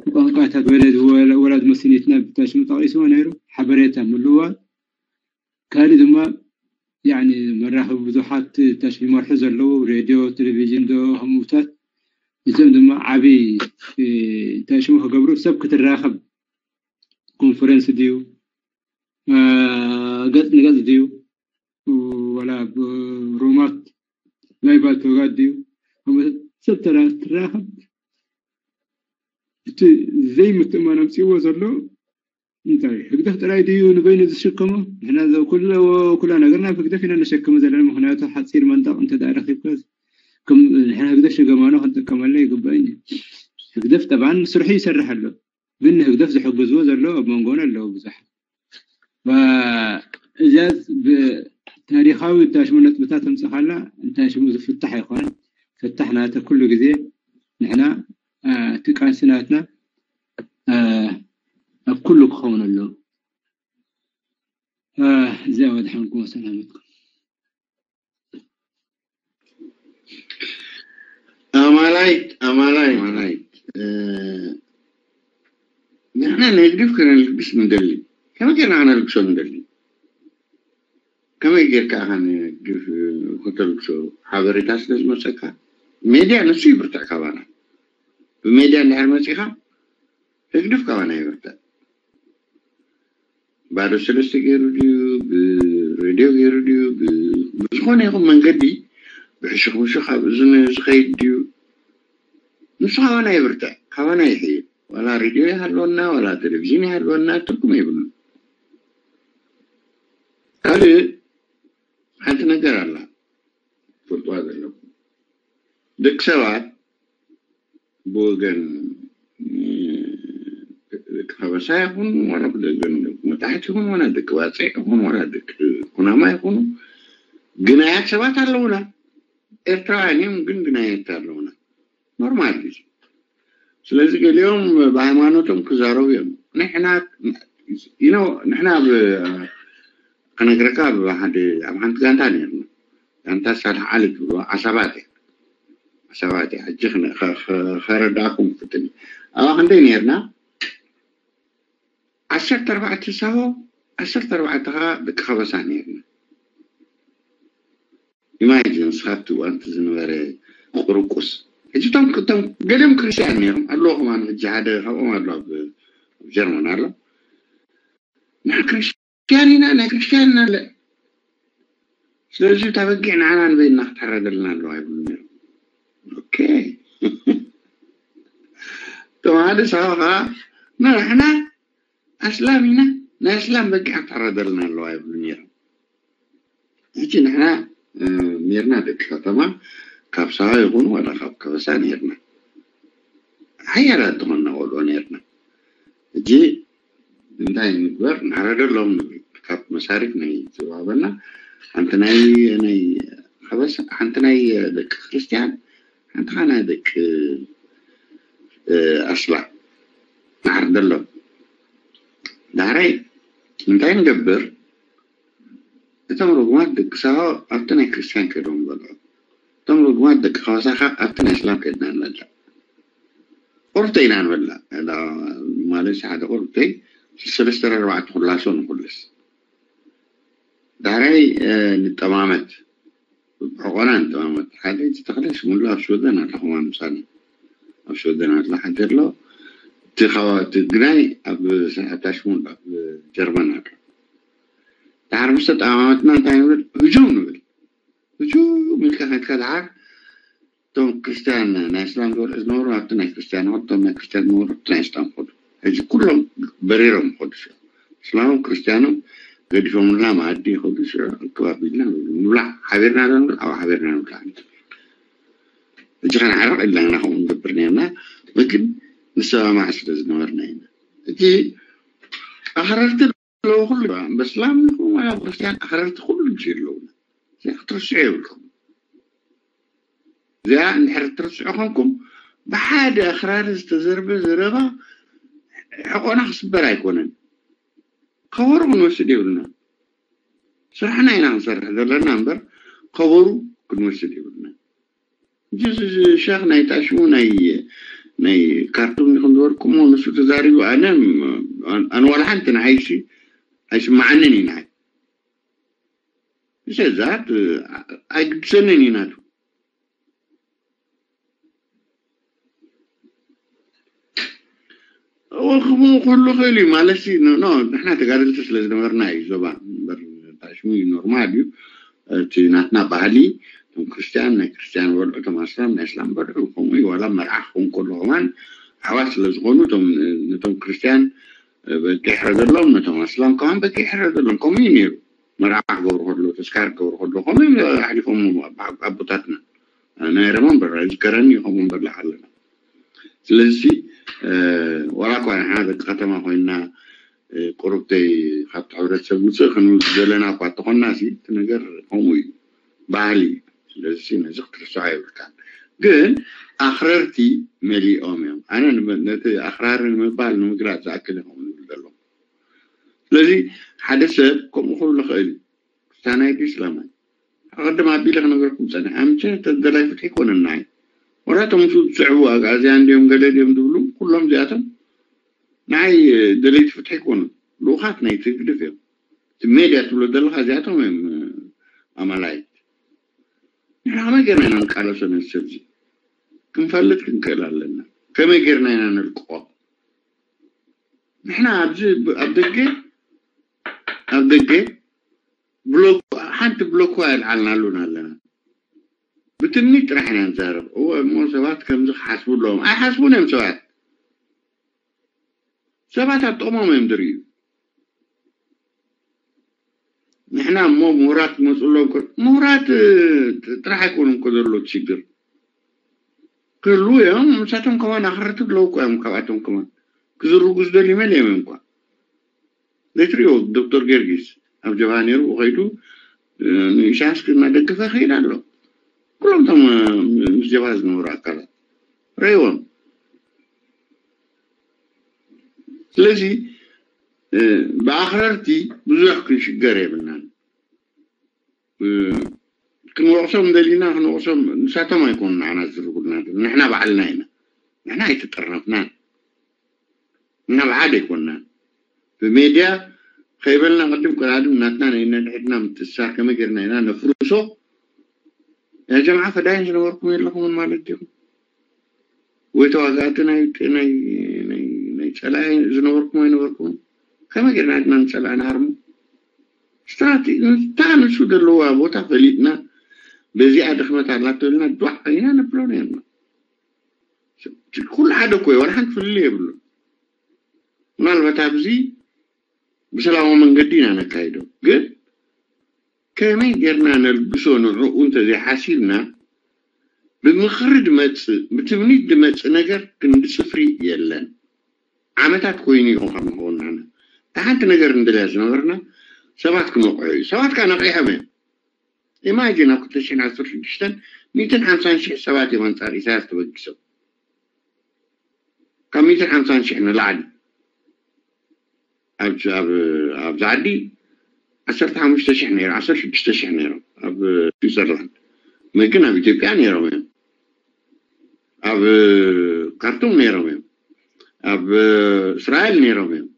ብቋንቋታት ወለድ መስኒትና ብታሽሙ ጠቒስዎ ነይሩ ሓበሬታ ምልውዋጥ ካልእ ድማ ያኒ መራኸቢ ብዙሓት ታሽ ይመርሑ ዘለዉ ሬድዮ ቴሌቪዥን ዶ ህሙታት እዚኦም ድማ ዓብዪ እንታይ ሽሙ ክገብሩ ሰብ ክትራኸብ ኮንፈረንስ ድዩ ገፅ ንገፅ ድዩ ዋላ ኣብ ሮማት ናይ ባል ተወጋድ ድዩ? ኣብ መ-፣ ሰብ ተራ-፣ ትራኸብ፣ እቲ ዘይምትእማን ኣምፅእዎ ዘሎ እንታይ? ህግደፍ ጥራይ ድዩ ንበይኑ ዝሽከሞ? ንሕና ዘ-፣ ኩሎ-፣ ኩላ ነገር ናብ ህግደፍ ኢና ነሸክሞ ዘለና። ምኽንያቱ ሓፂር መንጠቕ እንተ ደኣ ረኺብካ፣ ከም ንሕና ህግደፍ ሽገማኖ ክንጥቀመሉ ይግባእ እንጂ። ህግደፍ ጠብዓን ስርሑ ይሰርሕ ኣሎ። ግን ንህግደፍ ዝሕግዝዎ ዘለዉ ኣብ መንጎና ኣለዉ ብዙሓት። ባ-፣ እዚኣስ ብታሪኻዊ እንታይ ሽሙ ነጥብታት ተምጽኻላ፣ እንታይ ሽሙ ዝፍታሕ ኣይኮነን። ፍታሕ ናተ ኩሉ ግዜ ንሕና፣ አ፣ እቲ ቃልሲ ናትና፣ አ፣ ኣብ ኩሉ ክኸውን ኣለዎ። አ፣ እዚኣ ወድሓንኩም ወሰላመትኩም። ኣማላይት፣ ኣማላይት፣ ኣማላይት። እ፣ ንሕና ነግድፍ ከነልግስ ንደሊ። ከመይ ጌርና ከነልግሶ ንደሊ? ከመይ ጌርካ ኢኻ ነግድፍ ከተልግሶ? ሓበሬታ ስለ ዝመጸካ፣ ሜድያ ንሱ ይብርትዕ ካባና። ብሜድያ እንድሕር መጺኻ፣ ህግድፍ ካባና ይብርትዕ። ባዶ ሰለስተ ገይሩ ድዩ፣ ብሬድዮ ገይሩ ድዩ፣ ብ-፣ ብዝኾነ ይኹን መንገዲ ብሕሹኽብሹኽ ኣብ እዝኑ ዝኸይድ ድዩ፣ ንሱ ካባና ይብርትዕ፣ ካባና ይሕይል። ዋላ ሬድዮ ይሃልወና፣ ዋላ ቴሌቪዥን ይሃልወና፣ ትርጉም የብሉን። ካልእ ሓንቲ ነገር ኣላ፣ ትፈልጥዋ ዘለኩም። ደቂ ሰባት ብወገን፣ እ፣ ደቂ ከበሳ ይኹኑ፣ ዋላ ብወገን ደቂ መታሕት ይኹኑ፣ ዋላ ደቂ ባጽዕ ይኹኑ፣ ዋላ ደቂ ኩናማ ይኹኑ፣ ግናያት ሰባት ኣለዉና። ኤርትራውያን እዮም፣ ግን ግናያት ኣለዉና። ኖርማል እዩ። ስለዚ ገሊኦም ብሃይማኖቶም ክዛረቡ እዮም። ንሕና፣ you know፣ ንሕና ብ-፣ ክነግረካ ኣብ ሓደ፣ ኣብ ሓንቲ ጋንታ ነርና። ጋንታ ሳልሕ ዓሊ ትብልዋ ዓሳባት እያ። ዓሳባት እያ። ሕጂ ክነ-፣ ከ-፣ ከ-፣ ከረዳእኩም ክፍትን እዩ። ኣብኣ ክንደይ ነርና? ዓሰርተ ኣርባዕተ ሳሆ፣ ዓሰርተ ኣርባዕተ ኸዓ ደቂ ከበሳ ነርና። ኢማጂን፣ ንስኻ ኣብቲ እዋን እቲ ዝነበረ ቁርቁስ። ሕጂ እቶም፣ እቶም ገሊኦም ክርስትያን ነይሮም ኣለዉ፣ ከማን ሕጂ ሓደ ካብኦም ኣሎ ኣብ፣ ኣብ ጀርመን ኣሎ። ንሕና ክርስትያን ኢና፣ ናይ ክርስትያን ኢና፣ ለ-፣ ስለዚ እታ በጊዕ ንዓና ንበይንና ክትሕረደልና ኣለዋ ይብሉ ነይሮም። ኦኬ። እቶም ሓደ ሳሆ ኸዓ ንሕና ኣስላም ኢና፣ ናይ ኣስላም በጊዕ ክትሕረደልና ኣለዋ ይብሉ ነይሮም። ሕጂ ንሕና፣ እ፣ ኔርና ደቂ ከተማ፣ ካብ ሳሆ ይኹኑ ዋላ ካብ ከበሳ ኔርና። ሓያላት ዝኾንና ቆልዑ ኔርና። ሕጂ እንታይ ንግበር? ንሕረደሎም ንብል። ካብ መሳሪት ናይ ዝወሃበና ሓንቲ ናይ፣ ናይ ከበሳ፣ ሓንቲ ናይ ደቂ ክርስትያን፣ ሓንቲ ኸዓ ናይ ደቂ፣ እ፣ ኣስላም ንሓርደሎም። ዳሕራይ እንታይ ንገብር? እቶም ርጉማት ደቂ ሳሆ ኣብቲ ናይ ክርስትያን ከይዶም በልዑ። እቶም ርጉማት ደቂ ከበሳ ኸዓ ኣብቲ ናይ እስላም ከይድና ንበልዕ። ቁርብተይ ኢና ንበልዕ። እዛ ማለትሲ ሓደ ቁርብተይ ሰለስተ ኣርባዕተ ኩላሶ ንኹልስ። ዳሕራይ፣ እ፣ ንጠማመት። ብሕቆና ንጠማመት። ሓደ ዝተኽለ ሽሙላ ኣብ ሽወደን ኣሎ፣ ከማን ምሳና። ኣብ ሽወደን ኣሎ፣ ሓደ ኣሎ። እቲ ኻባ-፣ እቲ ግናይ ኣብ፣ ኣብ ሽሙላ፣ ኣብ ጀርመን ኣሎ። ድሓር ምስ ተጠማመትና እንታይ ንብል? ህጁም ንብል። ህጁም ኢልካ ከድካ ድሓር እቶም ክርስትያን ናይ እስላም ዝበልዑ ዝነበሩ ኣብቲ ናይ ክርስትያን ይኸዱ፣ እቶም ናይ ክርስትያን ዝነበሩ ኣብቲ ናይ እስላም ይኸዱ። ሕጂ ኩሎም በሪሮም ይኸዱ። ሽዑ እስላሞም ክርስትያኖም ገዲፎምልና መኣዲ ይኸዱ። ሽዑ ኣከባቢልና ንብላዕ፣ ሓቢርና ዶ ንብል? ኣዎ፣ ሓቢርና ንብላዕ። ሕጂ ከነዕርቕ ኢልና ኢና ከምኡ ንገብር ነርና፣ ግን ንሰማማዕ ስለ ዝነበርና ኢና። ሕጂ ኣኽረርቲ ኣለዉ፣ ኩሉ በስላም ይኹን ዋላ ክርስትያን ኣኽረርቲ ኩሉ ኣለዉና። እዚኣ ክትርስዑ የብልኩም። እዚኣ እንድሕር ትርስዑ ኮንኩም፣ ብሓደ ኣኽራሪ ዝተዘርበ ዘረባ ሕቆና ክስበር ኣይኮነን። ከበሮ ክንወስድ የብልና። ስራሕና ኢና ክንሰርሕ ዘለና እምበር ከበሩ ክንወስድ የብልና። እዚ ሸኽ ናይ ጣሽሙ ናይ፣ ናይ ካርቱም ይኹን ዝበልኩሞ ንሱ ተዛሪቡ፣ ኣነ ኣን-፣ ኣን ዋላ ሓንቲ ንዓይሲ ኣይስምዓንን እዩ ንዓይ። ብሰዛት ኣይግድሰንን እዩ ናቱ። እዎ፣ ክህቡ ክህሉ ይኽእል እዩ ማለት ሲ፣ ኖ፣ ኖ፣ ንሕና ተጋደልቲ ስለ ዝነበርና እዩ ዞባ እምበር፣ ጣሽሙ እዩ ኖርማል እዩ። እቲ ናትና ባህሊ፣ እቶም ክርስትያን ናይ ክርስትያን በልዑ፣ እቶም ኣስላም ናይ ኣስላም በልዑ። ከምኡ እዩ። ዋላ መርዓ ክኸውን ከሎ ከማን ኣሕዋት ስለ ዝኾኑ፣ እቶም ነቶም ክርስትያን በጊዕ ይሕረደሎም፣ ነቶም ኣስላም ከማን በጊዕ ይሕረደሎም። ከምኡ እዩ ነይሩ። መርዓ ክገብሩ ከሎ፣ ተስካር ክገብሩ ከሎ ከምኡ እዮም ኣሕሊፎም ኣቦታትና። ናይ ረመንበር ኣይዝከረኒ እዩ ከምኡ ንበልዕ ኣለና። ስለዚ ዋላ እኳ ንሕና ደቂ ከተማ ኮይንና ቁሩብተይ ካብቲ ሕብረተሰብ ውፅእ ክንብል ዝደለና እኳ እንተኾንና ሲ እቲ ነገር ከምኡ እዩ፣ ባህሊ እዩ። ስለዚ ነዚ ክትርስዖ የብልካን። ግን ኣኽረርቲ መሊኦም እዮም። ኣነ ነቲ ኣኽራሪ ንምባል ንምግላፅ ዝኣክል እዮም ዝብል ዘለኹ። ስለዚ ሓደ ሰብ ከምኡ ክብል ይኽእል እዩ። ክስታናይ ድዩ እስላማይ? ኣቐድም ኣቢለ ክነግረኩም ፀኒሐ። ኣምቸ ተደላይ ፍትሒ ኣይኮነን ንዓይ። ወላ እቶም ምስኡ ዝስዕቡ ኣግኣዝያን ድዮም ገለ ድዮም ዝብሉ ኩሎም እዚኣቶም ንዓይ ደለይቲ ፍትሒ ኣይኮኑን። ልኡኻት ናይ ትግድፍ እዮም። እቲ ሜድያ ትብሎ ዘለኻ እዚኣቶም እዮም ኣማላይት። ንሕና ከመይ ጌርና ኢና ንቃለሶ ነዚ ሰብዚ? ክንፈልጥ ክንክእል ኣለና። ከመይ ጌርና ኢና ነልቅቖ? ንሕና ኣብዚ ኣብ ደገ ኣብ ደገ ብሎክ ሓንቲ ብሎክ ኣይልዓልናሉን ኣለና። ብትምኒት ጥራሕ ኢና ንዛረብ። እወ እሞ ሰባት ከምዚ ክሓስቡ ኣለዎም። ኣይሓስቡን እዮም ሰባት። ሰባት ኣብ ጥቕሞም እዮም ዝርእዩ። ንሕና እሞ ምሁራት ክመፁ ኣለዎም። ምሁራት ጥራሕ ኣይኮኑን እኮ ዘሎ ሽግር። ክህልዉ እዮም። ንሳቶም ከማን ኣኽረርቲ ኣለዉ እኮ እዮም። ካብኣቶም ከማን ክዝርጉ ዝደልዩ መሊኦም እዮም እኳ። ዘይትሪኦ ዶክተር ጊዮርጊስ ኣብ ጀብሃ ነይሩ ከይዱ ንኢሳያስ እናደገፈ ይኸይድ ኣሎ። ኩሎም እቶም ምስ ጀብሃ ዝነበሩ ኣካላት ረእይዎም። ስለዚ ብኣኽረርቲ ብዙሕ ክንሽገር የብልናን። ክንወቕሶም ደሊና ክንወቕሶም ንሳቶም ኣይኮኑ ንዓና ዝዝርጉልና፣ ንሕና ባዕልና ኢና። ንሕና ኣይተጠርነፍናን። ንሕና ብሓደ ኣይኮንናን። ብሜድያ ከይበልና ቅድም ቀዳድም ናትና ናይ ነድሕድና ምትእስሳር ከመይ ጌርና ኢና ነፍርሶ? ያ ጀምዓ ፈዳይን ዝነበርኩም የለኹምን ማለት ዲኹም? ወይ ተዋጋእቲ ናይ ናይ ናይ ናይ ጸላኢ ዝነበርኩም ኣይነበርኩምን? ከመይ ጌርና ድና ንጸላኢ ንሃርሞ? ስትራቴ-፣ እታ ንሱ ዘለዋ ቦታ ፈሊጥና በዚኣ ድኽመት ኣላቶ ኢልና ዷዕ ኢና ነብሎ ነርና። ኩሉ ሓደ እኮ እዩ፣ ዋላ ሓንቲ ፍልልይ የብሉን። ምናልባት ኣብዚ ብሰላማዊ መንገዲ ኢና ነካይዶ፣ ግን ከመይ ጌርና ነልግሶ ንዕኡ እንተዘይሓሲብና፣ ብምኽሪ ድመጽእ ብትምኒት ድመጽእ ነገር ክንዲ ጽፍሪ የለን። ዓመታት ኮይኑ እዩ ከምኡ ንኸውን ንሕና እታ ሓንቲ ነገር እንደልያ ዝነበርና ሰባት ክንወቕዑ እዩ። ሰባት ከዓ ነቒሖም እዮም። ኢማጂን ኣብ ክልተ ሽሕን ዓሰርተ ሽዱሽተን ሚእትን ሓምሳን ሽሕ ሰባት እዮም ኣንጻር ኢሳያስ ተበጊሶም። ካብ ሚእትን ሓምሳን ሽሕ ንላዕሊ ኣብዚ ዓዲ ዓሰርተ ሓሙሽተ ሽሕ ነይሮም፣ ዓሰርተ ሽዱሽተ ሽሕ ነይሮም ኣብ ስዊዘርላንድ። መግን ኣብ ኢትዮጵያ ነይሮም እዮም፣ ኣብ ካርቱም ነይሮም እዮም፣ ኣብ እስራኤል ነይሮም እዮም።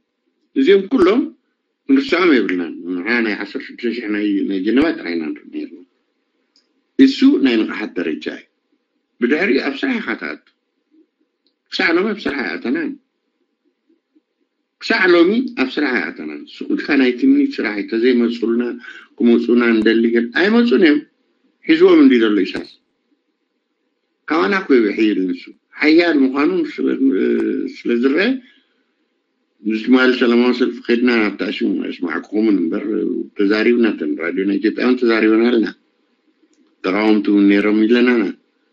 እዚኦም ኩሎም ክንርስዖም የብልናን። ንሕና ናይ ዓሰርተ ሽዱሽተ ሽሕ ናይ ጀነባ ጥራይ ኢና ንርኢ ነርና። እሱ ናይ ንቕሓት ደረጃ እዩ። ብድሕሪኡ ኣብ ስራሕ ኢኻ ትኣቱ። ክሳዕ ሎሚ ኣብ ስራሕ ኣይኣተናን። ክሳዕ ሎሚ ኣብ ስራሕ ኣይኣተናን። ሱቕ ኢልካ ናይ ትምኒት ስራሕ እዩ። ተዘይመፁልና ክመፁና እንደሊ ገል ኣይመፁን እዮም። ሒዝዎም እንዲ ዘሎ ኢሳያስ ካባና እኮ ይብሕይል ንሱ ሓያል ምዃኑ ስለ ዝረአ ምስ ትማሊ ሰላማዊ ሰልፊ ከድና ናብታ ሽሙ ኣስማዕኩኹምን እምበር ተዛሪብና ተን ራድዮ ናይ ኢትዮጵያ እውን ተዛሪበና ኣለና። ተቃወምቲ እውን ነይሮም ኢለናና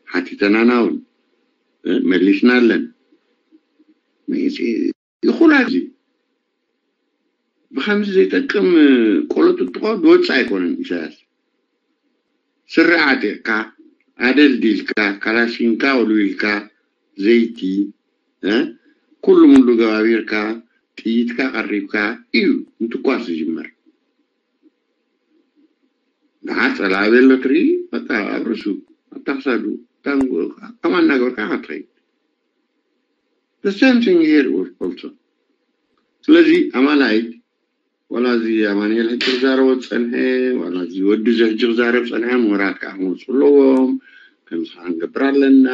ሓቲተናና እውን መሊስና ኣለን። ይኹላ እዚ ብከምዚ ዘይጠቅም ቆሎ ጥጥቆ ዝወፅእ ኣይኮነን። ኢሳያስ ስረ ዓጢቕካ ኣደልዲልካ ካላሽንካ ወልዊልካ ዘይቲ ኩሉ ሙሉ ገባቢርካ ጥይትካ ቀሪብካ እዩ እንትኳስ ዝጅመር። ደሓር ጸላኢ ዘሎ ትርኢ በቃ ኣብ ርእሱ ኣብታ ክሳዱ ከማን እናገበርካ ኢኻ ትኸይድ። The same thing here also. ስለዚ ኣማላይት ዋላ እዚ ኣማኑኤል ሕጂ ክዛረቦ ዝጸንሐ ዋላ እዚ ወዲ እዚ ሕጂ ክዛረብ ጸንሐ ምሁራት ከዓ ክመፁ ኣለዎም። ከምስኻ ክንገብር ኣለና፣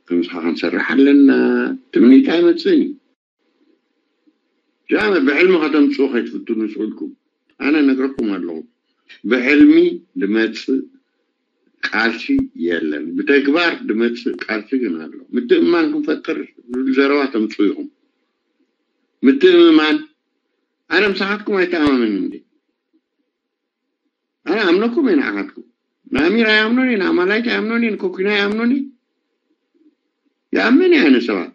ከምስኻ ክንሰርሕ ኣለና። ትምኒት ኣይመፅእን እዩ። ጃመ ብሕልሚ ከተምፅኡ ከይትፍትኑ ስኡልኩም ኣነ ነግረኩም ኣለኹ። ብሕልሚ ድመጽእ ቃልሲ የለን፣ ብተግባር ድመጽእ ቃልሲ ግን ኣሎ። ምትእምማን ክንፈጥር ዝብል ዘረባ ተምጽኡ ኢኹም። ምትእምማን ኣነ ምሳኻትኩም ኣይተኣማመን እንዴ? ኣነ ኣምነኩም እየ ንዓኻትኩም። ንኣሚር ኣይኣምኖን እየ፣ ንኣማላይት ኣይኣምኖን እየ፣ ንኮኪና ኣይኣምኖን እየ። ይኣምን እየ ኣነ ሰባት።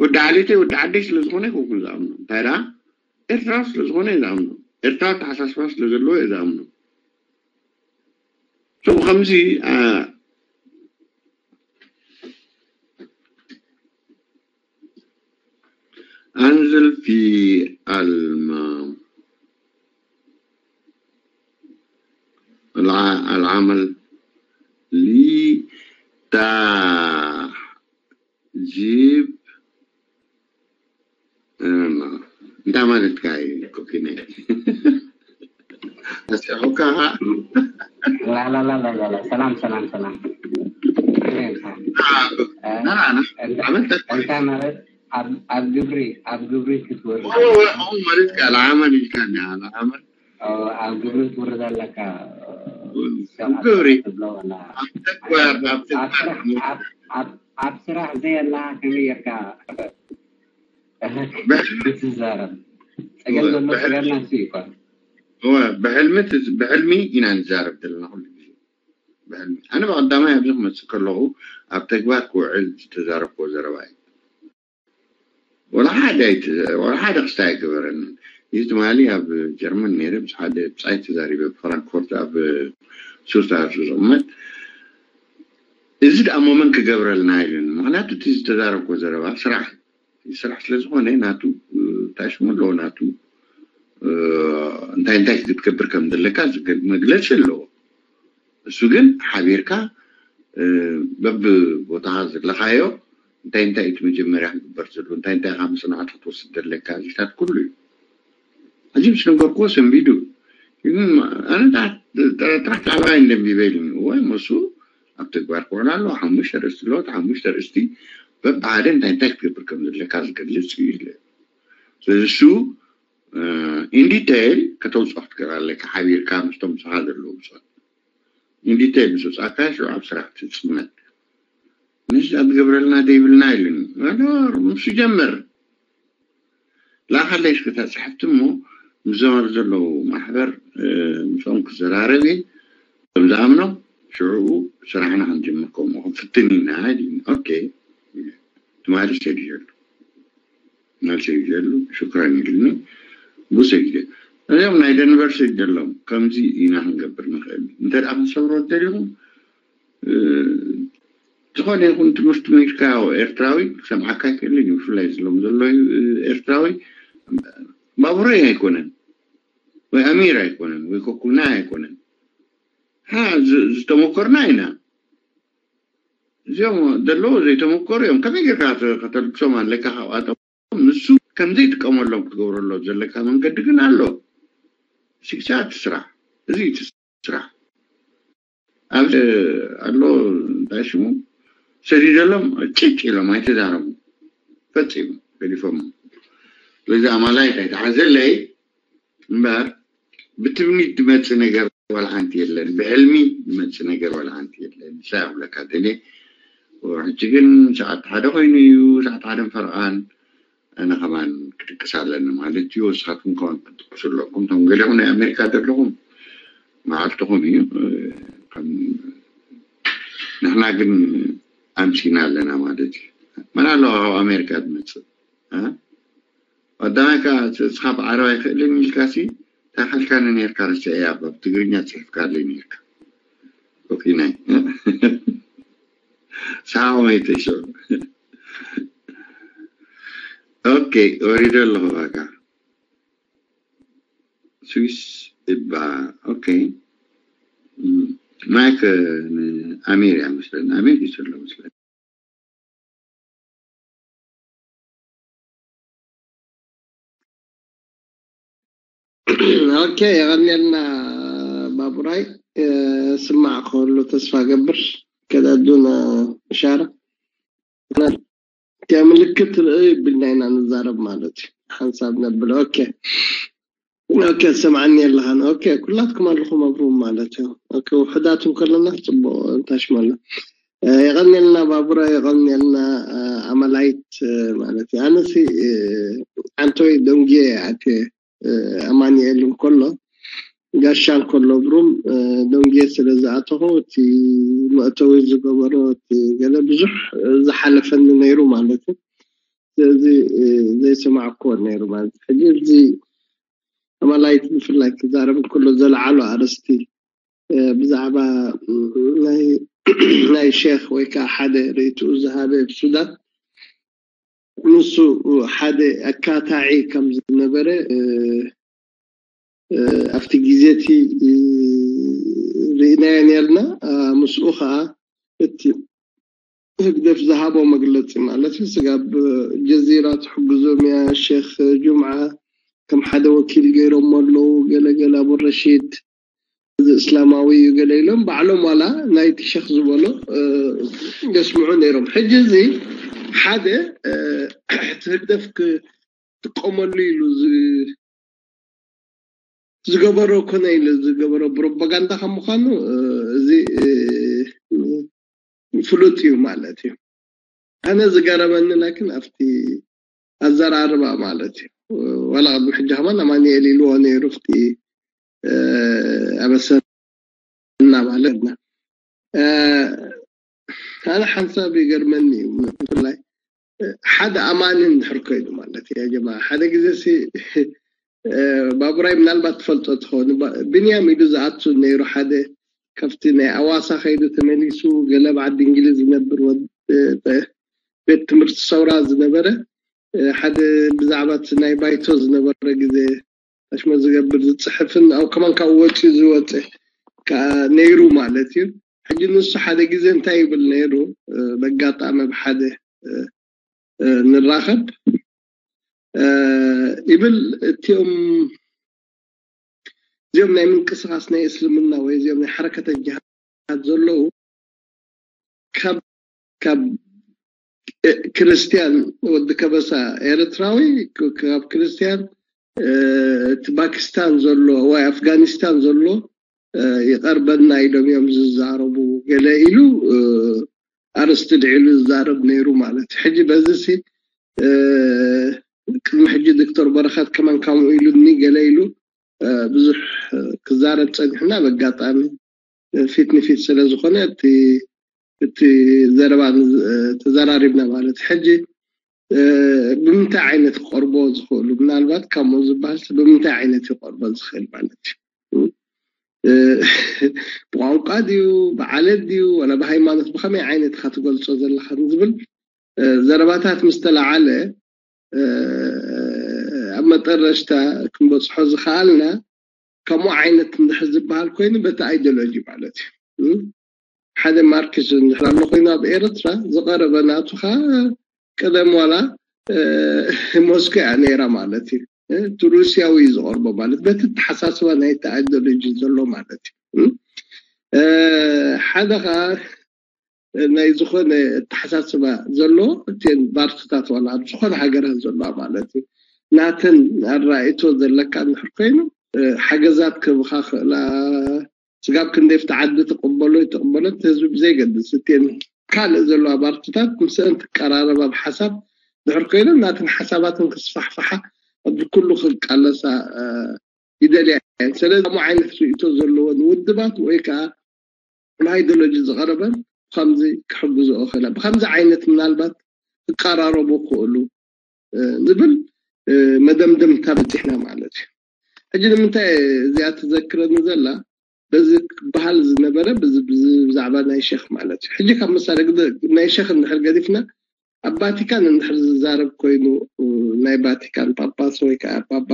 ወዲ ዓሌተይ ወዲ ዓደይ ስለ ዝኾነ ኣይኮንኩን ዝኣምኖ። እንታይ ደኣ ኤርትራዊ ስለ ዝኾነ እየ ዝኣምኖ። ኤርትራዊ ኣተሓሳስባ ስለ ዘለዎ እየ ዝኣምኖ። So ከምዚ أنزل في الم... العمل لتجيب እንታይ ማለት ካይ ኮኪነ ኣስያኹካ ሰላም ሰላም ሰላም እንታይ ማለት ኣብ ግብሪ ኣብ ግብሪ ክትወርድ ማለት ካ ለዓመል ኢልካ ለዓመል ኣብ ግብሪ ክትወርድ ኣለካ ግብሪ ኣብ ስራሕ ዘየላ ከመይ ጌርካ ትዛረብ ፀገም ዘሎ ፀገምና እሱ ይኮን ብሕልሚ ብሕልሚ ኢና ንዛረብ ዘለና ኩሉ ግዜ ብሕልሚ ኣነ ብቀዳማይ ኣብዚ ክመፅእ ከለኹ ኣብ ተግባር ክውዕል ዝተዛረብክዎ ዘረባ እዩ ወላ ሓደ ክስታይ ኣይገበረንን እዚ ትማሊ ኣብ ጀርመን ነይረ ምስ ሓደ ብፃይ ተዛሪበ ብፍራንክፎርት ኣብ ሱርታ ዝቕመጥ እዚ ደኣ ሞመን ክገብረልና ኢሉኒ ምክንያቱ እቲ ዝተዛረብኮ ዘረባ ስራሕ ስራሕ ስለ ዝኾነ ናቱ እንታይ ሽሙ ኣለዎ ናቱ እንታይ እንታይ ክትገብር ከም ዘለካ መግለፂ ኣለዎ እሱ ግን ሓቢርካ በብቦታኻ ዘለኻዮ እንታይ እንታይ እቲ መጀመርያ ክግበር ዘለዎ እንታይ እንታይ ካብ መፅናዕቲ ክትወስድ ዘለካ እዚታት ኩሉ እዩ ሕጂ ምስ ነገርክዎ ሰንቢዱ ኣነ ጥራሕ ላዕለዋይ እንደንቢበ ኢሉኒ ወይ መሱ ኣብ ተግባር ክውዕል ኣለዎ ሓሙሽተ ርእስቲ ኣለዎ ሓሙሽተ ርእስቲ በብሓደ እንታይ እንታይ ክትገብር ከም ዘለካ ዝገልፅ እዩ ኢለ ስለዚ እሱ ኢንዲቴይል ከተውፅኦ ክትገብር ኣለካ ሓቢርካ ምስቶም ምሳኻ ዘለዉ ብፆት ኢንዲቴይል ምስ ወፃእካ ሽዑ ኣብ ስራሕ ትፅመድ ንስ ኣብ ገብረልና ደይብልና ኢሉኒ ዶር ምስ ጀመር ላኣኸለይ እስከ እታ ፅሕፍቲ እሞ ምስዞም ኣብ ዘለዉ ማሕበር ምስኦም ክዘራረብ እየ ከም ዝኣምኖም ሽዑኡ ስራሕና ክንጅምር ከምኡ ክንፍትን ኢና ኢሉኒ ኦኬ ትማሊ ሰዲደሉ መልሲ ይደሉ ሽክራን ይልኒ ብኡ ሰጊደ እዚኦም ናይ ደንቨር ሰጊደሎም ከምዚ ኢና ክንገብር ንኽእል እንተ ደኣ ክንሰብሮ ደሊኹም ዝኾነ ይኹን ትምህርቲ ሚድካ ኤርትራዊ ክሰምዓካ ኣይክእልን እዩ ብፍላይ ዝሎም ዘሎ ኤርትራዊ ባቡረይ ኣይኮነን ወይ ኣሚር ኣይኮነን ወይ ኮኩናይ ኣይኮነን ዝተመኮርና ኢና እዚኦም ዘለዉ ዘይተመኮሩ እዮም ከመይ ጌርካ ከተልግሶም ኣለካ ካብኣቶም ንሱ ከምዘይጥቀመሎም ክትገብረሎ ዘለካ መንገዲ ግን ኣሎ ስግሻ እቲ ስራሕ እዚ እቲ ስራሕ ኣብ ኣሎ እንታይ ሽሙ ሰዲደሎም ጭጭ ኢሎም ኣይተዛረቡ ፈፂሙ ገዲፎም ስለዚ ኣማላይ እንታይ ተሓዘለይ እምበር ብትምኒት ዝመፅእ ነገር ዋላ ሓንቲ የለን ብሕልሚ ዝመፅእ ነገር ዋላ ሓንቲ የለን ሳይ ኣብለካ ተለ ሕጂ ግን ሰዓት ሓደ ኮይኑ እዩ ሰዓት ሓደን ፈርቓን ኣነ ከማን ክድቅስ ኣለኒ ማለት እዩ ወስኻትኩም ከማን ክትድቅሱ ኣለኩም እቶም ገሊኹም ናይ ኣሜሪካ ዘለኹም መዓልትኹም እዩ ንሕና ግን ኣምሲና ኣለና ማለት እዩ መን ኣለዋ ካብ ኣሜሪካ ዝመፅእ ቀዳማይ ከዓ እስኻ ብዓረብ ኣይክእልን ኢልካ ሲ እንታይ ካልካኒ ነርካ ርሰ እያ ብ ትግርኛ ፅሒፍካለይ ነርካ ኮኪናይ ሳቅ መይተ ሽዑ ኦኬ ወሪደ ኣለኹ ባካ ስዊስ እባ ኦኬ ማይክ ንኣሚር እያ መስለኒ ኣሚር ይስሎ መስለኒ ኦኬ የቐንየልና ባቡራይ ስማዕ ክህሉ ተስፋ ገብር ከደዱን ሻረ እቲያ ምልክት ርኢ ቢልና ኢና ንዛረብ ማለት እዩ ሓንሳብ ነብል ኦኬ ኦኬ፣ ትሰምዓኒ ኣለኻን? ኦኬ፣ ኩላትኩም ኣለኹም ኣብሩ ማለት እዩ። ኦኬ፣ ውሑዳት እንከለና ጽቡቕ እንታሽመላ። የቐንየልና ባቡረ፣ የቐንየልና ኣማላይት ማለት እዩ። ኣነሲ ዓንቶይ ደንጉየ ኣትየ፣ ኣማኒኤል እንከሎ፣ ጋሻ እንከሎ ብሩም ደንጉየ ስለ ዝኣተኹ፣ እቲ መእተዊ ዝገበሮ እቲ ገለ ብዙሕ ዝሓለፈኒ ነይሩ ማለት እዩ። ስለዚ ዘይሰማዕኩዎ ነይሩ ማለት እዩ። ሕጂ እዚ ኣማላይት ብፍላይ ክዛረብ እንከሎ ዘለዓሉ ኣርእስቲ ብዛዕባ ናይ ሸክ ወይ ከዓ ሓደ ርእይትኡ ዝሃበ ብሱዳን፣ ንሱ ሓደ ኣካታዒ ከም ዝነበረ ኣብቲ ግዜ እቲ ርኢናዮ ነርና። ምስኡ ከዓ እቲ ህግደፍ ዝሃቦ መግለፂ ማለት እዩ። ስጋብ ጀዚራ ትሕግዞም እያ፣ ሸክ ጁምዓ ከም ሓደ ወኪል ገይሮም ኣለዉ፣ ገለገለ ኣቡ ረሺድ እዚ እስላማዊ እዩ ገለ ኢሎም ባዕሎም ዋላ ናይቲ ሸክ ዝበሎ የስምዑ ነይሮም። ሕጂ እዚ ሓደ እቲ ህግደፍ ክጥቀመሉ ኢሉ ዝገበሮ ኮነ ኢሉ ዝገበሮ ፕሮፓጋንዳ ከም ምዃኑ እዚ ፍሉጥ እዩ ማለት እዩ። ኣነ ዝገረመኒ ላኪን ኣብቲ ኣዘራርባ ማለት እዩ። ዋላ ቅድሚ ሕጂ ከማን ኣማኒኤል ኢልዎ ነይሩ፣ ኣብቲ ኣበሰና ማለት ና ኣነ ሓንሳብ ይገርመኒ እዩ። ብፍላይ ሓደ ኣማኒ እንድሕር ኮይኑ ማለት እዩ። ጀማ ሓደ ግዜ ሲ ባቡራይ ምናልባት ትፈልጦ ትኸውን፣ ብንያም ኢሉ ዝኣቱ ነይሩ፣ ሓደ ካብቲ ናይ ኣዋሳ ከይዱ ተመሊሱ ገለ ኣብ ዓዲ እንግሊዝ ዝነብር ቤት ትምህርቲ ሰውራ ዝነበረ ሓደ ብዛዕባ እቲ ናይ ባይቶ ዝነበረ ግዜ ኣሽመ ዝገብር ዝፅሕፍን ኣብ ከማን ካብ ወፂኡ ዝወፀ ከዓ ነይሩ ማለት እዩ። ሕጂ ንሱ ሓደ ግዜ እንታይ ይብል ነይሩ፣ በጋጣሚ ኣብ ሓደ ንራኸብ ይብል፣ እቲኦም እዚኦም ናይ ምንቅስቃስ ናይ እስልምና ወይ እዚኦም ናይ ሓረከተ ጅሃድ ዘለዉ ካብ ካብ ክርስትያን ወዲ ከበሳ ኤርትራዊ ካብ ክርስትያን እቲ ፓኪስታን ዘሎ ወይ ኣፍጋኒስታን ዘሎ ይቐርበና ኢሎም እዮም ዝዛረቡ ገለ ኢሉ ኣርእስቲ ድዒሉ ዝዛረብ ነይሩ ማለት እዩ። ሕጂ በዚ ሲ ቅድሚ ሕጂ ዶክተር በረኸት ከማን ከምኡ ኢሉኒ ገለ ኢሉ ብዙሕ ክዛረብ ጸኒሕና በጋጣሚ ፊት ንፊት ስለ ዝኾነ እቲ ዘረባ ተዘራሪብና ማለት ሕጂ ብምንታይ ዓይነት ክቐርቦ ዝኽእሉ ምናልባት ከምኡ ዝበሃል ብምንታይ ዓይነት ይቐርቦ ዝኽእል ማለት እዩ። ብቋንቋ ድዩ ብዓለት ድዩ ወላ ብሃይማኖት ብኸመይ ዓይነት ኢኻ ትገልጾ ዘለኻ ዝብል ዘረባታት ምስ ተለዓለ ኣብ መጠረሽታ ክንበፅሖ ዝኸኣልና ከምኡ ዓይነት እንድሕር ዝበሃል ኮይኑ በቲ ኣይዲዮሎጂ ማለት እዩ። ሓደ ማርክስ እንድሕር ኣሎ ኮይኑ ኣብ ኤርትራ ዝቐረበ ናቱ ከዓ ቀደም ዋላ ሞስኮ እያ ነይራ ማለት እዩ። እቲ ሩስያዊ እዩ ዝቐርቦ ማለት በቲ ተሓሳስባ ናይ እቲ ኣይዲዮሎጂ ዘሎ ማለት እዩ። ሓደ ከዓ ናይ ዝኾነ ኣተሓሳስባ ዘሎ እተን ፓርትታት ዋላ ኣብ ዝኾነ ሃገራት ዘለዋ ማለት እዩ ናተን ኣራእቶ ዘለካ እንድሕር ኮይኑ ሓገዛት ክህብኻ ክእላ ስጋብ ክንደይ ኣብቲ ዓዲ ትቕበሎ ይትቕበሎ እቲ ህዝቢ ብዘይገድስ እተን ካልእ ዘለዋ ፓርትታት ምስአን ትቀራረብ ኣብ ሓሳብ ድሕር ኮይነን ናተን ሓሳባትን ክስፋሕፍሓ ኣብዚ ኩሉ ክቃለሳ ይደልያ እየን። ስለዚ ከምኡ ዓይነት ርእቶ ዘለወን ውድባት ወይ ከዓ ብኣይዲዮሎጂ ዝቐረበን ብኸምዚ ክሕግዝኦ ክእላ ብኸምዚ ዓይነት ምናልባት ክቀራረቡ ክእሉ ዝብል መደምደምታ በፂሕና ማለት እዩ። ሕጂ ንምንታይ እዚኣ ትዘክረኒ ዘላ በዚ ክበሃል ዝነበረ ብዛዕባ ናይ ሸክ ማለት እዩ። ሕጂ ካብ መሳለ ናይ ሸክ እንድሕር ገዲፍና ኣብ ቫቲካን እንድሕር ዝዛረብ ኮይኑ ናይ ቫቲካን ጳጳስ ወይ ከዓ ጳጳ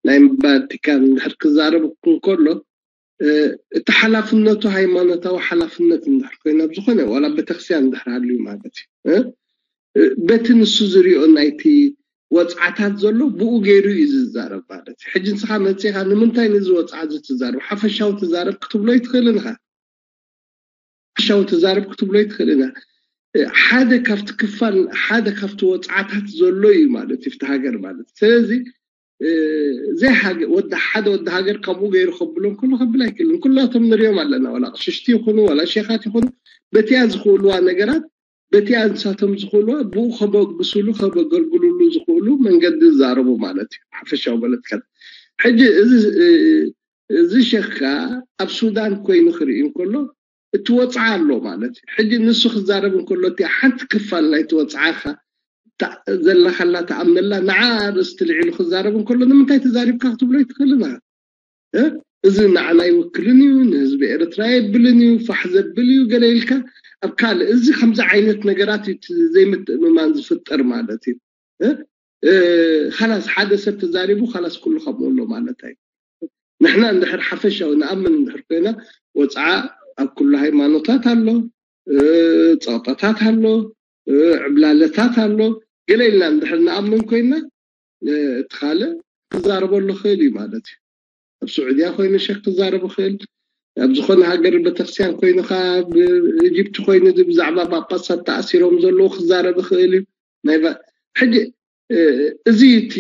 ናይ ቫቲካን እንድሕር ክዛረብ እንከሎ እቲ ሓላፍነቱ ሃይማኖታዊ ሓላፍነት እንድሕር ኮይኑ ኣብ ዝኾነ ዋላ ቤተክርስትያን እንድሕር ሃልዩ ማለት እዩ በቲ ንሱ ዝሪኦ ናይቲ ወፅዓታት ዘሎ ብኡ ገይሩ እዩ ዝዛረብ ማለት እዩ። ሕጂ ንስኻ መፂኻ ንምንታይ ነዚ ወፅዓ እዚ ትዛረብ ሓፈሻዊ ትዛረብ ክትብሎ ይትኽእልን ኢኻ ሓፈሻዊ ትዛረብ ክትብሎ ይትኽእልን ኢኻ። ሓደ ካብቲ ክፋል ሓደ ካብቲ ወፅዓታት ዘሎ እዩ ማለት እዩ ፍቲ ሃገር ማለት እዩ። ስለዚ ዘይሃገ ወዲ ሓደ ወዲ ሃገር ከምኡ ገይሩ ከብሎ እንከሎ ከብል ኣይክልን። ኩላቶም ንሪኦም ኣለና፣ ዋላ ቅሽሽቲ ይኹኑ ዋላ ሼኻት ይኹኑ በቲያ ዝኽእልዋ ነገራት በቲያ ንሳቶም ዝኽእልዋ ብኡ ከበግስሉ ከበገልግልሉ ዝኽእሉ መንገዲ ዝዛረቡ ማለት እዩ። ሓፈሻዊ በለትከት ሕጂ እዚ እዚ ሸኻ ኣብ ሱዳን ኮይኑ ክርኢ እንከሎ እቲ ወፅዓ ኣሎ ማለት እዩ። ሕጂ ንሱ ክዛረብ እንከሎ እቲ ሓንቲ ክፋል ናይቲ ወፅዓኻ ዘለኻላ ተኣምነላ ንዓ ርእስቲ ልዒሉ ክዛረብ እንከሎ ንምንታይ ተዛሪብካ ክትብሎ ይትኽእልን። እዚ ንዓና ይውክልን እዩ፣ ንህዝቢ ኤርትራ የብልን እዩ፣ ፋሕ ዘብል እዩ ገለ ኢልካ ኣብ ካልእ እዚ ከምዚ ዓይነት ነገራት እዩ ዘይምትእምማን ዝፍጠር ማለት እዩ። ካላስ ሓደ ሰብ ተዛሪቡ ካላስ ኩሉ ከምኡ ኣሎ ማለት ኣይ ንሕና እንድሕር ሓፈሻዊ ንኣምን እንድሕር ኮይና ወፅዓ ኣብ ኩሉ ሃይማኖታት ኣሎ፣ ፀቕጠታት ኣሎ፣ ዕብላለታት ኣሎ። ገለ ኢልና እንድሕር ንኣምን ኮይና እቲ ካልእ ክዛረበሉ ክእል እዩ ማለት እዩ። ኣብ ስዑድያ ኮይኑ ሸክ ክዛረብ ክእል፣ ኣብ ዝኾነ ሃገር ቤተክርስትያን ኮይኑ ኣብ ኢጅፕቲ ኮይኑ ብዛዕባ ጳጳሳት ተኣሲሮም ዘለዉ ክዛረብ ክእል እዩ። ናይ ሕጂ እዚ እቲ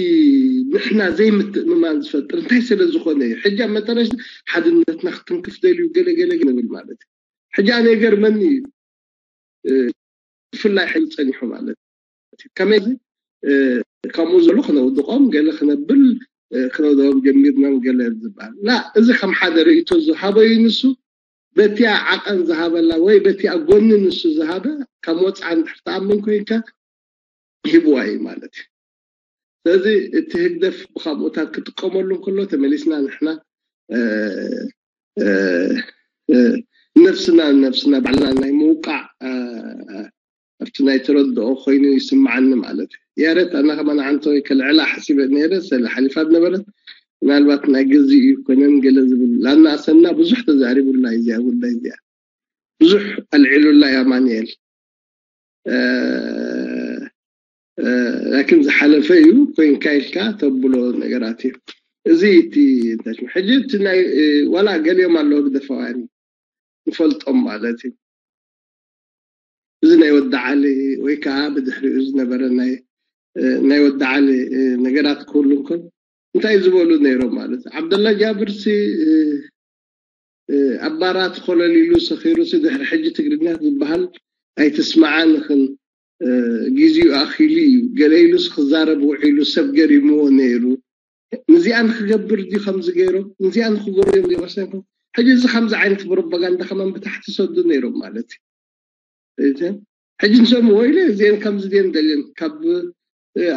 ንሕና ዘይምትእምማን ዝፈጥር እንታይ ስለ ዝኾነ እዩ? ሕጂ ኣብ መጠረሽ ሓድነትና ክትንክፍ ደልዩ ገለ ገለ ንብል ማለት እዩ። ሕጂ ኣነ ይገርመኒ እዩ ብፍላይ ሕል ጸኒሑ ማለት እዩ። ከመይ ከምኡ ዘሎ ክነውድቖም ገለ ክነብል ክነውድቖም ጀሚርናም ገለ ዝበሃል ላ እዚ ከም ሓደ ርእቶ ዝሃበዩ ንሱ በቲያ ዓቐን ዝሃበላ ወይ በቲያ ጎኒ ንሱ ዝሃበ ከም ወፅዓ እንድሕር ተኣምን ኮይንካ ሂብዋ እዩ ማለት እዩ። ስለዚ እቲ ህግደፍ ብካምኡታት ክጥቀመሉ እንከሎ ተመሊስና ንሕና ነፍስና ነፍስና ባዕልና ናይ ምውቃዕ ኣብቲ ናይ ተረድኦ ኮይኑ ይስምዓኒ ማለት እዩ። ያረት ኣና ከማን ዓንተ ወይ ከልዕላ ሓሲበ ነይረ ሰለ ሓሊፋ ዝነበረት ምናልባት ናይ ግዚ እዩ ኮነን ገለ ዝብል ላና ኣሰና ብዙሕ ተዛሪቡላ እዚኣ ጉዳይ እዚኣ ብዙሕ ኣልዒሉላ እዩ ኣማንኤል። ላኪን ዝሓለፈ እዩ ኮይንካ ኢልካ ተብሎ ነገራት እዩ። እዚ እቲ እንታይ ሽሙ ሕጂ እቲ ናይ ዋላ ገሊኦም ኣለዉ ግደፋውያን ንፈልጦም ማለት እዩ። እዚ ናይ ወዲ ዓሊ ወይ ከዓ ብድሕሪኡ ዝነበረ ናይ ናይ ወዲ ዓሊ ነገራት ክህሉ እንከሎ እንታይ ዝበሉ ነይሮም ማለት እዩ። ዓብደላ ጃብርሲ ኣብ ባራት ኮለል ኢሉ ሰኺሩሲ ድሕሪ ሕጂ ትግርኛ ዝበሃል ኣይትስምዓንኽን ጊዜኡ ኣኺሉ እዩ ገለ ኢሉስ ክዛረብ ውዒሉ ሰብ ገሪምዎ ነይሩ። ንዚኣ ንክገብር ድዩ ከምዚ ገይሮም ንዚኣ ንክገብሩ እዮም ዘይወሰንኩም። ሕጂ እዚ ከምዚ ዓይነት ፕሮፓጋንዳ ከማን ብታሕቲ ሰዱ ነይሮም ማለት እዩ። ሕጂ ንሰሙ ወይለ እዚአን ከምዚ ድየን ደልየን ካብ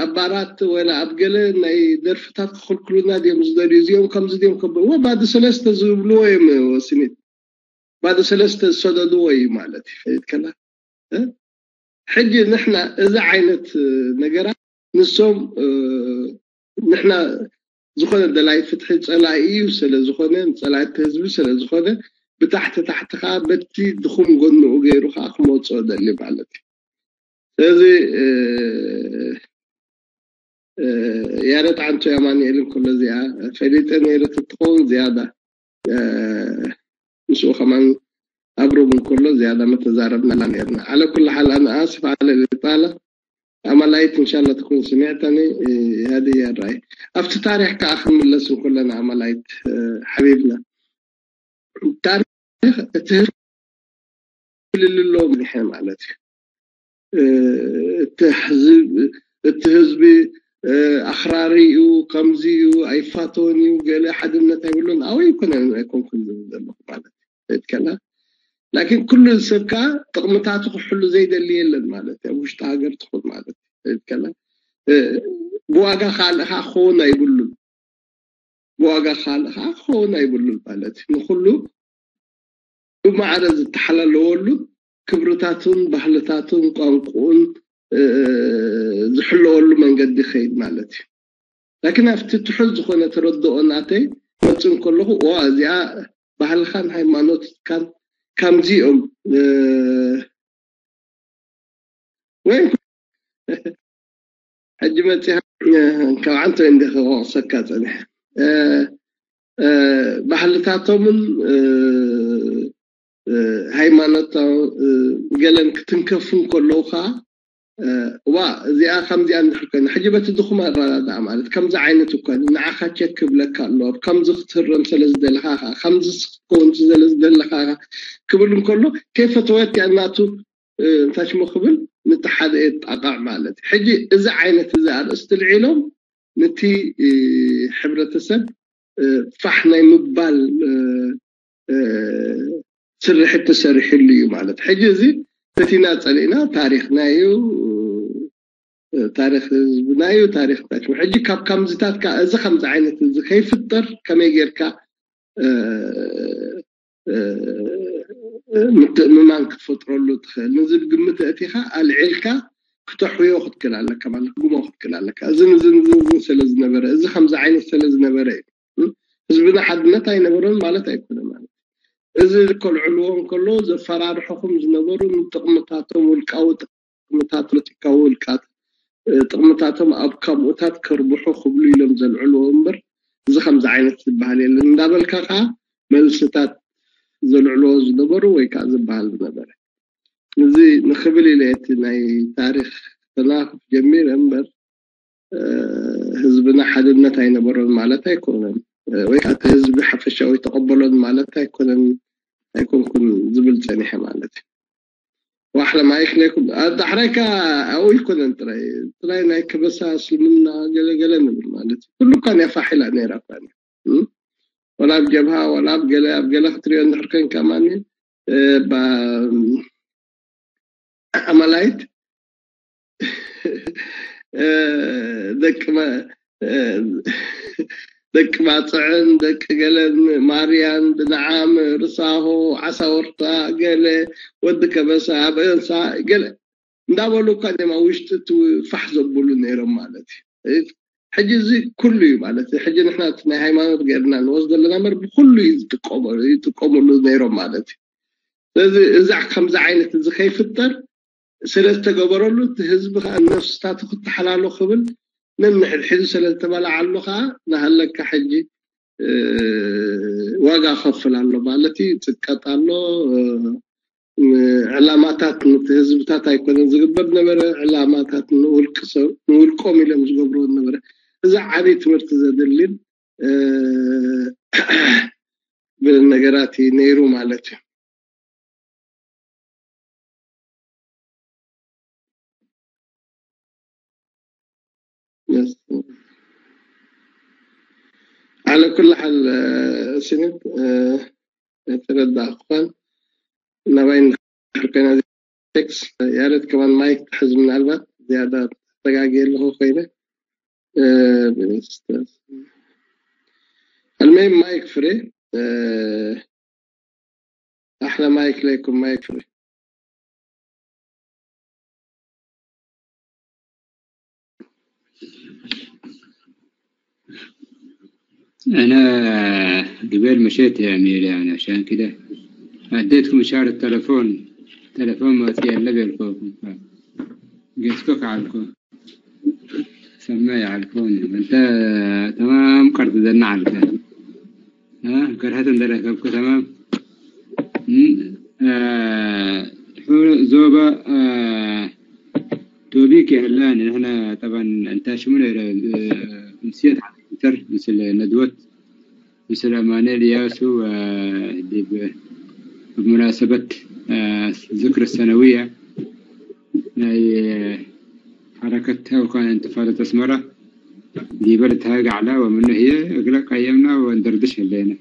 ኣብ ባራት ወላ ኣብ ገለ ናይ ደርፍታት ክኽልክሉና ድዮም ዝደልዩ እዚኦም ከምዚ ድዮም ከብ እወ ባዲ ሰለስተ ዝብልዎ እዮም ወስኒት ባዲ ሰለስተ ዝሰደድዎ እዩ ማለት እዩ ፈሊጥከላ። ሕጂ ንሕና እዚ ዓይነት ነገራት ንሶም ንሕና ዝኾነ ደላይ ፍትሒ ፀላኢ እዩ ስለ ዝኾነ ፀላእቲ ህዝቢ ስለ ዝኾነ ብታሕቲ ታሕቲ ከዓ በቲ ድኹም ጎንኡ ገይሩ ከዓ ክመፅኦ ደሊ ማለት እዩ። ስለዚ ያረጣ ዓንቶ ኣማንኤል እንከሎ እዚኣ ፈሊጠ ነይረ ትትኸውን ዝያዳ ምስኡ ከማን ኣብ ሩም እንከሎ ዝያዳ መተዛረብና ነርና። ዓለ ኩሉ ሓል ኣነ ኣስፍ ዓለ ልጣላ ኣማላይት እንሻላ ትኩን ስሚዕተኒ ያዲ ያራይ ኣብቲ ታሪክ ከዓ ክንምለስ እንከለና ኣማላይት ሓቢብና ታሪክ እቲ ልልሎ ምንሐ ማለት እዩ። እቲ ህዝቢ ኣኽራሪ እዩ ከምዚ እዩ ኣይፋተውን እዩ ገለ ሓድነት ኣይብሉን ኣበይ ይኮነ ኣይኮንኩን ዝብል ዘለኹ ማለት እዩ ከላ ላኪን ኩሉ ሰብ ከዓ ጥቕምታቱ ክሕሉ ዘይደሊ የለን ማለት እዩ ኣብ ውሽጢ ሃገር ትኹን ማለት እዩ ከላ ብዋጋ ካልእ ከዓ ክኸውን ኣይብሉን ብዋጋ ካልእ ከዓ ክኸውን ኣይብሉን ማለት እዩ ንኩሉ ብማዕረ ዝተሓላለወሉ ክብርታቱን ባህልታቱን ቋንቁኡን ዝሕለወሉ መንገዲ ይኸይድ ማለት እዩ። ላኪን ኣብቲ ትሑት ዝኾነ ተረድኦ ናተይ መፅእ እንከለኹ ዋ እዚኣ ባህልኻን ሃይማኖትካን ከምዚኦም ወይ ሕጂ መፂኻ ካብ ዓንተ እንዲ ክወቅሰካ ፀኒሐ ባህልታቶምን ሃይማኖታዊ ገለን ክትንከፉ ከለዉ ከዓ ዋ እዚኣ ከምዚኣ እንድሕር ኮይና ሕጂ በቲ ድኹም ኣረዳድኣ ማለት ከምዚ ዓይነት እኮ ንዓኻ ቸክ ክብለካ ኣሎ። ከምዚ ክትህረም ስለ ዝደለኻ ከምዚ ክትከውን ስለ ዝደለኻ ክብል እንከሎ ከይፈተወት እያ እናቱ እንታይ ሽሞ ክብል ንተሓደ የጣቕዕ ማለት እዩ። ሕጂ እዚ ዓይነት እዚ ኣርእስቲ ልዒሎም ነቲ ሕብረተሰብ ፋሕ ናይ ምባል ስርሕት ተሰሪሕሉ እዩ ማለት። ሕጂ እዚ ፈቲና ጸሊእና ታሪኽና እዩ፣ ታሪኽ ህዝብና እዩ፣ ታሪኽ ታች። ሕጂ ካብ ከምዚታት ከ እዚ ከምዚ ዓይነት እዚ ከይፍጠር ከመይ ጌርካ ምትእምማን ክትፈጥረሉ ትኽእል? ንዚ ግምት ኣእቲኻ ኣልዒልካ ክተሕውዮ ክትክእል ኣለካ ማለት ክጉሞ ክትክእል ኣለካ። እዝን እዝን እዝን እዝን ስለ ዝነበረ እዚ ከምዚ ዓይነት ስለ ዝነበረ እዩ። ህዝብና ሓድነት ኣይነበሮን ማለት ኣይኮነ ማለት እዚ ከልዕልዎ እንከሎ ዘፈራርሕኹም ዝነበሩ ንጥቕምታቶም ውልቃዊ ጥቕምታት ፖለቲካዊ ውልቃት ጥቕምታቶም ኣብ ካብኡታት ከርብሑ ክብሉ ኢሎም ዘልዕልዎ እምበር እዚ ከምዚ ዓይነት ዝበሃል የለን እንዳበልካ ከዓ መልስታት ዘልዕልዎ ዝነበሩ ወይ ከዓ ዝበሃል ዝነበረ እዚ ንክብል ኢለ እቲ ናይ ታሪክ ተናክፍ ጀሚር እምበር ህዝብና ሓድነት ኣይነበሮን ማለት ኣይኮነን ወይ ከዓ እቲ ህዝቢ ሓፈሻዊ ተቀበሎን ማለት ኣይኮነን ኣይኮንኩን ዝብል ፀኒሐ ማለት እዩ። ዋሕለ ማይክ ነይኩም ዳሕራይካ ኣብኡ ይኮነን ጥራይ ጥራይ ናይ ከበሳ እስልምና ገለገለ ንብል ማለት እዩ። ኩሉ እኳ ናይ ፋሒላ ነይራ እኳ ወላ ኣብ ጀብሃ ወላ ኣብ ገለ ኣብ ገለ ክትሪኦ እንድሕር ኮንካ ማኒ ኣማላይት ደቂ ደቂ ባፅዕን ደቂ ገለን ማርያን ብንዓም ርሳሆ ዓሳወርታ ገለ ወዲ ከበሳ ኣበሳ ገለ እንዳበሉ እኳ ማ ውሽጢ ፋሕ ዘብሉ ነይሮም ማለት እዩ። ሕጂ እዚ ኩሉ እዩ ማለት እዩ። ሕጂ ንሕና ናይ ሃይማኖት ገርና ንወስ ዘለና መር ብኩሉ ይጥቀመሉ ነይሮም ማለት እዩ። ስለዚ እዚ ከምዚ ዓይነት እዚ ከይፍጠር ስለ ዝተገበረሉ እቲ ህዝቢ ከዓ ነፍስታቱ ክተሓላሎ ክብል ነንሕድሕዱ ስለ ዝተበላዓሉ ከዓ ናሃለካ ሕጂ ዋጋ ከፍል ኣሎ ማለት እዩ። ፅቀጥ ኣሎ። ዕላማታት ነቲ ህዝብታት ኣይኮነን ዝግበር ነበረ። ዕላማታት ንውልቂ ሰብ ንውልቆም ኢሎም ዝገብርዎ ነበረ። እዚ ዓብይ ትምህርቲ ዘድልን ብልን ነገራት እዩ ነይሩ ማለት እዩ። على كل حال ስኒት ተረዳእኳን ናባይ ንድሕር ኮይና ቴክስ ያረት ከማን ማይክ ትሕዝ ምናልባት ዝያዳ ተጋጊ ኣለኹ ኮይነ المهم ማይክ ፍሬ ኣሕለ ማይክ ለይኩም ማይክ ፍሬ أنا قبل مشيت يا أمير يعني عشان كده أديتكم إشارة تلفون تلفون ما تيلب يلقوكم قلت كوك عنكم سماي عالكون أنت تمام قرض ذا نعلك ها قرهت ذا كوك تمام ዞባ ቶቢክ የህላን ንሕና ጠባን እንታ ሽሙነ ምስየት ዓመተር ምስል ነድወት ምስል ኣማኑኤል እያሱ ዲብ ብሙናሰበት ዝክር ሰነውያ ናይ ሓረከት ተውካን እንትፋለት ኣስመራ ዲበል ተሃግ ዓላ ወምኑ ህየ እግለ ቀየምና ወንደርድሽ ህለየነ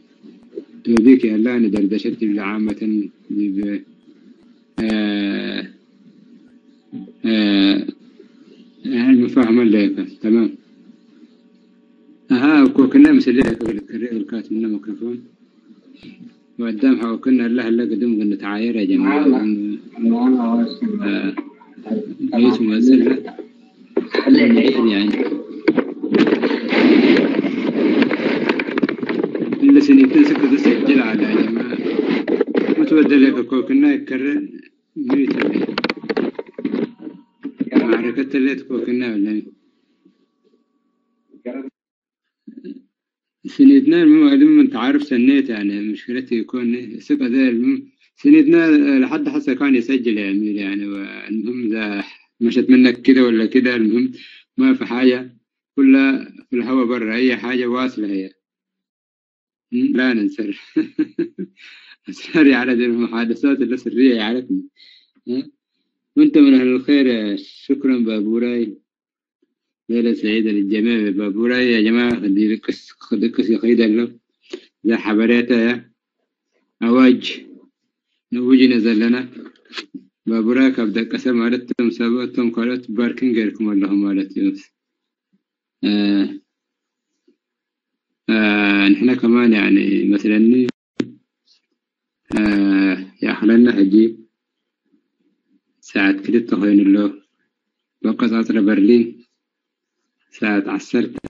ቶቢክ የህላ ንደርደሸት ዲብ ዝዓመተን ዲብ مفاهمة لك تمام أها أكو كنا مسلي لك بالكري والكات منا ميكروفون وقدام حاو كنا الله الله قدم قلنا تعاير يا جماعة بيت مزل يعني اللي سنيتين سكت تسجل على يا جماعة متبدل لك كوكنا يكرر ميت معركة اللي تكوكنا ولا سنيتنا المهم أنت عارف سنيت يعني مشكلتي يكون سكت سنيتنا لحد حتى كان يسجل يا أمير يعني المهم ذا مشت منك كده ولا كده، المهم ما في حاجة، كلها في الهوا برا، أي حاجة واصلة هي. م? لا ننسر. أسرار يعرف المحادثات اللي سرية يعرفني. ها؟ وأنت من أهل الخير، شكرا بابوراي. ليلة سعيدة للجميع بابوراي يا جماعة. خلي لك قص خلي قص يخيد له. ذا حبريته يا أواج نوجنا زلنا بابوراي كاب دقسة مالتهم سبقتهم كالت باركين غيركم اللهم مالت يونس. آه آه نحن كمان يعني مثلا آه يا أخلنا هجي ساعة كده تخين له بقصة برلين ساعة عسرت